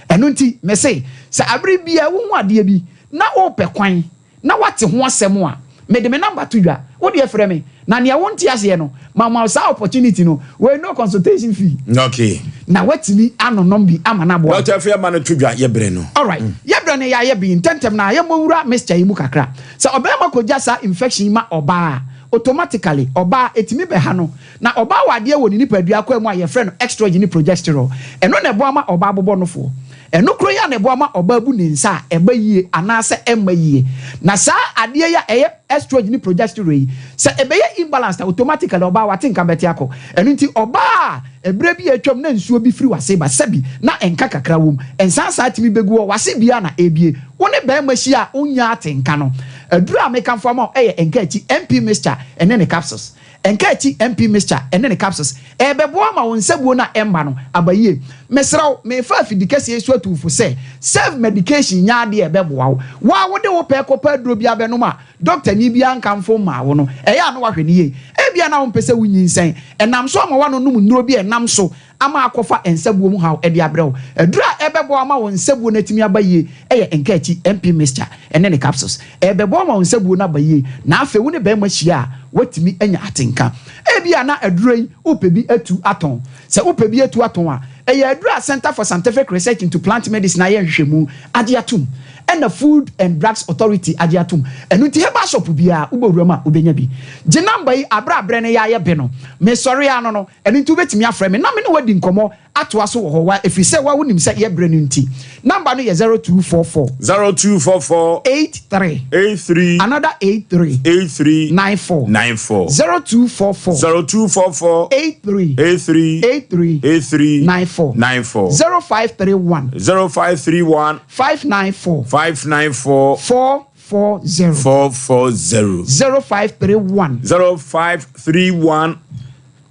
Speaker 7: Ɛno nti, mese, sɛ abere biara wohu adeɛ bi na worepɛ kwan na woate ho asɛm a, mede me number to dwa, wo deɛ frɛ me, na nea wonte aseɛ no, mama wo saa opportunity no, wei no consultation fee.
Speaker 1: Okay.
Speaker 7: Na woatumi anonom bi ama no aboa wo.
Speaker 1: Doctor Afei ama no to dwa, yɛbrɛ no.
Speaker 7: Alright, yɛbrɛ no yɛayɛ bi ntɛntɛm na yɛmmɔ wura mixture yi mu kakra. Sɛ ɔbarima kɔgya saa infection yi ma ɔbaa a, automatically ɔbaa ɛtumi bɛha no. Na ɔbaa wɔ adeɛ wɔ ne nipadua akwaa mu a yɛfrɛ no extrogen ne progesterone. Ɛno na ɛboa ma ɔbaa bobɔ nofoɔ. Ɛno koro yi ara na ɛboa ma ɔbaa bu ne nsa a ɛba yie anaasɛ ɛmma yie. Na saa adeɛ yi a ɛyɛ estrogen ne progesterone yi, sɛ ɛbɛyɛ imbalanced a, automatically ɔbaa wate nka bɛte akɔ. Ɛno nti ɔbaa a ɛberɛ bi a atwam na nsuo bi firi w'ase ba, sɛbi na nka kakra wom, nsansaa tumi bɛgu hɔ, w'ase bue a na ɛrebue. Wo ne barima hyia a wonnya ate nka no, aduro a mekamfo ama wo yɛ nka akyi MP mixture ne ne capsules. Nka akyi MP mixture ne ne capsules ɛrebɛboa ama wo nsabuo no a ɛmma no aba yie. Mesrɛ wo, merefa afidikɛseɛ yi so atu wo fo sɛ, self medication nyɛ adeɛ a ɛbɛboa wo. Wo ara wode wo pɛ kɔpɛ aduro bi abɛnom a dɔktani biara nkamfo mmaa wo no, ɛyɛ a na woahwɛ no yie. Ebia na wompɛ sɛ wonyinsɛn, ɛnam so ama woanonom nnuro bi a ɛnam so ama akɔfa nsabuo mu haw de abrɛ wo. Aduro a ɛbɛboa ama wo nsabuo no atumi aba yie yɛ Nkaakyi MP Mixture ne ne capsules. Ɛrebɛboa ma wo nsabuo no aba yie na afei wo ne barima hyia a, woatumi anya atenka. Ebia na aduro yi wopɛ bi atu atɔn. Sɛ wopɛ bi atu atɔn a, ɛyɛ aduro a Centre for Scientific Research into Plant Medicine ayɛ nhwehwɛmu agye atom ɛna Food and Drugs Authority agye atom. Ɛno nti herbal shop biara wobɔ wuram a wobɛnya bi. Gye number yi aberɛ a berɛ no yɛ ayɛ be no. Mesɔre ara no no, Ɛno nti wobɛtumi afrɛ me na me ne wo adi nkɔmmɔ atoa so wɔ hɔ, wa, ɛfiri sɛ wa wonim sɛ yɛ berɛ no nti. Number no yɛ 0244.
Speaker 1: 0244.
Speaker 7: 83.
Speaker 1: 83.
Speaker 7: Another 83.
Speaker 1: 83.
Speaker 7: 94.
Speaker 1: 94.
Speaker 7: 0244.
Speaker 1: 0244.
Speaker 7: 83.
Speaker 1: 83.
Speaker 7: 83.
Speaker 1: 83.
Speaker 7: 94.
Speaker 1: 94.
Speaker 7: 0531.
Speaker 1: 0531.
Speaker 7: 594.
Speaker 1: 594.
Speaker 7: 4. 40.
Speaker 1: 440.
Speaker 7: 0531.
Speaker 1: 0531.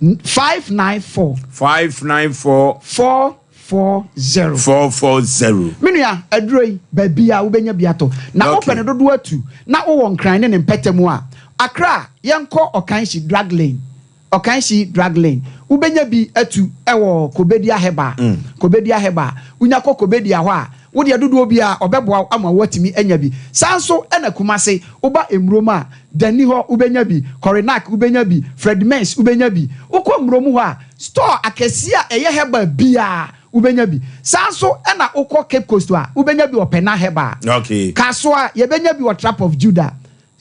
Speaker 7: 594.
Speaker 1: 594.
Speaker 7: 440.
Speaker 1: 440.
Speaker 7: Me nua, aduro yi, baabi a wobɛnya bi atɔ. Na wopɛ no dodoɔ atu, na wowɔ Nkran ne ne mpɛtɛ mu a, Accra, yɛnkɔ Ɔkanhyi Drug Lane. Ɔkanhyi Drug Lane. Wobɛnya bi atu wɔ Kobedia Herbal. Kobedia Herbal. Wonya kɔ Kobedia hɔ a, wo deɛ dodoɔ biara, ɔbɛboa wo ama woatumi anya bi. Saa nso na Kumasi, woba Mmurom a, Danni hɔ wobɛnya bi, Korinak wobɛnya bi, Fredmens wobɛnya bi. Wokɔ Mmurom hɔ a, store akɛseɛ a ɛyɛ herbal biara wobɛnya bi. Saa nso na wokɔ Cape Coast a, wobɛnya bi wɔ Pena Herbal. Kasoa, yɛbɛnya bi wɔ Trap of Judah.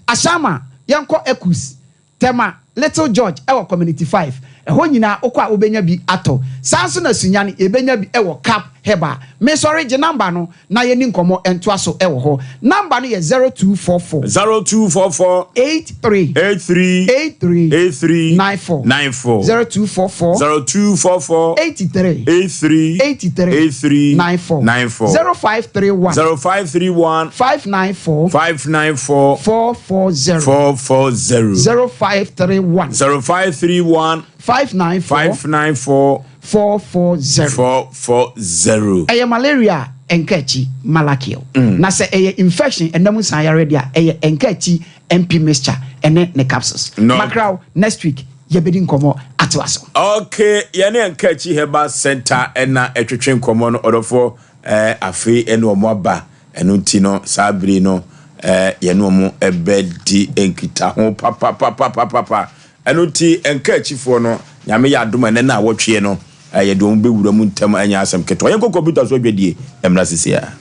Speaker 7: Ashama, yɛnkɔ Ekus. Tema, Little George wɔ Community 5, ɛhɔ nyinaa wokɔ a wobɛnya bi atɔ. Saa nso na Sunyani yɛbɛnya bi wɔ Cap Herbal. Mesɔre gye number no na yɛni nkɔmmɔ ntoa so wɔ hɔ. Number no yɛ 0244.
Speaker 1: 0244.
Speaker 7: 83.
Speaker 1: 83.
Speaker 7: 83.
Speaker 1: 83.
Speaker 7: 94.
Speaker 1: 94.
Speaker 7: 0244.
Speaker 1: 0244.
Speaker 7: 83.
Speaker 1: 83.
Speaker 7: 83.
Speaker 1: 83.
Speaker 7: 94.
Speaker 1: 94.
Speaker 7: 0531.
Speaker 1: 0531.
Speaker 7: 594.
Speaker 1: 594.
Speaker 7: 440.
Speaker 1: 440.
Speaker 7: 0531.
Speaker 1: 0531.
Speaker 7: 594.
Speaker 1: 594.
Speaker 7: 440.
Speaker 1: 440.
Speaker 7: Ɛyɛ malaria a, ɛnka akyi, Malachiel. Na sɛ ɛyɛ infection, ɛnam nsan yareɛ deɛ a, ɛyɛ ɛnka akyi MP mixture ɛne ne capsules.
Speaker 1: No.
Speaker 7: Makraw, next week yɛbɛdi nkɔmmɔ atoa so.
Speaker 1: Okay, yɛne ɛnka akyi herbal center ɛna ɛtwetwe nkɔmmɔ no ɔdɔfoɔ eh, afei ɛne wɔn aba ɛno nti no saa bere no eh, yɛne wɔn ɛbɛdi nkitaho papapapapapa. Ɛno nti ɛnka akyifoɔ no, Nyame yɛ adom a ɛnɛ na awɔtweɛ no eh, yɛde wɔn bɛwura mu ntɛm ɛnyɛ asɛm ketewa. Yɛnkɔ kɔmputa so adwadie mmra sisi a.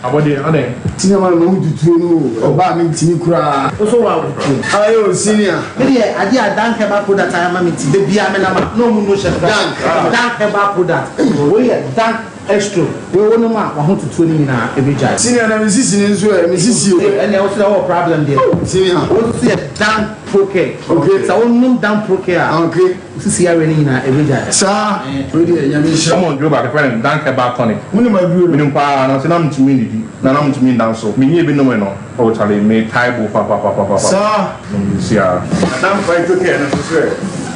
Speaker 10: Abɔdeɛ, adɛn?
Speaker 6: Senior man mahu tutuo no o, ɔbaa me ntimi koraa.
Speaker 2: Wo so wa tutuo.
Speaker 6: Ayɛ o senior.
Speaker 2: Me deɛ adeɛ a Dank herbal product ayɛ ama me nti da biara me nam a na ɔmo nu hyɛ me
Speaker 6: Dank.
Speaker 2: Dank herbal product wei yɛ Dank Extro wei wo nom a wahotutuo no nyinaa ɛbɛgyae.
Speaker 6: Senior na me sisi no nso ɛ, me sisi o.
Speaker 2: Ɛnneɛ wo so deɛ wowɔ problem deɛ.
Speaker 6: Senior.
Speaker 2: Wo nso yɛ Dank Procare.
Speaker 6: Okay.
Speaker 2: Sɛ wo nom Dank Procare a.
Speaker 6: Okay.
Speaker 2: Wo sisi yareɛ no nyinaa ɛbɛgyae.
Speaker 6: Saa, wei deɛ Nyame nhyira.
Speaker 10: Wɔn duro baako yɛfrɛ no Dank Herbal Tonic.
Speaker 6: Wonim aduro no?
Speaker 10: Menim paa nanso na mentumi nnidi na na mentumi nda nso. Menyɛɛ bi nomee no oh charlie metae bo papapapapa.
Speaker 6: Saa.
Speaker 10: Menim siaa. Na Dank Phyto Care no nso so ɛ?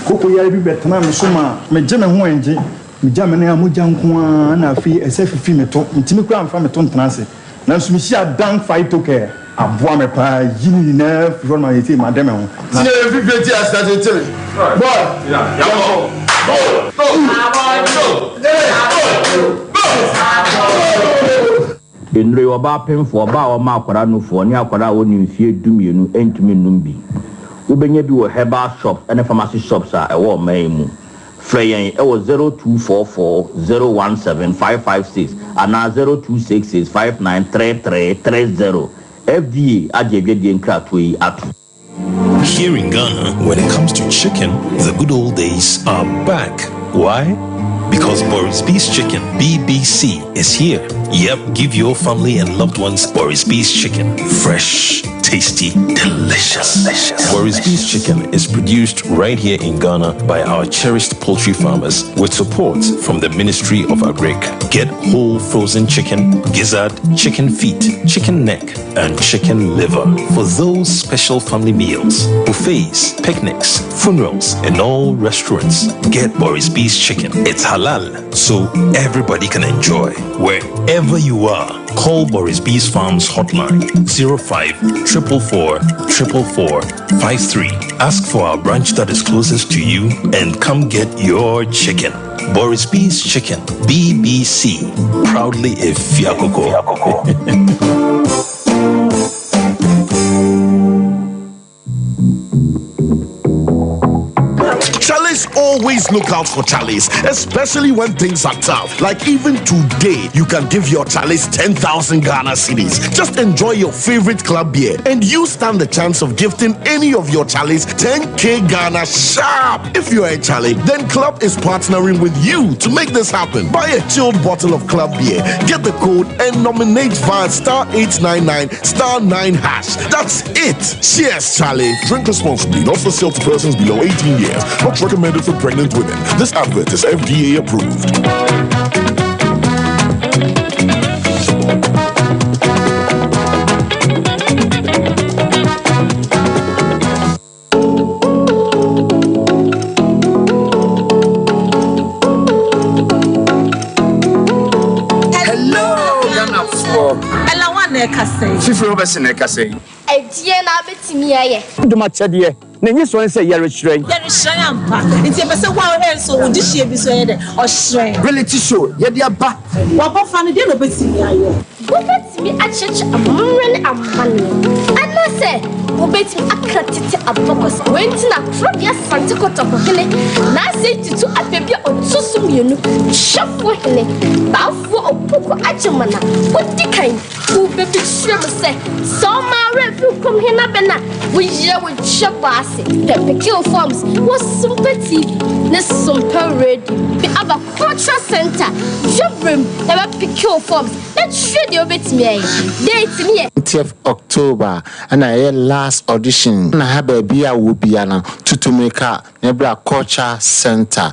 Speaker 6: Koko yare bi bɛtenaa me so maa megye me ho ɛngye. Megya me nan a mogya nko ara na afei ɛsɛ fifi me to. Mentumi koraa mfa me to ntena ase. Nanso mehyiaa Dan Phytocare. Aboa me paa yi ne nyinaa firi hɔ no ma seesei made me ho. Na.
Speaker 22: Senior yɛn fifie ti ase tete me boy yɛnkɔ go go go go.
Speaker 23: Nnuro yi, ɔbaa pemfoɔ, ɔbaa a ɔma akwadaa nufoɔ, ne akwadaa a ɔnni mfeɛ dumienu ntumi nnom bi. Wobɛnya bi wɔ herbal shops ne pharmacy shops a ɛwɔ ɔman yi mu. Frɛ yɛn wɔ 0244 017 556 anaa 0266 593330. FDA agye adwadie nkratoɔ yi atom.
Speaker 24: Here in Ghana, when it comes to chicken, the good old days are back. Why? Because Boris B's Chicken, BBC, is here. Yep, give your family and loved ones Boris B's Chicken. Fresh, tasty, delicious. delicious. Boris B's Chicken is produced right here in Ghana by our cherished poultry farmers with support from the Ministry of Agric. Get whole frozen chicken, gizzard, chicken feet, chicken neck, and chicken liver for those special family meals, buffets, picnics, funerals, and all restaurants. Get Boris B's Chicken. It's halal, so everybody can enjoy. Wherever you are, call Boris B's Farms hotline 05 444 444 53. Ask for our branch that is closest to you and come get your chicken. Boris B's Chicken, BBC, proudly a Fiakoko.
Speaker 25: Chalice always look out for Chalice, especially when things are tough. Like even today, you can give your Chalice 10,000 Ghana cedis. Just enjoy your favorite club beer and you stand the chance of gifting any of your Chalice 10k Ghana sharp. If you're a Charlie, then Club is partnering with you to make this happen. Buy a chilled bottle of Club beer, get the code, and nominate via star 899 star 9 hash. That's it. Cheers, Charlie.
Speaker 26: Drink responsibly, not for sale to persons below 18 years. Not recommended for pregnant women. This advert is FDA approved.
Speaker 27: Hello Ghanafoɔ.
Speaker 28: Ɛla wan na ɛkasa yi.
Speaker 27: Fifiri Robertson na ɛkasa yi.
Speaker 29: Ɛdeɛn na wobɛtumi ayɛ?
Speaker 30: Dom akyɛdeɛ, na enyi soɔ ne sɛ yɛrehyerɛn.
Speaker 28: Yɛrehyerɛn ampa. Nti yɛpɛ sɛ wo a wohwɛ nso wo dehyeɛ bi nso ɛyɛ dɛ? Ɔhyerɛn.
Speaker 30: Reality show yɛde aba.
Speaker 28: W'abɔfra no, deɛn na ɔbɛtumi ayɛ?
Speaker 29: Wobɛtumi akyerɛkyerɛ amammerɛ ne amanneɛ, anaasɛ wobɛtumi aka tete abakɔsɛm. Wei nti na Korɔbea Asante Kotoko hene Naasei Tutu Apebi a ɔto so mmienu, Twɛfoɔ hene, Baafoɔ Opoku Agyeman a ɔdi kan, Wobɛbi kyerɛ mu sɛ, sɛ ɔma werɛ firi kurom hene abɛn a, woyerɛ wo kyerɛ bɔ ase. Pɛ Pickle Forms wɔ Sompa TV ne Sompa Radio. Bi aba Cultural Center, Dwaberem na bɛ Pickle Forms na kyerɛ deɛ wobɛtumi ayɛ. Date no yɛ.
Speaker 31: 20th October na ɛyɛ last audition na ha baabi a wɔ bia no tutu mirika na bra culture center.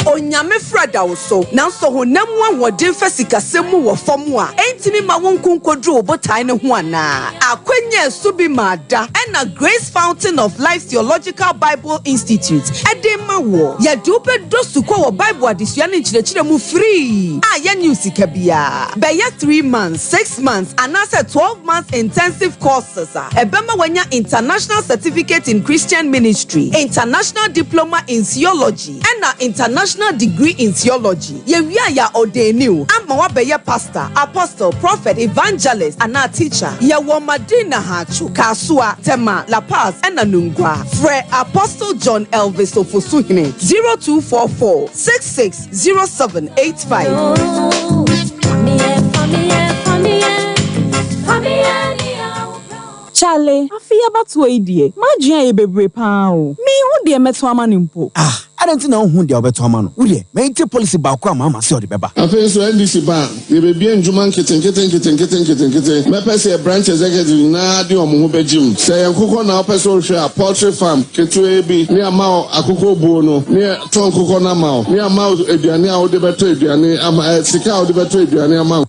Speaker 32: Onyame frɛ da wo so, nanso honam mu ahoɔden fa sikasɛm mu wɔ fam a, ɛntumi mma wo nko nkoduru wo botae no ho anaa? Akwanya a ɛso bi maa da na Grace Fountain of Life Theological Bible Institute de rema woɔ. Yɛde wo bɛdɔ sukɔ wɔ Bible adesua ne nkyerɛkyerɛ mu firii a yɛnnye wo sika biara. Bɛyɛ three months, six months anaasɛ 12 months intensive courses a ɛbɛma woanya International Certificate in Christian Ministry, International Diploma in Theology, ɛna International Degree in Theology. Yɛwie a yɛ ordaini wo ama woabɛyɛ pastor, apostle, prophet, evangelist anaa teacher. Yɛwɔ Madina Haatso, Kasoa, Tema, La Paz ɛna Nungua. Frɛ Apostle John Elvis Ofosuhene 0244 66 0785.
Speaker 8: Chale, afe yi abatoɔ yi deɛ, m'adwene ayɛ bebree paa o. Menhu deɛ mɛto ama no mpo.
Speaker 9: Ah, adɛn nti na wonhu deɛ wobɛto ama no? Wo deɛ, ma yɛntie policy baako a Mahama se ɔde bɛba.
Speaker 22: Afei nso NDC ba a, yɛbɛbue ndwuma nketenkete nketenkete nketenkete. Mɛpɛ sɛ yɛ branch executives nyinaa de wɔn ho bɛgye mu. Sɛ ɛyɛ nkokɔ na wopɛ sɛ wohwɛ a, poultry farm ketewaa bi ne ama wo akokɔ buo no, ne yɛtɔ nkokɔ no ama wo, ne ama wo aduane a wode bɛtɔ aduane ama, eh, sika a wode bɛtɔ aduane ama wo.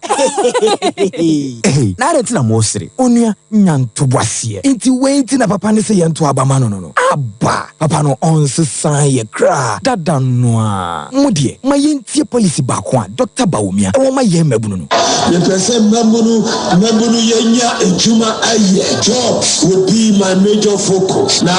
Speaker 9: Ei, na adɛn nti na moresere? Onua, nya ntoboaseɛ. Nti wei nti na papa no se yɛnto aba ma no no no? Aba! Papa no ɔnsesaa yɛ koraa, dada no ara. Mo deɛ, ma yɛntie policy baako a Dɔkta Bawumia wɔ ma yɛn mmabunu no.
Speaker 11: Mepɛ sɛ mmabunu mmabunu yɛnya adwuma ayɛ, jobs will be my major focus, na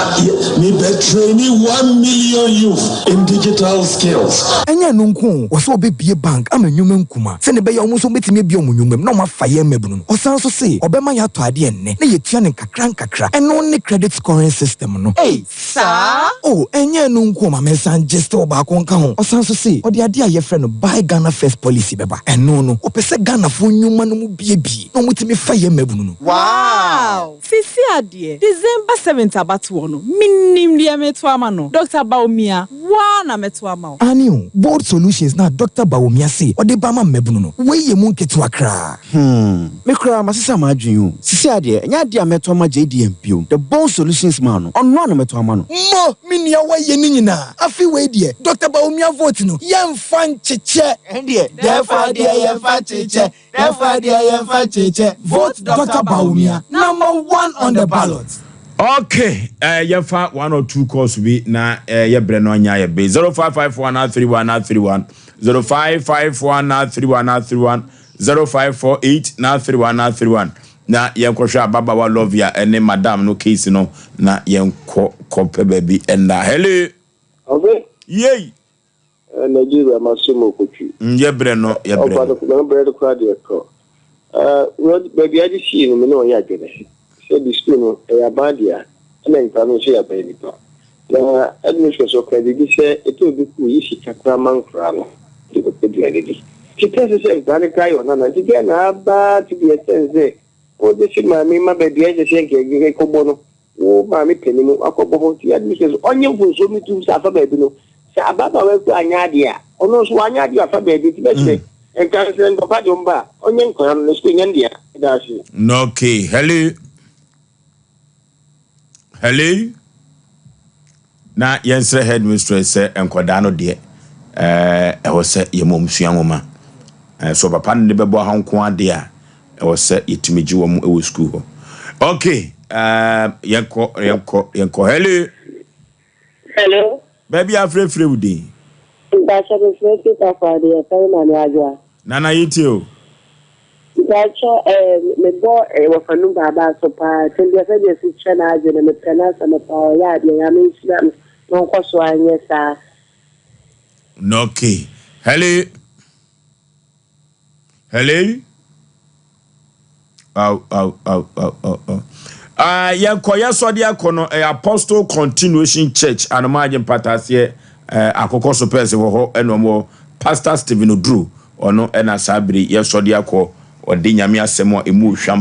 Speaker 11: me bɛ traini 1 million youth in digital skills.
Speaker 9: Ɛnyɛ ɛno nko o, ɔsɛ ɔbɛbue bank ama nnwuma nkuma sɛdeɛ ɛbɛyɛ a wɔn nso wɔbɛtumi abue wɔn nnwuma mu na wɔafa yɛn mmabunu no. Ɔsan nso se ɔbɛma yɛatɔ adeɛ nnɛ na yɛatua no nkakra nkakra. Ɛno ne credit scoring system no. Ei!
Speaker 8: Saa?
Speaker 9: Oh, ɛnyɛ ɛno nko o, ma mensan gye still baako nka ho. Ɔsan nso se ɔde adeɛ a yɛfrɛ no Buy Ghana First policy bɛba. Ɛno no, ɔpɛ sɛ Ghanafoɔ nnwuma no mu buebue na wɔtumi fa yɛn mmabunu no.
Speaker 8: Wow! Seesei adeɛ, December seventh abatoɔ no, menim deɛ mereto ama no. Doctor Bawumia, wo ara na mɛto ama wo.
Speaker 9: Aane o, Bold Solutions no a Doctor Bawumia se ɔde ba ama mmabunu no, wei yɛ mu nketewa koraa.
Speaker 30: Hmm, me koraa masesa m'adwene o. Sisi ara deɛ, ɛnyɛ adeɛ a mɛtɔ ama JDM bio. The Bold Solutions man no, ɔno ara na mɛtɔ ama no.
Speaker 9: Mo, me nua woayɛ ne nyinaa. Afe wei deɛ, Doctor Bawumia vote no, yɛmfa nkyekyɛ.
Speaker 5: Ɛndeɛ, dɛɛfa deɛ yɛmfa nkyekyɛ, dɛɛfa deɛ yɛmfa nkyekyɛ.
Speaker 9: Vote Doctor Bawumia, number one on the ballot.
Speaker 1: Okay, eh, yɛmfa one or two calls bi na eh, yɛbrɛ no anya yɛ be 0551 931 931 0551 931 931 0548 931 931 na yɛnkɔhwɛ ababaawa Lovia ne madam no case no na yɛnkɔ kɔpɛ baabi ɛnna. Hello.
Speaker 12: Ɔbɛ.
Speaker 1: Yei.
Speaker 12: Nigeria ma so mu okotwi.
Speaker 1: Yɛ brɛ no yɛ brɛ no.
Speaker 12: Ɔba no brɛ no koraa deɛ kɔ. Baabi ade sii no me ne ɔyɛ adwene sɛ bi sukuu no ɛyɛ aban dea ɛna nkwadaa no nso yɛ aban nipa. Na headmistress ɔka biribi sɛ ɛtɔ obi kuu yi sika koraa ma nkwadaa no de kɔpɛ aduane di. Nti tɛse sɛ nkwadaa no koraa yɛ ɔnana nti deɛ na aba to the extent sɛ wode se maame ma baabi a ɛsɛ sɛ nka ɛkɔbɔ no wo maame panin mu akɔbɔ hɔ nti headmistress ɔnyɛ mfomsoɔ bi tum sɛ afa baabi no sɛ ababaawa kura anyɛ adeɛ a ɔno nso wanyɛ adeɛ afa baabi nti bɛsrɛ nka sɛ ntɔkwa de ɔmba a ɔnyɛ nkwadaa no na sukuu nyɛ ndea ɛda ase.
Speaker 1: Okay, hello. Hello. Na yɛnsrɛ headmistress sɛ nkwadaa no deɛ ɛwɔ sɛ yɛma wɔn sua nwoma. So papa no de bɛbɔ aha nko adeɛ a ɛwɔ sɛ yɛtumi gye wɔn wɔ sukuu hɔ. Okay, yɛnkɔ yɛnkɔ yɛnkɔ. Hello.
Speaker 13: Hello.
Speaker 1: Baabi a afrɛfrɛ wo din.
Speaker 13: Mpakyɛ mefrɛ fi Takoradi yɛfrɛ me Maame Adwoa.
Speaker 1: Nana yɛtie o.
Speaker 13: Mpakyɛ ɛɛ mebɔ wɔfa no baaba so paa sɛdeɛ sɛdeɛ si kyerɛ n'adwene mepɛ n'asɛm paa ɔyɛ adeɛ Nyame nhyira no na ɔnkɔ so anyɛ saa.
Speaker 1: Okay. Hello. Hello. Aw, aw, aw, aw, aw, aw. Yɛnkɔ yɛsɔ de akɔ no ɛyɛ Apostle Continuation Church Anomaagye mpataseɛ akokɔ so pɛɛse wɔ hɔ ɛna ɔmo wɔ Pastor Stephen Oduro ɔno ɛna saa bere yɛsɔ de akɔ ɔde Nyame asɛm a emu hwam.